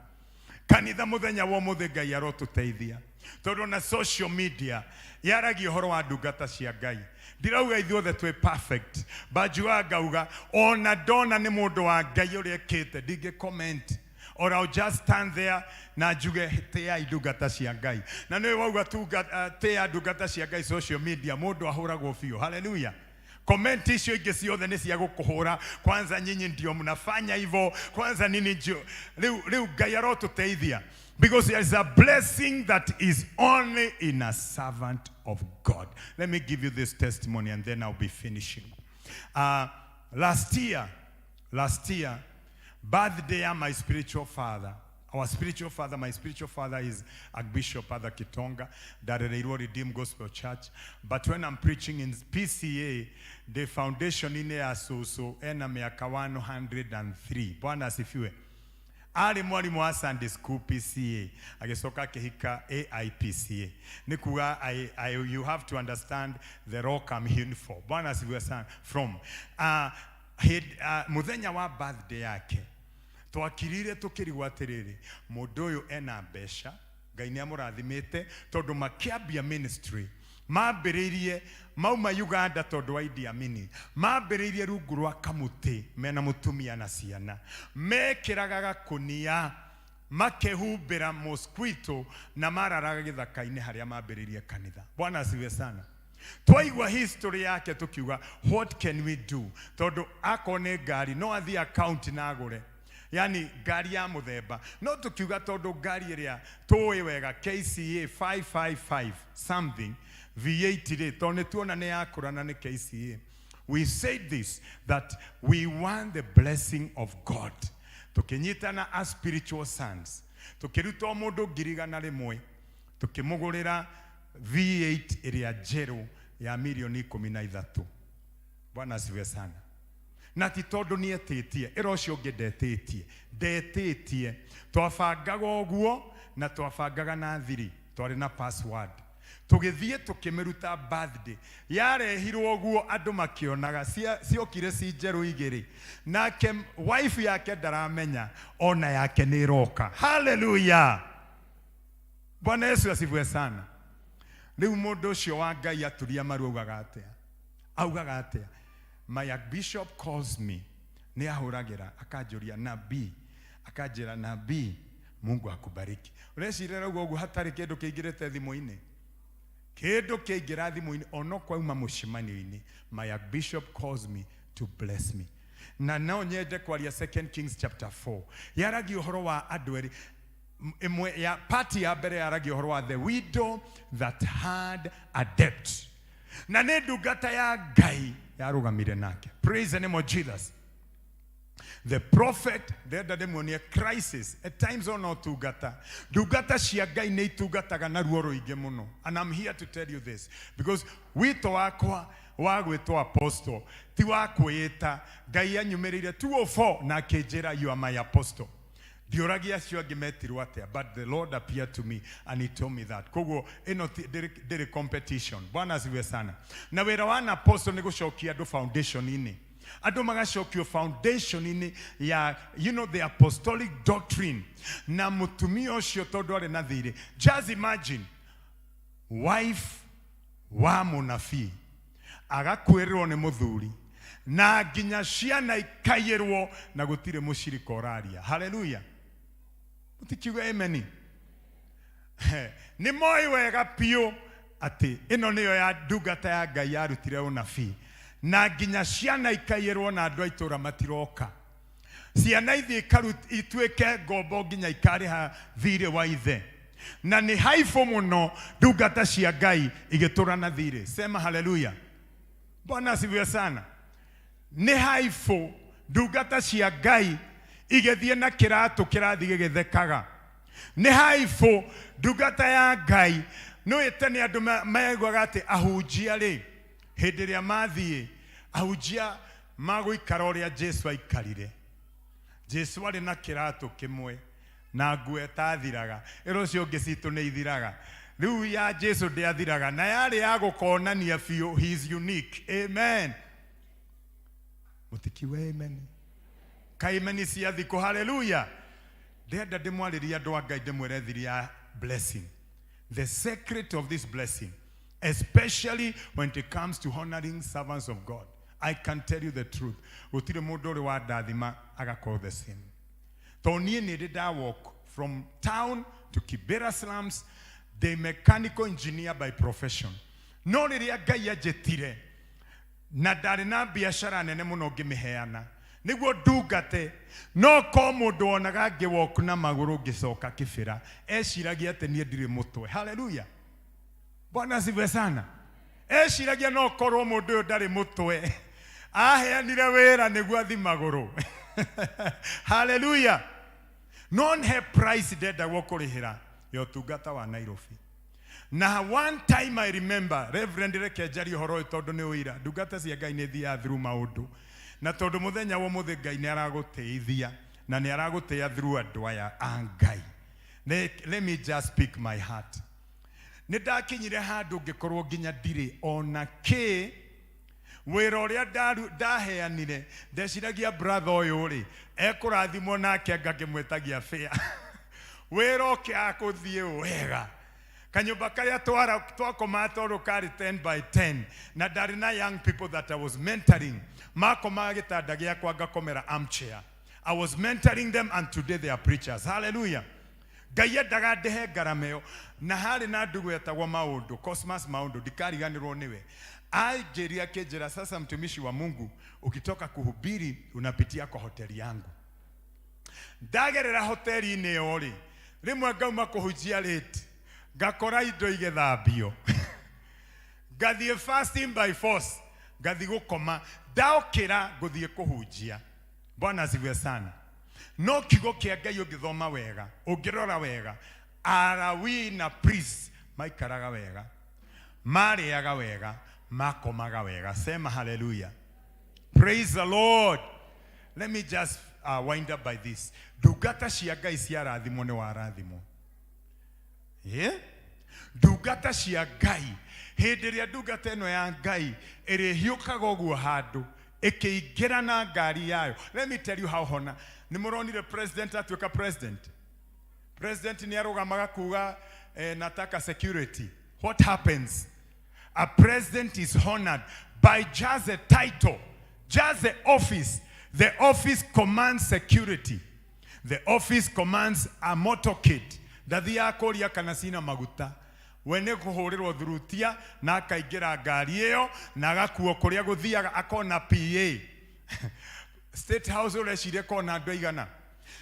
Speaker 7: Kanitha mũthenya wa ũmũthĩ Ngai arotũteithia, tondũ na social media yaragia ũhoro wa ndungata cia Ngai. Ndirauga ithuothe twĩ perfect, but njugaga ngauga ona ndona nĩ mũndũ wa Ngai ũrĩa ekĩte ndingĩ comment, or I'll just stand there na njuge tĩai ndungata cia Ngai. Na nĩwe wauga tĩya ndungata cia Ngai social media, mũndũ ahũragwo biũ. Hallelujah. Comment icio ingĩ ciothe nĩ cia gũkũhũra. Kwanza nyinyi ndio mnafanya hivyo, kwanza nini ndio. Rĩu, rĩu Ngai arotũteithia, because there is a blessing that is only in a servant of God. Let me give you this testimony and then I'll be finishing. Last year, birthday ya my spiritual father. Our spiritual father, my spiritual father is Archbishop Arthur Kitonga, ndarereirwo Redeemed Gospel Church. But when I'm preaching in PCA, the foundation ine ya Susu, ena miaka 103. Bwana asifiwe. Arĩ mwarimũ wa Sunday School PCA, agĩcoka akĩhika AIPCA. Nĩ kuga you have to understand the rock I'm hewn for. Bwana asifiwe sana. From mũthenya wa birthday yake, twakirire tukirigwo atĩrĩrĩ, mũndũ ũyũ ena mbeca, Ngai nĩ amũrathimĩte, tondũ makĩambia ministry mambĩrĩirie mauma Uganda tondũ wa Idi Amin, mambĩrĩirie rungu rwa kamũtĩ mena mũtumia na ciana, mekĩraga gakũnia makehumbĩra mosquito na mararaga gĩthaka-inĩ harĩa mambĩrĩirie kanitha. Bwana asifiwe sana. Twaigua history yake tukiuga what can we do, tondũ akorwo nĩ ngari no athiĩ account na agũre, yani ngari ya mũthemba, no tukiuga tondũ ngari ĩrĩa tũĩ wega KCA 555 something V8 rĩ, tondũ nĩ tuona nĩ yakũra na nĩ KCA, we said this, that we want the blessing of God. Tukinyitana as spiritual sons, tukiruta o mũndũ 100,000, tukĩmũgũrĩra V8 ĩrĩa njerũ ya mirioni 13. Bwana asifiwe sana. Na ti tondũ nĩ etĩtie, ĩra ũcio ũngĩ ndetĩtie, ndetĩtie. Twabangaga ũguo na twabangaga na thiri, twarĩ na password. Tũgĩthiĩ tũkĩmĩruta birthday. Yarehirwo ũguo andũ makĩonaga, ciokire ci njerũ igĩrĩ. Nake wife yake ndaramenya ona yake nĩ ĩroka. Hallelujah! Bwana Yesu asifiwe sana. Rĩu mũndũ ũcio wa Ngai aturia maru augaga atĩa? Augaga atĩa? My bishop calls me, nĩ ahũragĩra akanjũria nabii, akanjĩra nabii, Mungu akubariki. Ũreciria rauga ũguo hatarĩ kĩndũ kĩingĩrĩte thimũ-inĩ? Kĩndũ kĩaingĩra thimũ-inĩ ono kwauma mũcemanio-inĩ, my bishop calls me to bless me. Na no nyende kwaria 2 Kings chapter 4. Yaragia ũhoro wa andũ erĩ. Ĩmwe ya part ya mbere yaragia ũhoro wa the widow that had a debt. Na nĩ ndungata ya Ngai yarũgamire nake. Praise the name of Jesus. The prophet ndĩrenda ndĩmuonie crisis at times ona ũtungata. Ndungata cia Ngai nĩ itungataga na ruo rũingĩ mũno. And I'm here to tell you this because wito wakwa wa gwĩtwo apostle ti wa kwĩĩta. Ngai anyumĩrĩire 204 na akĩnjĩra you are my apostle. Ndiũragia acio angĩ metirwo atĩa, but the Lord appeared to me and he told me that. Koguo ĩno ndĩrĩ competition. Bwana asifiwe sana. Na wĩra wa an apostle nĩ gũcokia andũ foundation-inĩ. Andũ magacokio foundation-inĩ ya the apostolic doctrine. Na mũtumia ũcio tondũ arĩ na thirĩ. Just imagine wife wa mũnabii agakuĩrĩrwo nĩ mũthuri na nginya ciana ikaiyĩrwo na gũtirĩ mũcirika ũraria. Haleluya. Mũtikiuga amen. Nĩ moĩ wega biũ atĩ ĩno nĩyo ya ndungata ya Ngai yarutire ũnabii na nginya ciana ikaiyĩrwo na andũ a itũũra matiroka. Ciana ithiĩ ituĩke ngombo nginya ikarĩha thirĩ wa ithe. Na nĩ haibũ mũno ndungata cia Ngai igĩtũra na thirĩ. Sema haleluya. Bwana asifiwe sana. Nĩ haibũ ndungata cia Ngai igĩthiĩ na kĩratũ kĩrathiĩ gĩgĩthekaga. Nĩ haibũ ndungata ya Ngai. Nĩ tene andũ maiguaga atĩ ahunjia rĩ, hĩndĩ ĩrĩa mathiĩ, ahunjia magũikara ũrĩa Jesu aikarire. Jesu arĩ na kĩratũ kĩmwe na nguo ĩtathiraga. Ĩra ũcio ũngĩ citũ nĩ ithiraga. Rĩu ya Jesu ndĩathiraga na yarĩ ya gũkonania biũ, he is unique. Amen. Mũtikiuge amen. Kaĩ amen cia thikũ, haleluya. Ndĩrenda ndĩmwarĩrie andũ a Ngai ndĩmwĩre thiri ya blessing. The secret of this blessing, especially when it comes to honoring servants of God. I can tell you the truth. Gũtirĩ mũndũ ũrĩ wandathima agakorwo the same. Tondũ niĩ nĩ ndĩ nda walk from town to Kibera slums, the mechanical engineer by profession. No rĩrĩa Ngai anjĩtire na ndarĩ na biacara nene mũno ngĩmĩheana nĩguo ndungate, no ko mũndũ wonaga ngĩwalk na magũrũ ngĩcoka Kibera eciragia atĩ niĩ ndirĩ mũtwe. Haleluya. Bwana asifiwe sana. Eciragia no korwo mũndũ ũyũ ndarĩ mũtwe, aheanire wĩra nĩguo athi magũrũ. Haleluya. No he price ndendagwo kũrĩhĩra ya ũtungata wa Nairobi. Na one time I remember, Reverend reke njarie ũhoro ũyũ tondũ nĩ ũira, ndungata cia Ngai nĩ thiaga through maũndũ. Na tondũ mũthenya wa ũmũthĩ Ngai nĩ aragũtĩithia na nĩ aragũtĩa through andũ aya a Ngai. Let me just speak my heart. Nĩ ndakinyire handũ ngĩkorwo nginya ndirĩ ona kĩ. Wĩra ũrĩa ndaheanire, ndeciragia brother ũyũ rĩ, ekũrathimwo nake ngakĩmwĩtagia fare. Wĩra ũkĩaga kũthiĩ wega. Kanyũmba karĩa twakomaga tondũ karĩ 10 by 10, na ndarĩ na young people that I was mentoring. Makomaga gĩtanda gĩakwa ngakomera armchair. I was mentoring them and today they are preachers. Hallelujah. Ngai endaga ndĩhe ngarama ĩyo. Na harĩ na ndugu etagwo Maũndũ, Cosmas Maũndũ, ndikariganĩrwo nĩwe. Anjĩrire akĩnjĩra, sasa mtumishi wa Mungu, ukitoka kuhubiri unapitia kwa hoteli yangu. Ndagerera hoteli-inĩ ĩyo rĩ, rĩmwe ngauma kũhunjia late, ngakora indo igĩthambio. Ngathiĩ fasting by force, ngathiĩ gũkoma, ndaokĩra ngũthiĩ kũhunjia. Bwana asifiwe sana. No kiugo kĩa Ngai ũngĩthoma wega, ũngĩrora wega, Alawi na priests maikaraga wega, marĩaga wega, makomaga wega. Sema hallelujah. Praise the Lord. Let me just wind up by this. Ndungata cia Ngai ciarathimwo nĩ warathimwo. Yeah? Ndungata cia Ngai, hĩndĩ ĩrĩa ndungata ĩno ya Ngai ĩrĩhiũkaga ũguo handũ ĩkĩingĩra na ngari yayo. Let me tell you how hona. Nĩ mũronire president atuĩka president? President nĩ arũgamaga kuga nataka security. What happens? A president is honored by just a title, just the office. The office commands security. The office commands a motorcade. Ndathiaga kũria kana cina maguta. We nĩ kũhũrĩrwo thurutia na akaingĩra ngari ĩyo na agakuo kũrĩa gũthiaga akona PA. State House ũreciria kona andũ aigana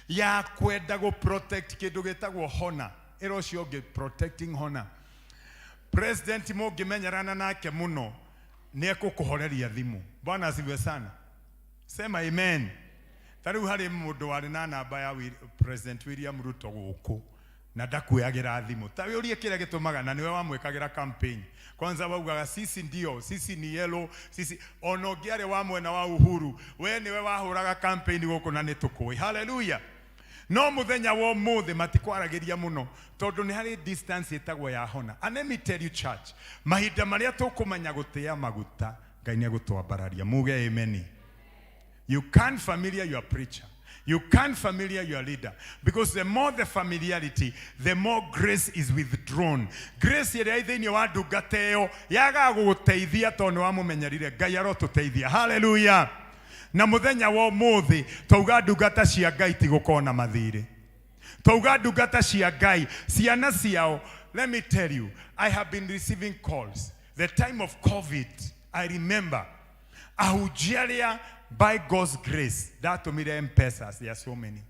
Speaker 7: ya kwenda gũ protect kĩndũ gĩtagwo honor. Ĩra ũcio ũngĩ protecting honor. President mũngĩmenyerana nake mũno nĩ ekũkũhoreria thimũ. Bwana asifiwe sana. Sema amen. Ta rĩu harĩ mũndũ warĩ na namba ya President William Ruto gũkũ na ndakuoyagĩra thimũ. Ta wĩũrie kĩrĩa gĩtũmaga, na nĩwe wamwĩkagĩra campaign. Kwanza waugaga sisi ndio, sisi ni yellow, sisi ona ũngĩarĩ wa mwena wa Uhuru, we nĩwe wahũraga campaign gũkũ na nĩ tũkũĩ. Hallelujah. No mũthenya wa ũmũthĩ matikwaragĩria mũno tondũ nĩ harĩ distance ĩtagwo ya hona. And let me tell you church, mahinda marĩa tũkũmenya gũtĩa maguta, Ngai nĩ egũtwambararia. Muge amen. You can't familiar your preacher. You can't familiar your leader. Because the more the familiarity, the more grace is withdrawn. Grace ĩrĩa ĩ thĩinĩ wa ndungata ĩyo yagaga gũgũteithia tondũ nĩ wamũmenyerire. Ngai arotũteithia. Hallelujah. Na mũthenya wa ũmũthĩ twauga ndungata cia Ngai ti gũkorwo na mathirĩ. Twauga ndungata cia Ngai, ciana ciao. Let me tell you, I have been receiving calls. The time of COVID, I remember ahunjia arĩa by God's grace ndatũmire M-Pesa, there are so many,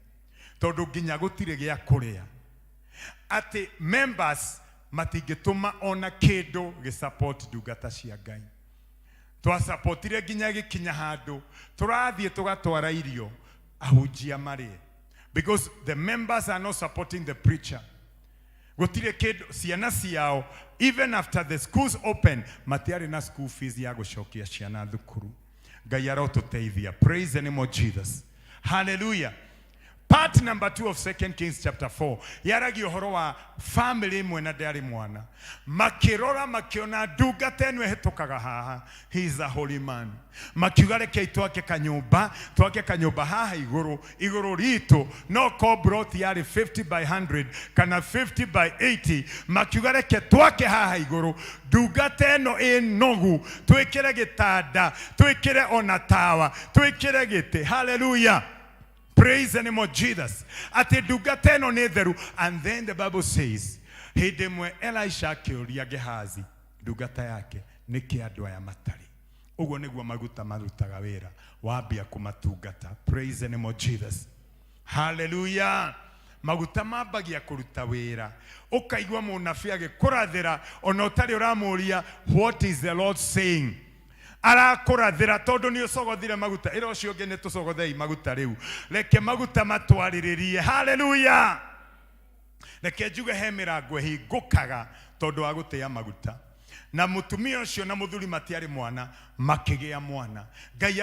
Speaker 7: tondũ nginya gũtirĩ gĩa kũrĩa, atĩ members matingĩtũma ona kĩndũ gĩsupport ndungata cia Ngai. Twasupportire nginya gĩkinya handũ tũrathiĩ tũgatwara irio ahunjia marĩe, because the members are not supporting the preacher. Gũtirĩ kĩndũ ciana ciao, even after the schools open, matiarĩ na school fees ya gũcokia ciana thukuru. Ngai arotũteithia. Praise the name of Jesus. Hallelujah. Part number 2 of 2 Kings chapter 4 yaragia ũhoro wa family ĩmwe na ndĩarĩ mwana. Makĩrora makĩona ndungata ĩno ĩhĩtũkaga haha, he is a holy man. Makiuga rekei twake kanyũmba, twake kanyũmba haha igũrũ, igũrũ ritũ no ko plot yarĩ 50 by 100 kana 50 by 80. Makiuga reke twake haha igũrũ, ndungata ĩno ĩ nogu, twĩkĩre gĩtanda, twĩkĩre ona tawa, twĩkĩre gĩtĩ. Hallelujah. Praise the name of Jesus. Atĩ ndungata ĩno nĩ theru. And then the Bible says, hĩndĩ ĩmwe Elisha akĩũria Gehazi, ndungata yake, nĩkĩ andũ aya matarĩ? Ũguo nĩguo maguta marutaga wĩra, wambia kũmatungata. Praise the name of Jesus. Hallelujah. Maguta mambagia kũruta wĩra, ũkaigua mũnabii agĩkũrathĩra ona ũtarĩ ũramũria what is the Lord saying. Arakũrathĩra tondũ nĩ ũcogothire maguta. Ĩra ũcio ũngĩ nĩ tũcogothei maguta rĩu, reke maguta matwarĩrĩrie. Hallelujah. Reke njuge he mĩrango ĩhingũkaga tondũ wa gũtĩa maguta. Na mũtumia ũcio na mũthuri matiarĩ mwana, makĩgĩa mwana. Ngai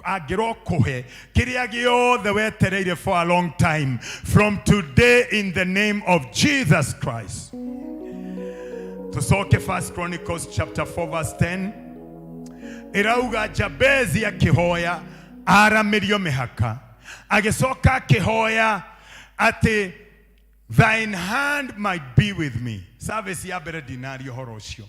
Speaker 7: angĩrokũhe kĩrĩa gĩothe wetereire for a long time from today, in the name of Jesus Christ. Tucoke First Chronicles chapter 4 verse 10, ĩrauga Jabezi akĩhoya aramĩrio mĩhaka, agĩcoka akĩhoya atĩ thine hand might be with me. Service ya mbere ndinaria ũhoro ũcio,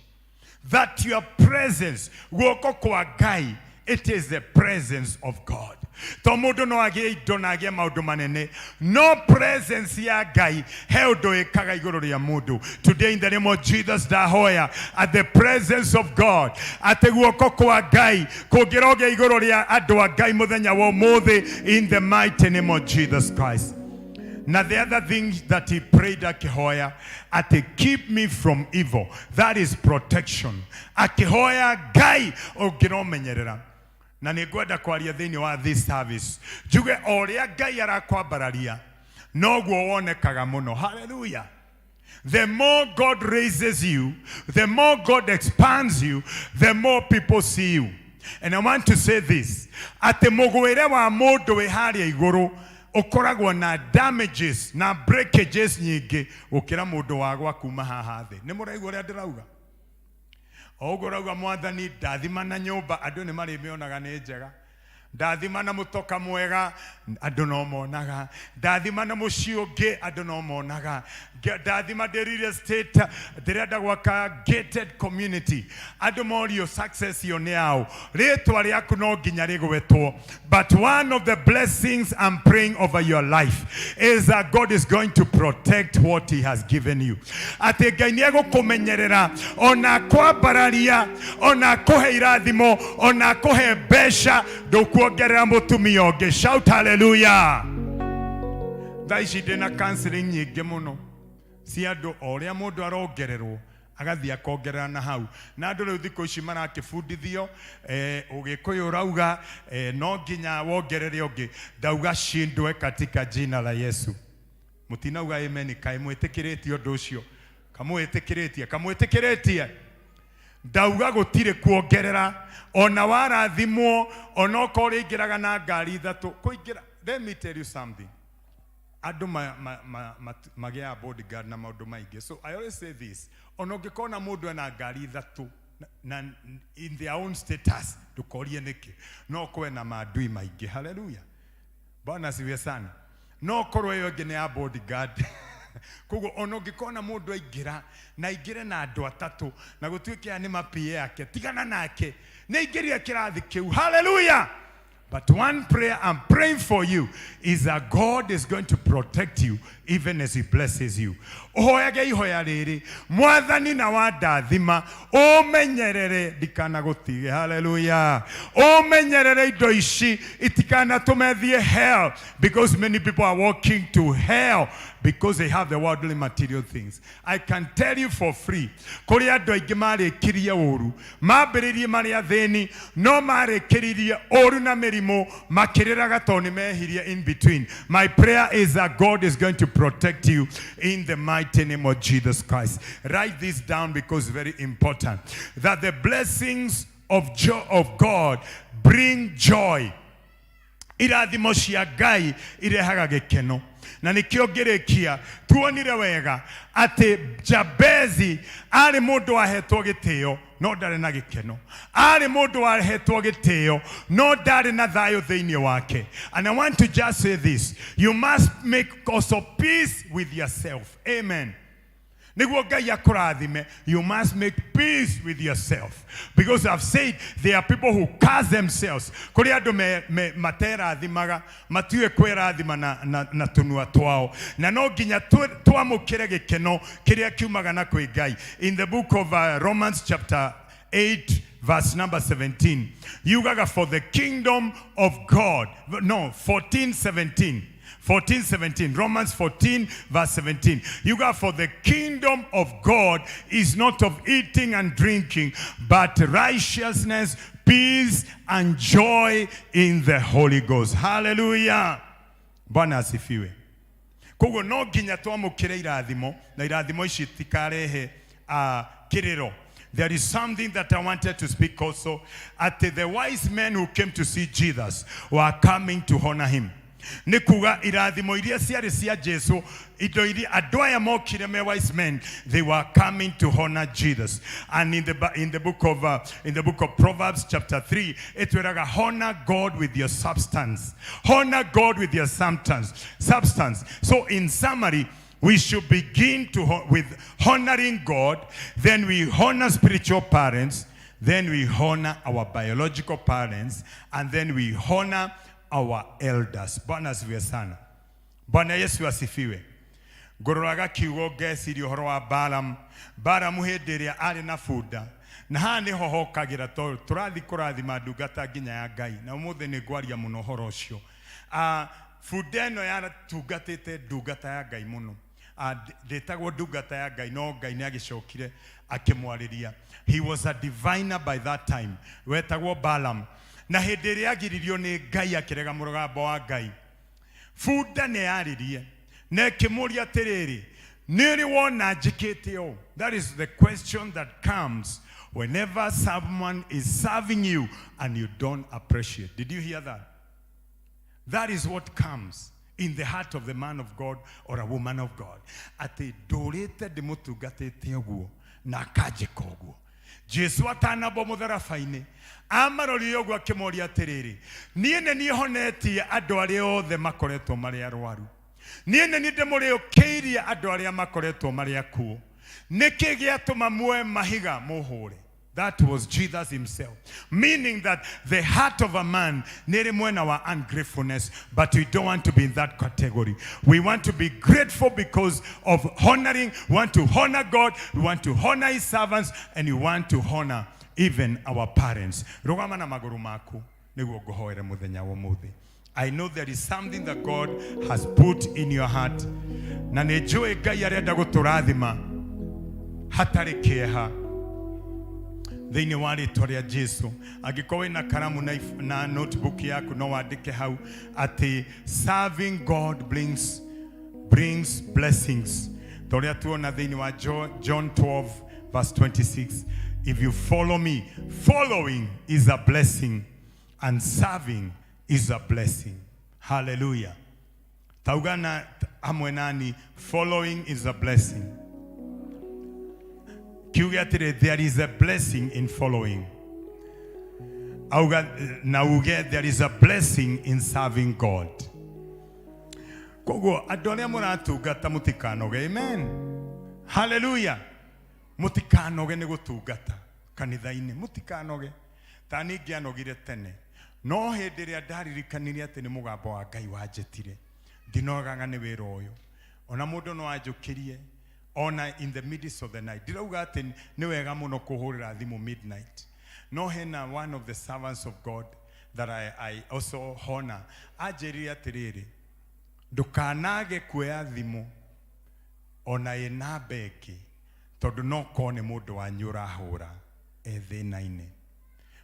Speaker 7: that your presence, guoko kwa Ngai, it is the presence of God. To mũndũ no agĩe indo na agĩe maũndũ manene, no presence ya Ngai he ũndũ ĩkaga igũrũ rĩa mũndũ. Today, in the name of Jesus, ndahoya at the presence of God, atĩ guoko kwa Ngai kũngĩrogĩa igũrũ rĩa andũ a Ngai mũthenya wa ũmũthĩ, in the mighty name of Jesus Christ. Na the other thing that he prayed, akĩhoya atĩ keep me from evil. That is protection. Akĩhoya Ngai ũngĩromenyerera. Na nĩ ngwenda kwaria thĩinĩ wa this service, njuge o ũrĩa Ngai arakwambararia noguo wonekaga mũno. Hallelujah. The more God raises you, the more God expands you, the more people see you. And I want to say this, atĩ mũgwĩre wa mũndũ wĩ harĩa igũrũ. Ũkoragwo na damages na breakages nyingĩ gũkĩra mũndũ wagwa kuma haha thĩ. Nĩ mũraigua ũrĩa ndĩrauga? O ũguo ũrauga, Mwathani, ndathima na nyũmba, andũ nĩ marĩmĩonaga nĩ njega. Ndathima na mũtoka mwega, andũ no monaga. Ndathima na mũciĩ ũngĩ, andũ no monaga. Ndathima ndĩ real estate, ndĩrenda gwaka gated community, andũ morio success ĩyo nĩ yao. Rĩtwa rĩaku no nginya rĩgwetwo. But one of the blessings I'm praying over your life is that God is going to protect what he has given you. Atĩ Ngai nĩ egũkũmenyerera, ona kwambararia, ona kũhe irathimo, ona kũhe mbeca, ndũkuongerera mũtumia ũngĩ. Shout hallelujah. Thaa ici ndĩna counseling nyingĩ mũno cia andũ, o ũrĩa mũndũ arongererwo agathiĩ akongerera na hau. Na andũ rĩu thikũ ici marakĩbundithio, Ũgĩkũyũ ũrauga, no nginya wongerere ũngĩ. Ndauga shindwe katika jina la Yesu. Mũtinauga amen. Kaĩ mwĩtĩkĩrĩtie ũndũ ũcio? Kamwĩtĩkĩrĩtie, kamwĩtĩkĩrĩtie. Ndauga gũtirĩ kuongerera. Ona warathimwo, ona okorwo ũrĩingĩraga na ngari ithatũ kũingĩra. Let me tell you something. Andũ magĩaga bodyguard na maũndũ maingĩ. So I always say this: ona ũngĩkona mũndũ ena ngari ithatũ na in their own status, ndũkorie nĩkĩ, no kwe na mandui maingĩ. Haleluya, Bwana asifiwe sana. No korwo ĩyo ĩngĩ nĩ ya bodyguard. Koguo ona ũngĩkona mũndũ aingĩra na aingĩre na andũ atatũ na gũtuĩke aya nĩ mapie yake, tigana nake, nĩ aingĩrire kĩrathi kĩu. Haleluya. But one prayer I'm praying for you is that God is going to protect you even as he blesses you. Ũhoyage ihoya rĩrĩ, Mwathani, na wandathima ũmenyerere ndikanagũtige. Haleluya. Ũmenyerere indo ici itikanatũme thiĩ hell, because many people are walking to hell because they have the worldly material things. I can tell you for free, kũrĩ andũ aingĩ marĩkirie ũru, mambĩrĩirie marĩ athĩni, no marĩkĩririe ũru na mĩrimũ, makĩrĩraga tondũ nĩ mehirie in between. My prayer is that God is going to protect you in the mighty name of Jesus Christ. Write this down because it's very important, that the blessings of God bring joy. Irathimo cia Ngai irehaga gĩkeno. Na nĩkĩo ngĩrĩkia, tuonire wega atĩ Jabezi arĩ mũndũ wahetwo gĩtĩo no ndarĩ na gĩkeno, arĩ mũndũ wahetwo gĩtĩo no ndarĩ na thayũ thĩinĩ wake. And I want to just say this: you must make also peace with yourself. Amen. Nĩguo Ngai akũrathime, you must make peace with yourself, because I've said there are people who curse themselves. Kũrĩ andũ materathimaga, matiũĩ kwĩrathima na tũnua twao. Na no nginya twamũkĩre gĩkeno kĩrĩa kiumaga na kwĩ Ngai. In the book of Romans chapter 8 verse number 17, yugaga, for the kingdom of God, no, 14 17, 14 17, Romans 14 verse 17, you got, for the kingdom of God is not of eating and drinking, but righteousness, peace and joy in the Holy Ghost. Hallelujah, Bwana asifiwe. Koguo no nginya twamũkĩre irathimo, na irathimo ici itikarehe kĩrĩro. There is something that I wanted to speak also. At the wise men who came to see Jesus were coming to honor him. Nĩ kuga irathimo iria ciarĩ cia Jesu, indo iria andũ aya mokire me wise men, they were coming to honor Jesus. And in the book of Proverbs chapter 3, ĩtwĩraga, honor God with your substance. Honor God with your substance. So in summary, we should begin with honoring God, then we honor spiritual parents, then we honor our biological parents, and then we honor our elders. Bwana asifiwe sana. Bwana Yesu asifiwe. Ngũroraga kiugo ngeciria ũhoro wa Balaam. Balaam hĩndĩ ĩrĩa arĩ na bunda, na haha nĩho hokagĩra tondũ tũrathiĩ kũrathima ndungata nginya ya Ngai, na ũmũthĩ nĩ ngwaria mũno ũhoro ũcio. Bunda ĩno yatungatĩte ndungata ya Ngai mũno. Ndĩtagwo ndungata ya Ngai, no Ngai nĩ agĩcokire akĩmwarĩria. He was a diviner by that time, wetagwo Balaam. Na hĩndĩ ĩrĩa agiririo nĩ Ngai, akĩrega mũgambo wa Ngai, bunda nĩ yaririe na ĩkĩmũria atĩrĩrĩ, nĩ ũrĩ wona njĩkĩte ũũ? That is the question that comes whenever someone is serving you and you don't appreciate. Did you hear that? That is what comes. In the heart of the man of God or a woman of God, atĩ ndũrĩte ndĩmũtungatĩte ũguo na akanjĩka ũguo. Jesu atanambwo mũtharaba-inĩ amarorire ũguo akĩmoria atĩrĩrĩ, niĩ nĩ niĩ honetie andũ arĩa othe makoretwo marĩ arwaru, niĩ nĩ niĩ ndĩmũrĩũkĩirie andũ arĩa makoretwo marĩ akuũ, nĩkĩ gĩatũma muoe mahiga mũhũre? That was Jesus himself. Meaning that the heart of a man nĩ mwena wa ungratefulness, but we don't want to be in that category. We want to be grateful because of honoring, we want to honor God, we want to honor his servants, and we want to honor even our parents. Rũgama na magũrũ maku nĩguo ngũhoere mũthenya wa ũmũthĩ. I know there is something that God has put in your heart. Na nĩ njũĩ Ngai arenda gũtũrathima hatarĩ kĩeha thĩinĩ wa rĩtwa rĩa Jesu. Angĩkorwo wĩna karamu na notebook yaku, no wandĩke hau atĩ serving God brings blessings, ta ũrĩa tuona thĩinĩ wa John 12 verse 26: "If you follow me." Following is a blessing and serving is a blessing. Hallelujah. Taugana hamwe nani, following is a blessing. Kiuge atĩrĩ, there is a blessing in following. Auga na uge, there is a blessing in serving God. Koguo andũ arĩa mũratungata, mũtikanoge. Amen, hallelujah. Mũtikanoge nĩ gũtungata kanitha-inĩ, mũtikanoge. Ta niĩ ngĩanogire tene, no hĩndĩ ĩrĩa ndaririkanirie atĩ nĩ mũgambo wa Ngai wanjĩtire, ndinogaga nĩ wĩra ũyũ. Ona mũndũ no anjũkĩrie ona in the midst of the night. Ndirauga atĩ nĩ wega mũno kũhũrĩra thimũ midnight, no hena one of the servants of God that I also honor anjĩrire atĩrĩrĩ, ndũkanage kuoya thimũ ona ĩ namba ĩngĩ, tondũ no korwo nĩ mũndũ wanyu ũrahũra e thĩna-inĩ.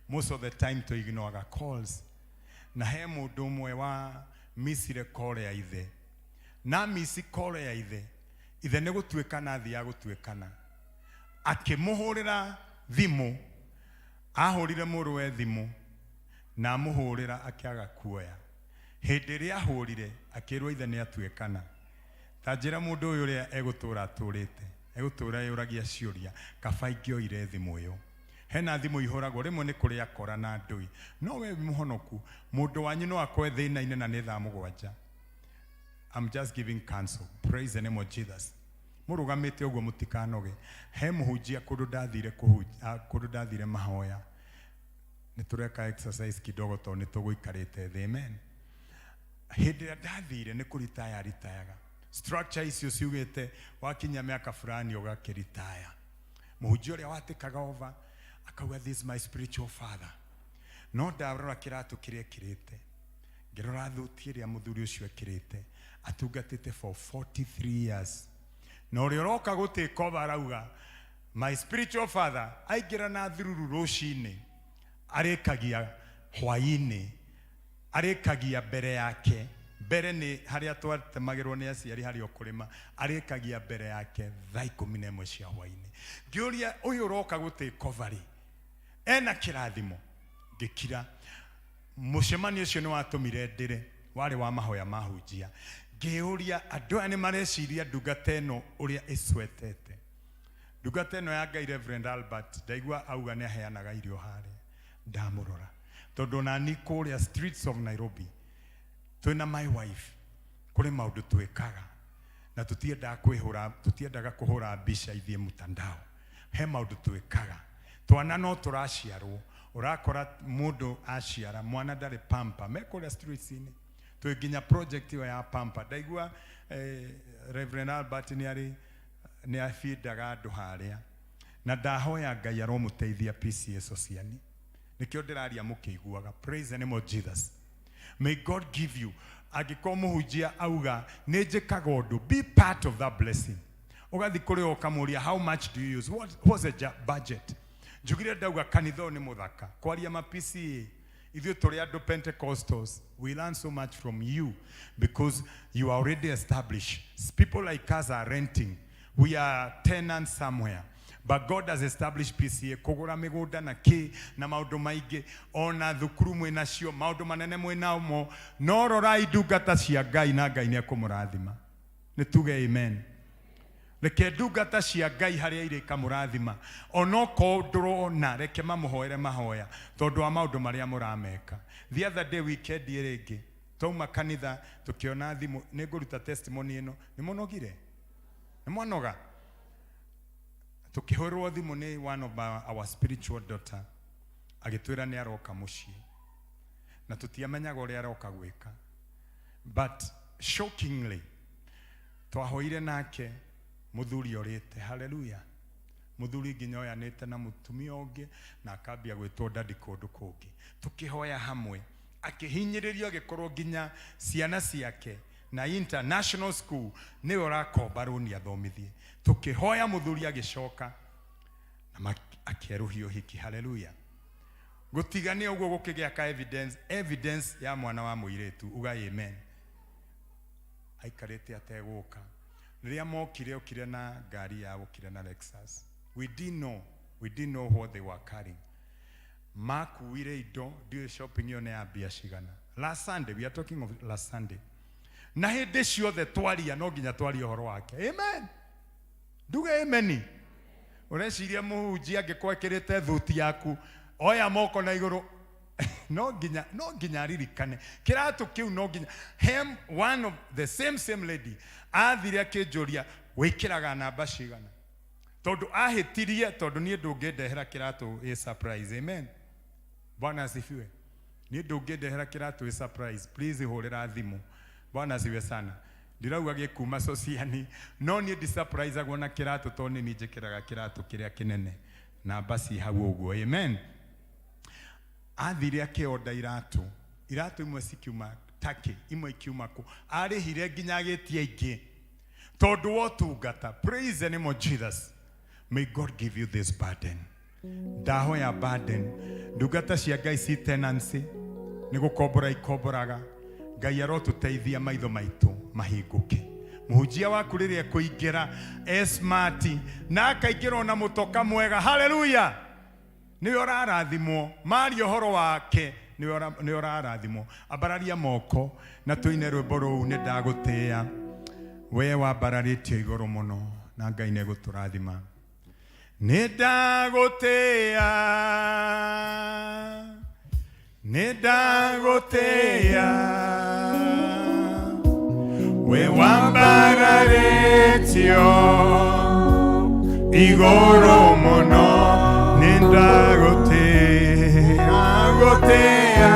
Speaker 7: Most of the time tũignoaga calls, na he mũndũ ũmwe wa misire call ya ithe, na misi call ya ithe, ithe nĩ gũtuĩkana athiaga gũtuĩkana, akĩmũhũrĩra thimũ. Ahũrire mũrũwe thimũ na amũhũrĩra akĩaga kuoya. Hĩndĩ ĩrĩa ahũrire, akĩrwo ithe nĩ atuĩkana. Ta njĩra mũndũ ũyũ ũrĩa egũtũra atũrĩte, egũtũra eyũragia ciũria, kaba ingĩoire thimũ ĩyo. Hena thimũ ihũragwo rĩmwe nĩ kũrĩ akora na ndũi, no we wĩ mũhonoku, mũndũ wanyu no akorwe thĩna-inĩ na nĩ thaa 7. I'm just giving counsel. Praise the name of Jesus. Mũrũgamĩte ũguo, mũtikanoge. He mũhunjia kũndũ ndathire kũhunjia, kũndũ ndathire mahoya, nĩ tũreka exercise kidogo tondũ nĩ tũgũikarĩte thĩ. Amen. Hĩndĩ ĩrĩa ndathire nĩ kũritaya ritayaga, structure icio ciugĩte wakinya mĩaka fulani ũgakĩritaya. Mũhunjia ũrĩa watĩkaga over akauga, "This is my spiritual father." No ndarora kĩratũ kĩrĩa ekĩrĩte, ngĩrora thuti ĩrĩa mũthuri ũcio ekĩrĩte, atungatĩte for 43 years, na ũrĩa ũroka gũtĩka over arauga, "My spiritual father." Aingĩra na thururu rũcinĩ, arĩkagia hwaĩ-inĩ, arĩkagia mbere yake. Mbere nĩ harĩa twatemagĩrwo nĩ aciari harĩa ũkũrĩma, arĩkagia mbere yake thaa 11 cia hwaĩ-inĩ. Ngĩũria, ũyũ ũroka gũtĩka over rĩ, ena kĩrathimo? Ngĩkira. Mũcemanio ũcio nĩ watũmire ndĩre, warĩ wa mahoya mahunjia. Ngĩũria, andũ aya nĩ mareciria ndungata ĩno ũrĩa ĩcwetete, ndungata ĩno ya Ngai, Reverend Albert, ndaigua auga nĩ aheanaga irio harĩa. Ndamũrora, tondũ nani kũrĩa streets of Nairobi twĩna my wife, kũrĩ maũndũ twĩkaga na tũtiendaga kwĩhũra, tũtiendaga kũhũra mbica ithiĩ mtandao. He maũndũ twĩkaga, twana no tũraciarwo, ũrakora mũndũ aciara mwana ndarĩ pamper, me kũrĩa streets-inĩ. Twĩ nginya project ĩyo ya pamper. Ndaigua Reverend Albert nĩ arĩ nĩ abindaga andũ harĩa, na ndahoya Ngai aromũteithia. PCEA Sociani nĩkĩo ndĩraria mũkĩiguaga. Praise the name of Jesus. May God give you. Angĩkorwo mũhunjia auga nĩ njĩkaga ũndũ, be part of that blessing. Ũgathiĩ kũrĩ ũkamũria, "How much do you use? What's the budget?" Njugire ndauga kanitha ũyũ nĩ mũthaka. Kwaria ma PCEA, ithuĩ tũrĩ andũ Pentecostals, we learn so much from you because you are already established. People like us are renting, we are tenants somewhere. But God has established PCA kũgũra mĩgũnda na kĩ na maũndũ maingĩ, ona thukuru mwĩ nacio, maũndũ manene mwĩ namo. No rorai ndungata cia Ngai na Ngai nĩ ekũmũrathima. Nĩ tuge amen. Reke ndungata cia Ngai harĩa irĩ ikamũrathima, onokorwo ndũrona, reke mamũhoere mahoya tondũ wa maũndũ marĩa mũrameka. The other day, weekend ĩrĩ ĩngĩ, twauma kanitha tũkĩona thimũ. Nĩ ngũruta testimony ĩno. Nĩ mũnogire? Nĩ mwanoga? Tũkĩhũrĩrwo thimũ nĩ one of our spiritual daughter, agĩtwĩra nĩ aroka mũciĩ, na tũtiamenyaga ũrĩa aroka gwĩka. But shockingly, twahoire nake, mũthuri orĩte. Haleluya! Mũthuri nginya oyanĩte na mũtumia ũngĩ na akambia gwĩtwo daddy kũndũ kũngĩ. Tũkĩhoya hamwe, akĩhinyĩrĩrio, agĩkorwo nginya ciana ciake na international school nĩwe ũrakomba rũni athomithie. Tũkĩhoya, mũthuri agĩcoka na akĩerũhia ũhiki. Haleluya! Gũtigania ũguo, gũkĩgĩa ka evidence, evidence ya mwana wa mũirĩtu. Uga amen. Aikarĩte ategũka. Rĩrĩa mokire, okire na ngari ya okire na Lexus. We didn't know what they were carrying. Makuire indo, ndiũĩ shopping ĩyo nĩ ya mbia cigana. Last Sunday, we are talking of last Sunday. Na hĩndĩ ciothe twaria, no nginya twarie ũhoro wake. Amen. Nduge ameni. Ũreciria mũhunjia angĩkorwo ekĩrĩte thuti yaku, oya moko na igũrũ, no nginya aririkane kĩratũ kĩu. No nginya he one of the same lady athire akĩnjũria, wĩkĩraga namba cigana? Tondũ ahĩtirie, tondũ niĩ ndũngĩndehera kĩratũ ĩ surprise. Amen. Bwana asifiwe. Niĩ ndũngĩndehera kĩratũ ĩ surprise. Please hũrĩra thimũ. Bwana asifiwe sana. Ndirauga gĩkuma sociani, no niĩ ndisurprisagwo na kĩratũ, tondũ nĩ niĩ njĩkĩraga kĩratũ kĩrĩa kĩnene, namba ci hau ũguo. Amen. Athire akĩonda iratũ, iratũ imwe cikiuma Turkey, imwe ikiuma kũ, arĩhire nginya agĩtia ingĩ tondũ wa ũtungata. Praise the name of Jesus. May God give you this burden. Ndahoya burden. Ndungata cia Ngai ci tenancy, nĩ gũkombora ikomboraga. Ngai arotũteithia maitho maitũ mahingũke. Mũhunjia waku rĩrĩa ekũingĩra e smart na akaingĩra ona mũtoka mwega, haleluya, nĩwe ũrarathimwo. Maria ũhoro wake, nĩwe ũrarathimwo. Ambararia moko na tũine rwĩmbo rũu, nĩ ndagũtĩĩa we wambararĩtio igũrũ mũno, na Ngai nĩ egũtũrathima. Nĩ ndagũtĩĩa, nĩ ndagũtĩĩa we wambararĩtio igũrũ mũno, nĩ ndagũtĩĩa, gũtĩĩa,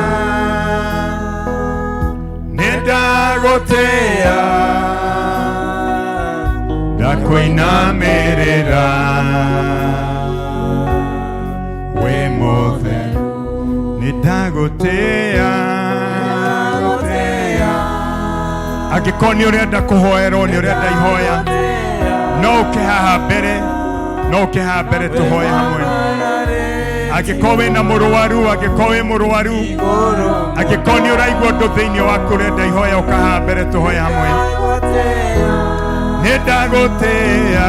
Speaker 7: nĩ ndagũtĩĩa, ndakũinamĩrĩra wĩ mũtheru, nĩ ndagũtĩĩa. Angĩkorwo nĩ ũrenda kũhoerwo, nĩ ũrenda ihoya, no ũke haha mbere, no ũke haha mbere tũhoe hamwe. Angĩkorwo wĩna mũrwaru, angĩkorwo wĩ mũrwaru, angĩkorwo nĩ ũraigua ũndũ thĩinĩ waku ũrenda ihoya, ũka haha mbere tũhoe hamwe. Nĩ ndagũtĩĩa,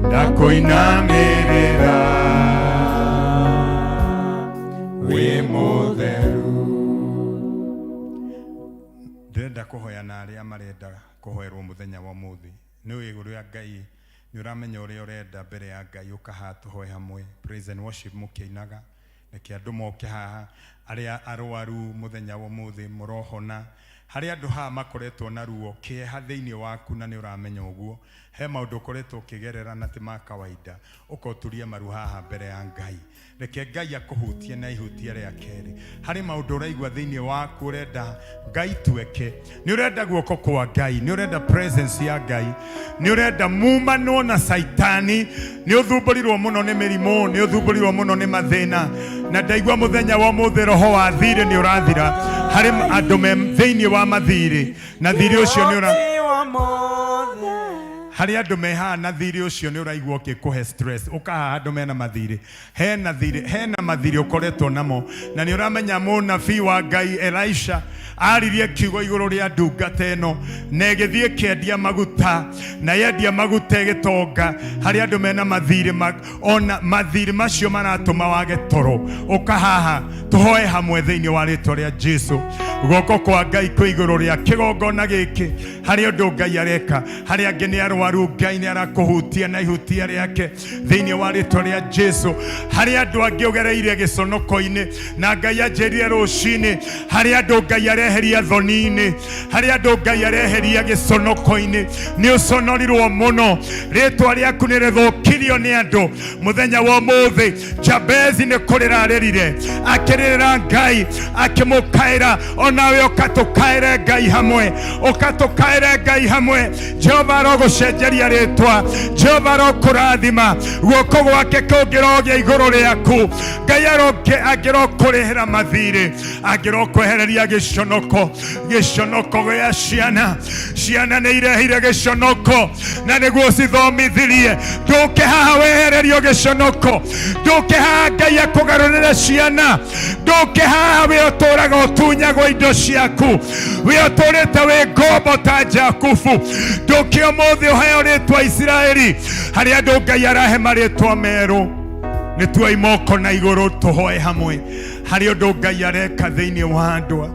Speaker 7: ndakũinamĩrĩra wĩ mũtheru. Ndĩrenda kũhoya na arĩa marenda kũhoerwo mũthenya wa ũmũthĩ. Nĩ ũĩ ũrĩa Ngai, nĩ ũramenya ũrĩa ũrenda mbere ya Ngai, ũkahaha tũhoe hamwe. Praise and worship mũkĩinaga, reke andũ moke haha. Arĩa arwaru mũthenya wa ũmũthĩ, mũrohona. Harĩ andũ haha makoretwo na ruo, kĩeha thĩinĩ waku, na nĩ ũramenya ũguo he maũndũ ũkoretwo ũkĩgerera na ti ma kawaida, ũkoturia maru haha mbere ya Ngai. Reke Ngai akũhutie na ihutia rĩa kerĩ. Harĩ maũndũ ũraigua thĩinĩ waku ũrenda Ngai tueke, nĩ ũrenda guoko kwa Ngai, nĩ ũrenda presence ya Ngai, nĩ ũrenda mumanwo na Saitani, nĩ ũthumbũrirwo mũno nĩ mĩrimũ, nĩ ũthumbũrirwo mũno nĩ mathĩna, na ndaigua mũthenya wa ũmũthĩ roho wa thirĩ nĩ ũrathira harĩ andũ me thĩinĩ wa mathirĩ, na thirĩ ũcio nĩ ũra. Harĩ andũ me haha na thirĩ ũcio nĩ ũraigua ũkĩkũhe stress, ũka haha andũ mena mathirĩ, hena thirĩ, hena mathirĩ ũkoretwo namo, na nĩ ũramenya mũnabii wa Ngai Elisha aririe kiugo igũrũ rĩa ndungata ĩno na ĩgĩthiĩ ĩkĩendia maguta, na yendia maguta ĩgĩtonga. Harĩ andũ mena mathirĩ ma, ona mathirĩ macio maratũma wage toro, ũka haha tũhoe hamwe thĩinĩ wa rĩtwa rĩa Jesu. Guoko kwa Ngai kwĩ igũrũ rĩa kĩgongona gĩkĩ, harĩ ũndũ Ngai areka. Harĩ angĩ nĩ arwaru, Ngai nĩ arakũhutia na ihutia rĩake thĩinĩ wa rĩtwa rĩa Jesu. Harĩ andũ angĩ ũgereire gĩconoko-inĩ na Ngai anjĩrire rũcinĩ, harĩ andũ Ngai areheria thoni-inĩ, harĩ andũ Ngai areheria gĩconoko-inĩ. Nĩ ũconorirwo mũno, rĩtwa rĩaku nĩ rĩthũkirio nĩ andũ. Mũthenya wa ũmũthĩ Jabezi nĩ kũrĩra arĩrire, akĩrĩrĩra Ngai, akĩmũkaĩra. Onawe ũkatũkaĩre Ngai hamwe, ũkatũkaĩre Ngai hamwe. Jehova arogũcenjeria rĩtwa, Jehova arokũrathima, guoko gwake kũngĩrogĩa igũrũ rĩaku. Ngai angĩrokũrĩhĩra mathirĩ, angĩrokwehereria gĩconoko, gĩconoko gĩa ciana. Ciana nĩ irehire gĩconoko na nĩguo cithomithirie. Ndũke haha wehererio gĩconoko, ndũke haha Ngai akũgarũrĩre ciana, ndũke haha we ũtũraga ũtunyagwo indo ciaku, we ũtũrĩte wĩ ngombo ta Jakubu. Ndũke ũmũthĩ ũheo rĩtwa Isiraeli. Harĩ andũ Ngai arahe marĩtwa merũ. Nĩ tuoi moko na igũrũ tũhoe hamwe. Harĩ ũndũ Ngai areka thĩinĩ wa andũ.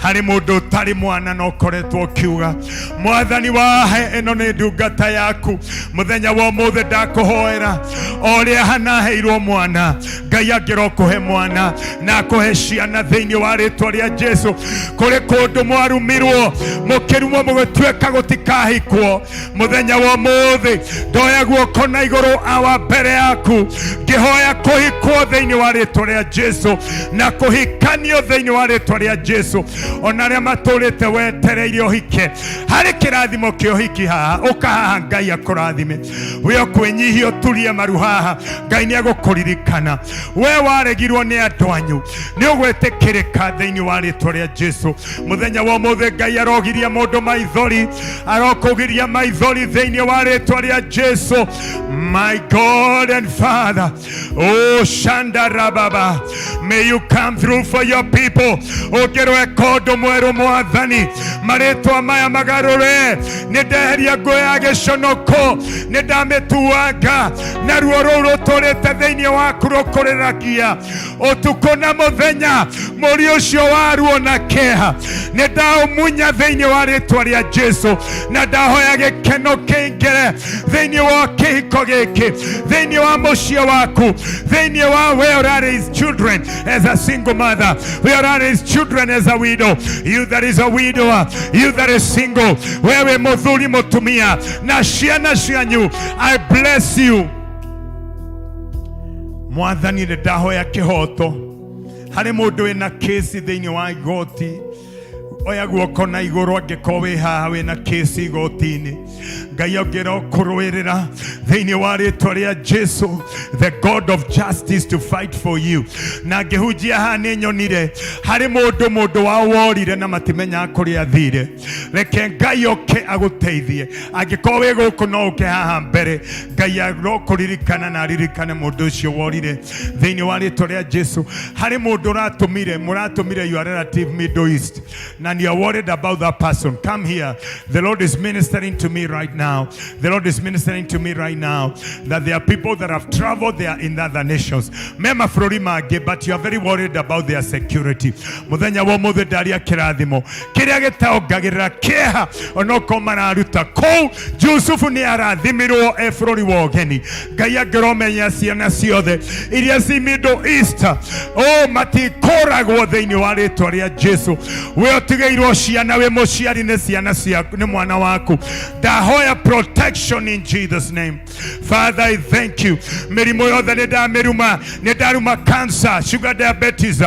Speaker 7: Harĩ mũndũ ũtarĩ mwana na ũkoretwo ũkiuga, Mwathani wahe, ĩno nĩ ndungata yaku, mũthenya wa ũmũthĩ ndakũhoera o ũrĩa hanaheirwo mwana, Ngai angĩrokũhe mwana na akũhe ciana thĩinĩ wa rĩtwa rĩa Jesu. Kũrĩ kũndũ mwarumirwo, mũkĩrumwo, mũgĩtuĩka gũtikahikwo, mũthenya wa ũmũthĩ ndoya guoko na igũrũ awa mbere yaku ngĩhoya kũhikwo thĩinĩ wa rĩtwa rĩa Jesu na kũhikanio thĩinĩ wa rĩtwa rĩa Jesu. Ona arĩa matũrĩte wetereire ũhike, harĩ kĩrathimo kĩa ũhiki haha, ũka haha Ngai akũrathime. We ũkwĩnyihia ũturie maru haha, Ngai nĩ egũkũririkana. We waregirwo nĩ andũ anyu, nĩ ũgwĩtĩkĩrĩka thĩinĩ wa rĩtwa rĩa Jesu. Mũthenya wa ũmũthĩ Ngai arogiria mũndũ maithori, arokũgiria maithori thĩinĩ wa rĩtwa rĩa Jesu. My God and Father, oh Shandarababa, may you come through for your people. Ũngĩrweka ũndũ mwerũ Mwathani, marĩtwa maya magarũre. Nĩ ndeheria nguo ya gĩconoko, nĩ ndamĩtuanga, na ruo rũu rũtũrĩte thĩinĩ waku rũkũrĩragia ũtukũ na mũthenya. Mũri ũcio wa ruo na kĩeha nĩ ndaũmunya thĩinĩ wa rĩtwa rĩa Jesu, na ndahoya gĩkeno kĩingĩre thĩinĩ wa kĩhiko gĩkĩ, thĩinĩ wa mũciĩ waku, thĩinĩ wa we ũra raise children as a single mother, we ũra raise children as a widow, you that is a widower, you that is single, wewe mũthuri mũtumia na ciana cianyu, I bless you. Mwathani, nĩ ndahoya kĩhoto harĩ mũndũ wĩna kĩsi thĩinĩ wa igoti. Oya guoko na igũrũ angĩkorwo wĩ haha wĩna kĩsi igoti-inĩ. Ngai angĩra kũrũĩrĩra thĩinĩ wa rĩtwa rĩa Jesu, the God of justice to fight for you. Na ngĩhunjia haha nĩ nyonire harĩ mũndũ wao worire na matimenyaga kũrĩa athire. Reke Ngai oke agũteithie. Angĩkorwo wĩ gũkũ no ũke haha mbere, Ngai arokũririkana na aririkane mũndũ ũcio worire thĩinĩ wa rĩtwa rĩa Jesu. Harĩ mũndũ ũratũmire, mũratũmire your relative Middle East, and you are worried about that person, come here. The Lord is ministering to me right now. The Lord is ministering to me right now that there are people that have traveled there in other nations, me mabũrũri mangĩ, but you are very worried about their security. Mũthenya wa ũmũthĩ ndaria kĩrathimo kĩrĩa gĩtaongagĩrĩra kĩeha, onokorwo mararuta kũu. Jusufu nĩ arathimirwo e bũrũri wa ũgeni. Ngai angĩromenya ciana ciothe iria ci Middle East, o matikũragwo thĩinĩ wa rĩtwa rĩa Jesu. We ũtigĩirwo ciana, wĩ mũciari, nĩ ciana ciaku, nĩ mwana waku, ndahoya protection in Jesus name. Father, I thank you. Mĩrimũ yothe nĩ ndamĩruma, nĩ ndaruma cancer, sugar diabetes,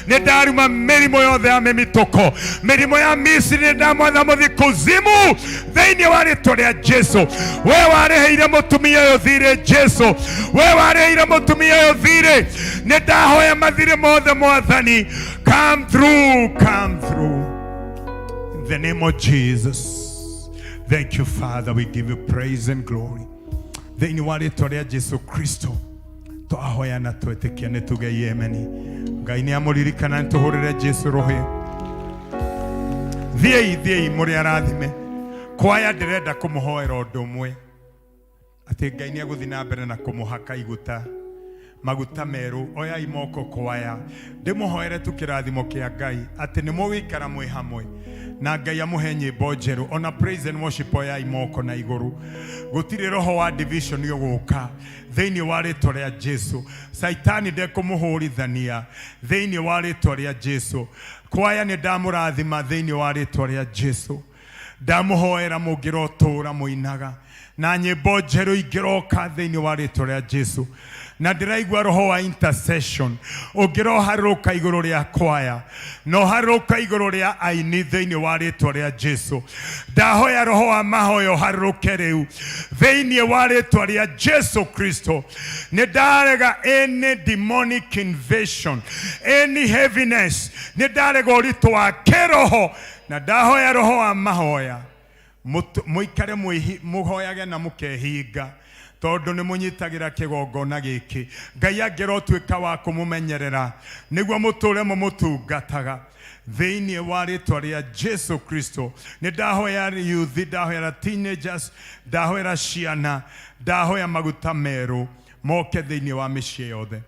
Speaker 7: nĩ ndaruma mĩrimũ yothe ya mĩmitũko, mĩrimũ ya Misiri nĩ ndamwatha mũthi kuzimu thĩinĩ wa rĩtwa rĩa Jesu. We warĩhĩire mũtumia ũyũ thirĩ, Jesu, we warĩhĩire mũtumia ũyũ thirĩ, nĩ ndahoya mathirĩ mothe Mwathani, come through, come through in the name of Jesus. Thank you, Father. We give you praise and glory. Thĩinĩ wa rĩtwa rĩa Jesu Kristo twahoya na twetĩkia nĩ tuge amen. Ngai nĩ amũririkana, nĩ tũhũrĩre Jesu rũhĩ. Thiĩi, thiĩi mũrĩ arathime. Kwaya, ndĩrenda kũmũhoera ũndũ ũmwe, atĩ Ngai nĩ egũthiĩ na mbere na kũmũhaka iguta maguta merũ. Oyai moko kwaya, ndĩmũhoere tu kĩrathimo kĩa Ngai, atĩ nĩ mũgũikara mwĩ hamwe na Ngai amũhe nyĩmbo njerũ ona praise and worship. Oyai moko na igũrũ. Gũtirĩ roho wa division ũgũka thĩinĩ wa rĩtwa rĩa Jesu. Saitani ndekũmũhũrithania thĩinĩ wa rĩtwa rĩa Jesu. Kwaya, nĩ ndamũrathima thĩinĩ wa rĩtwa rĩa Jesu. Ndamũhoera mũngĩrotũũra mũinaga na nyĩmbo njerũ ingĩroka thĩinĩ wa rĩtwa rĩa Jesu. Na ndĩraigua roho wa intercession ũngĩroharũrũka igũrũ rĩa kwaya na ũharũrũka igũrũ rĩa aini thĩinĩ wa rĩtwa rĩa Jesu. Ndahoya roho wa mahoya ũharũrũke rĩu thĩinĩ wa rĩtwa rĩa Jesu Kristo. Nĩ ndarega any demonic invasion, any heaviness. Nĩ ndarega ũritũ wa kĩroho na ndahoya roho wa mahoya. Mũikare mũhoyage na mũkehinga, tondũ nĩ mũnyitagĩra kĩgongona gĩkĩ. Ngai angĩrotuĩka wa kũmũmenyerera nĩguo mũtũre mũmũtungataga thĩinĩ wa rĩtwa rĩa Jesu Kristo. Nĩ ndahoya youth, ndahoera teenagers, ndahoera ciana, ndahoya maguta merũ moke thĩinĩ wa mĩciĩ yothe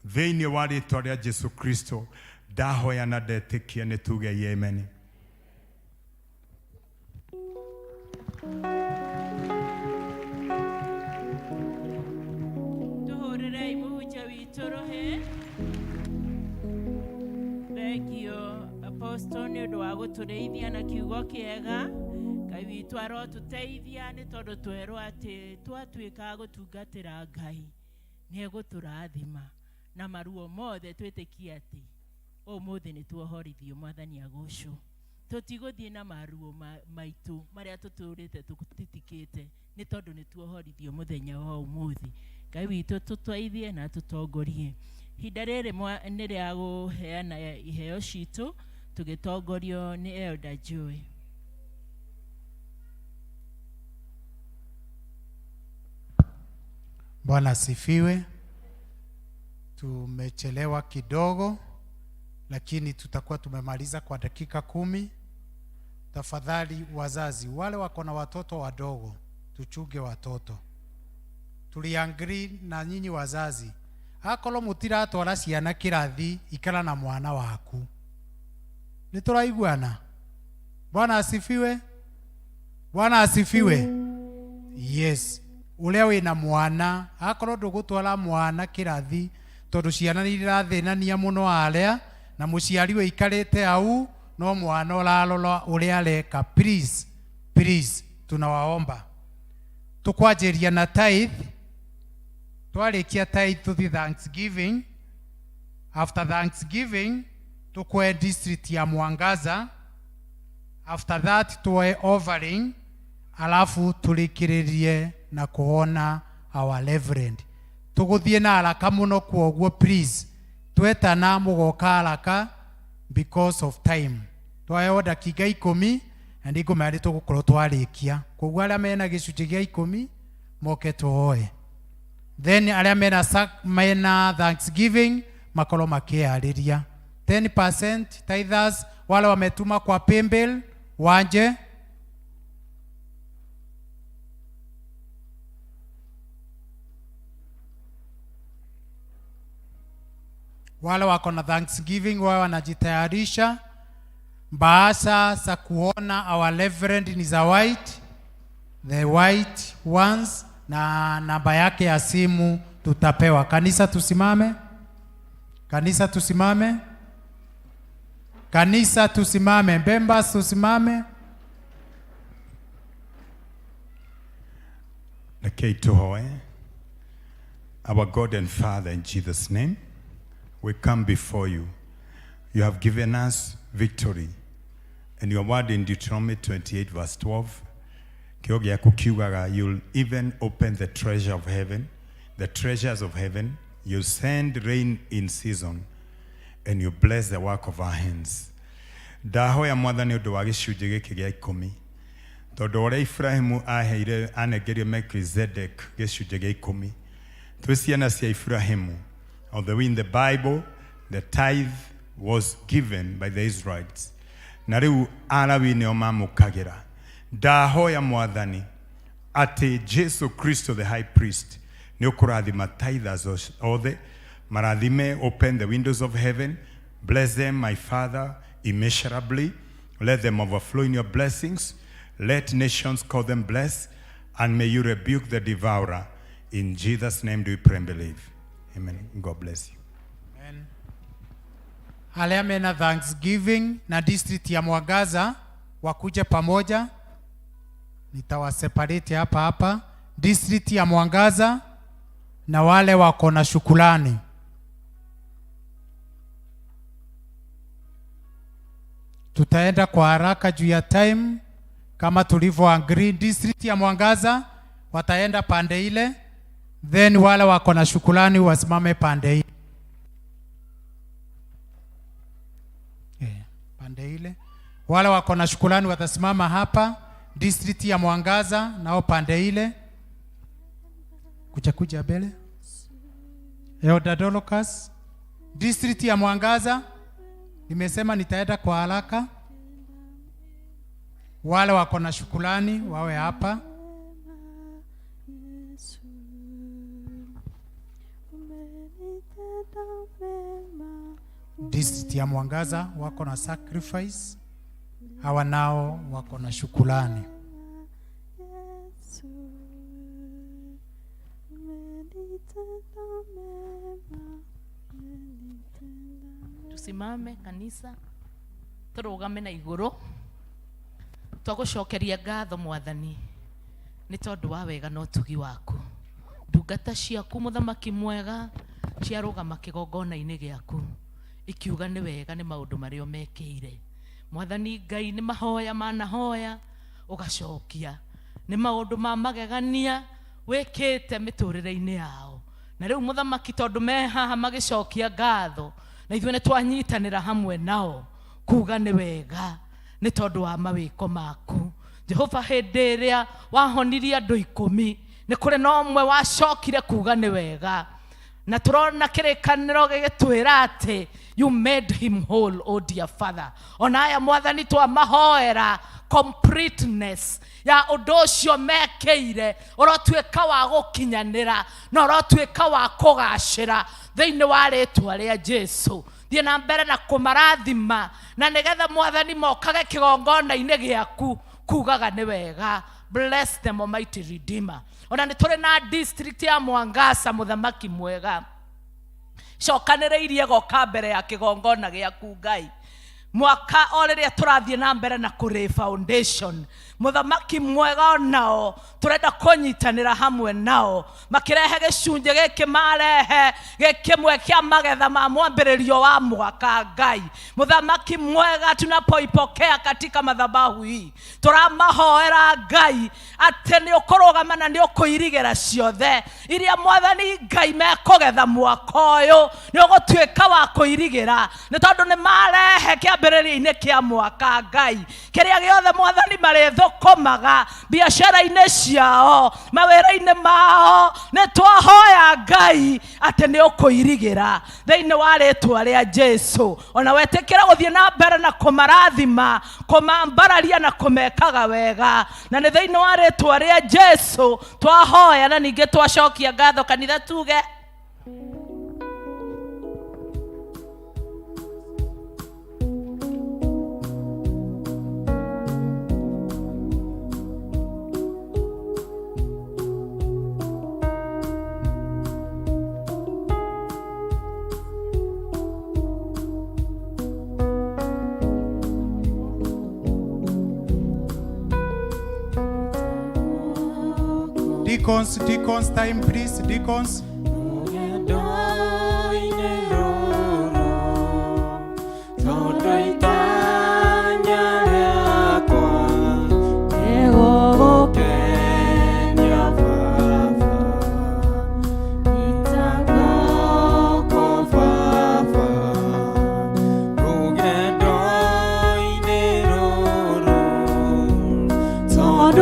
Speaker 7: thĩinĩ wa rĩtwa rĩa Jesu Kristo. Ndahoya na ndetĩkia, nĩ tuge amen.
Speaker 1: Tũhũrĩrei mũhunjia witũ rũhĩ. Thengio, Apostle, nĩ ũndũ wa gũtũrĩithia na kiugo kĩega. Ngai witũ arotũteithia, nĩ tondũ twerwo atĩ twatuĩka a gũtungatĩra Ngai, nĩ egũtũrathima na maruo mothe. Twĩtĩkie atĩ ũmũthĩ nĩ tuohorithio. Mwathani agocwo. Tũtigũthiĩ na maruo maitũ marĩa tũtũrĩte tũtitikĩte, nĩ tondũ nĩ tuohorithio mũthenya wa ũmũthĩ. Ngai witũ tũteithie na tũtongorie. Ihinda rĩrĩ nĩ rĩa kũheana iheo citũ tũgĩtongorio nĩ Elder Joy.
Speaker 11: Bwana asifiwe. Tumechelewa kidogo, lakini tutakuwa tumemaliza kwa dakika 10. Tafadhali wazazi, wale wako na watoto wadogo, tuchunge watoto. Tuliagree na nyinyi wazazi, akorwo mutiratwara ciana kirathi, ikara na mwana waku. Nĩ tũraiguana? Bwana asifiwe. Bwana asifiwe. Yes, ũrĩa wĩna mwana, akorwo ndũgũtwara mwana kĩrathi, tondũ ciana nĩ irathĩnania mũno arĩa na mũciari wĩikarĩte hau no mwana ũrarora ũrĩa areka. Please, please, tunawaomba. Tũkwanjĩria na tithe. Twarĩkia tithe, tũthiĩ thanksgiving. After thanksgiving, tukwe district ya Mwangaza. After that, tuoe offering, alafu turĩkĩrĩrie na kuona our reverend. Tũgũthiĩ na haraka mũno, kwoguo please, twetana mũgoka haraka because of time. Twaheo dakika 10 na nĩngũmenya nĩ tũgũkorwo twarĩkia. Koguo arĩa mena gĩcunjĩ gĩa 10 moke tuoe, then arĩa mena thanksgiving makorwo makĩharĩria. 10% tithers, wale wametuma kwa paybill wanje. Wale wako na thanksgiving wao wanajitayarisha. Bahasha za kuona our reverend ni za white, the white ones, na namba yake ya simu tutapewa. Kanisa tusimame, kanisa tusimame, kanisa tusimame, members tusimame.
Speaker 7: Rekei tuhoe. Our God and Father, in Jesus' name, we come before you. You have given us victory. And your word in Deuteronomy 28, verse 12, kiugo gĩaku kiugaga, you'll even open the treasure of heaven, the treasures of heaven. You send rain in season, and you bless the work of our hands. Ndahoya Mwathani ũndũ wa gĩcunjĩ gĩkĩ gĩa 10. Tondũ ũrĩa Ibrahimu aheire anengerio Melchizedek gĩcunjĩ gĩa ikũmi, twĩ ciana cia Ibrahimu. Although in the Bible the tithe was given by the Israelites, na rĩu Alawi nĩo mamũkagĩra. Ndahoya Mwathani atĩ Jesu Kristo the high priest nĩ ũkũrathima tithers othe, marathime, open the windows of heaven, bless them, my Father, immeasurably, let them overflow in your blessings, let nations call them blessed, and may you rebuke the devourer. In Jesus' name do we pray and believe. Amen. God bless you.
Speaker 11: Amen. Arĩa mena thanksgiving na district ya Mwangaza wakuje pamoja, nitawaseparate hapa hapa. District ya Mwangaza na wale wako na shukrani. Tutaenda kwa haraka juu ya time kama tulivyo agree. District ya Mwangaza wataenda pande ile, then wale wako na shukrani wasimame pande ile. Pande ile. Wale wako na shukrani watasimama hapa. District ya Mwangaza nao pande ile. Kuja kuja mbele. Elder Dorcas. District ya Mwangaza nimesema nitaenda kwa haraka. Wale wako na shukrani wawe hapa. District ya Mwangaza wako na sacrifice, hawa nao wako na shukrani.
Speaker 12: Tusimame kanisa, turugame na iguru, twagucokeria ngatho Mwathani nĩ tondũ wa wega na ũtugi waku. Ndungata ciaku mũthamaki mwega ciarũgama kĩgongona-inĩ gĩaku ikiuga nĩ wega nĩ maũndũ marĩa ũmekĩire. Mwathani Ngai, nĩ mahoya manahoya ũgacokia, nĩ maũndũ ma magegania wĩkĩte mĩtũrĩre-inĩ yao. Na rĩu mũthamaki, tondũ me haha magĩcokia ngatho, na ithuĩ nĩ twanyitanĩra hamwe nao kuga nĩ wega nĩ tondũ wa mawĩko maku. Jehova, hĩndĩ ĩrĩa wahonirie andũ 10, nĩ kũrĩ na ũmwe wacokire kuga nĩ wega, na tũrona kĩrĩkanĩro gĩgĩtwĩra atĩ you made him whole, oh dear Father. Ona aya Mwathani twamahoera completeness ya ũndũ ũcio mekĩire, ũrotuĩka wa gũkinyanĩra na ũrotuĩka wa kũgacĩra thĩinĩ wa rĩtwa rĩa Jesu. Thiĩ na mbere na kũmarathima, na nĩgetha Mwathani mokage kĩgongona-inĩ gĩaku kugaga nĩ wega. Bless them, Almighty Redeemer. Ona nĩ tũrĩ na district ya Mwangaza, mũthamaki mwega, cokanĩrĩirie goka mbere ya kĩgongona gĩaku Ngai, mwaka o rĩrĩa tũrathiĩ na mbere na kũrĩ foundation. Mũthamaki mwega, onao tũrenda kũnyitanĩra hamwe nao makĩrehe gĩcunjĩ gĩkĩ, marehe gĩkĩmwe kĩa magetha ma mwambĩrĩrio wa mwaka. Ngai mũthamaki mwega, tunapoipokea katika madhabahu hii, tũramahoera Ngai atĩ nĩ ũkũrũgama na nĩ ũkũirigĩra ciothe iria Mwathani Ngai mekũgetha mwaka ũyũ, nĩ ũgũtuĩka wa kũirigĩra, nĩ tondũ nĩ marehe kĩambĩrĩria-inĩ kĩa mwaka. Ngai, kĩrĩa gĩothe Mwathani marĩthũkũmaga biacara-inĩ ciao, mawĩra-inĩ mao, nĩ twahoya Ngai atĩ nĩ ũkũirigĩra thĩinĩ wa rĩtwa rĩa Jesu. Ona wetĩkĩra gũthiĩ na mbere na kũmarathima, kũmambararia na kũmekaga wega, na nĩ thĩinĩ wa rĩtwa rĩa Jesu twahoya na ningĩ twacokia ngatho. Kanitha tuge.
Speaker 11: Deacons, deacons, time please, deacons.
Speaker 6: Tondũ itanya rĩakwa nĩ gũgũkenia Baba, itagũkũ Baba, rũgendo-inĩ rũrũ, tondũ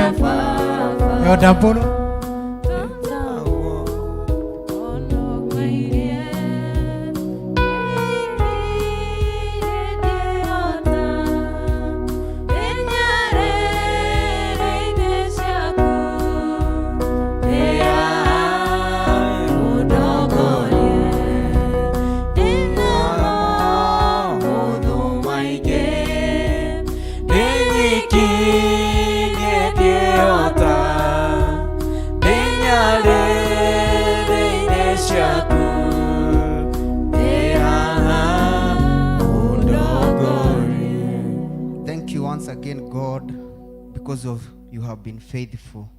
Speaker 11: Amen. Yoda Mburu.
Speaker 13: Thank you once again, God, because of you have been faithful.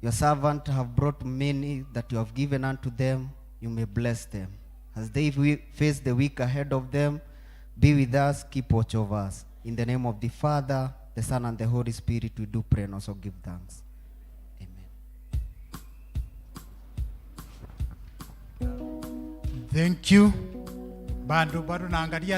Speaker 13: Your servant have brought many that you have given unto them. You may bless them. As they face the week ahead of them, be with us, keep watch over us. In the name of the Father, the Son, and the Holy Spirit, we do pray and also give thanks.
Speaker 11: Thank you. Bado bado naangalia.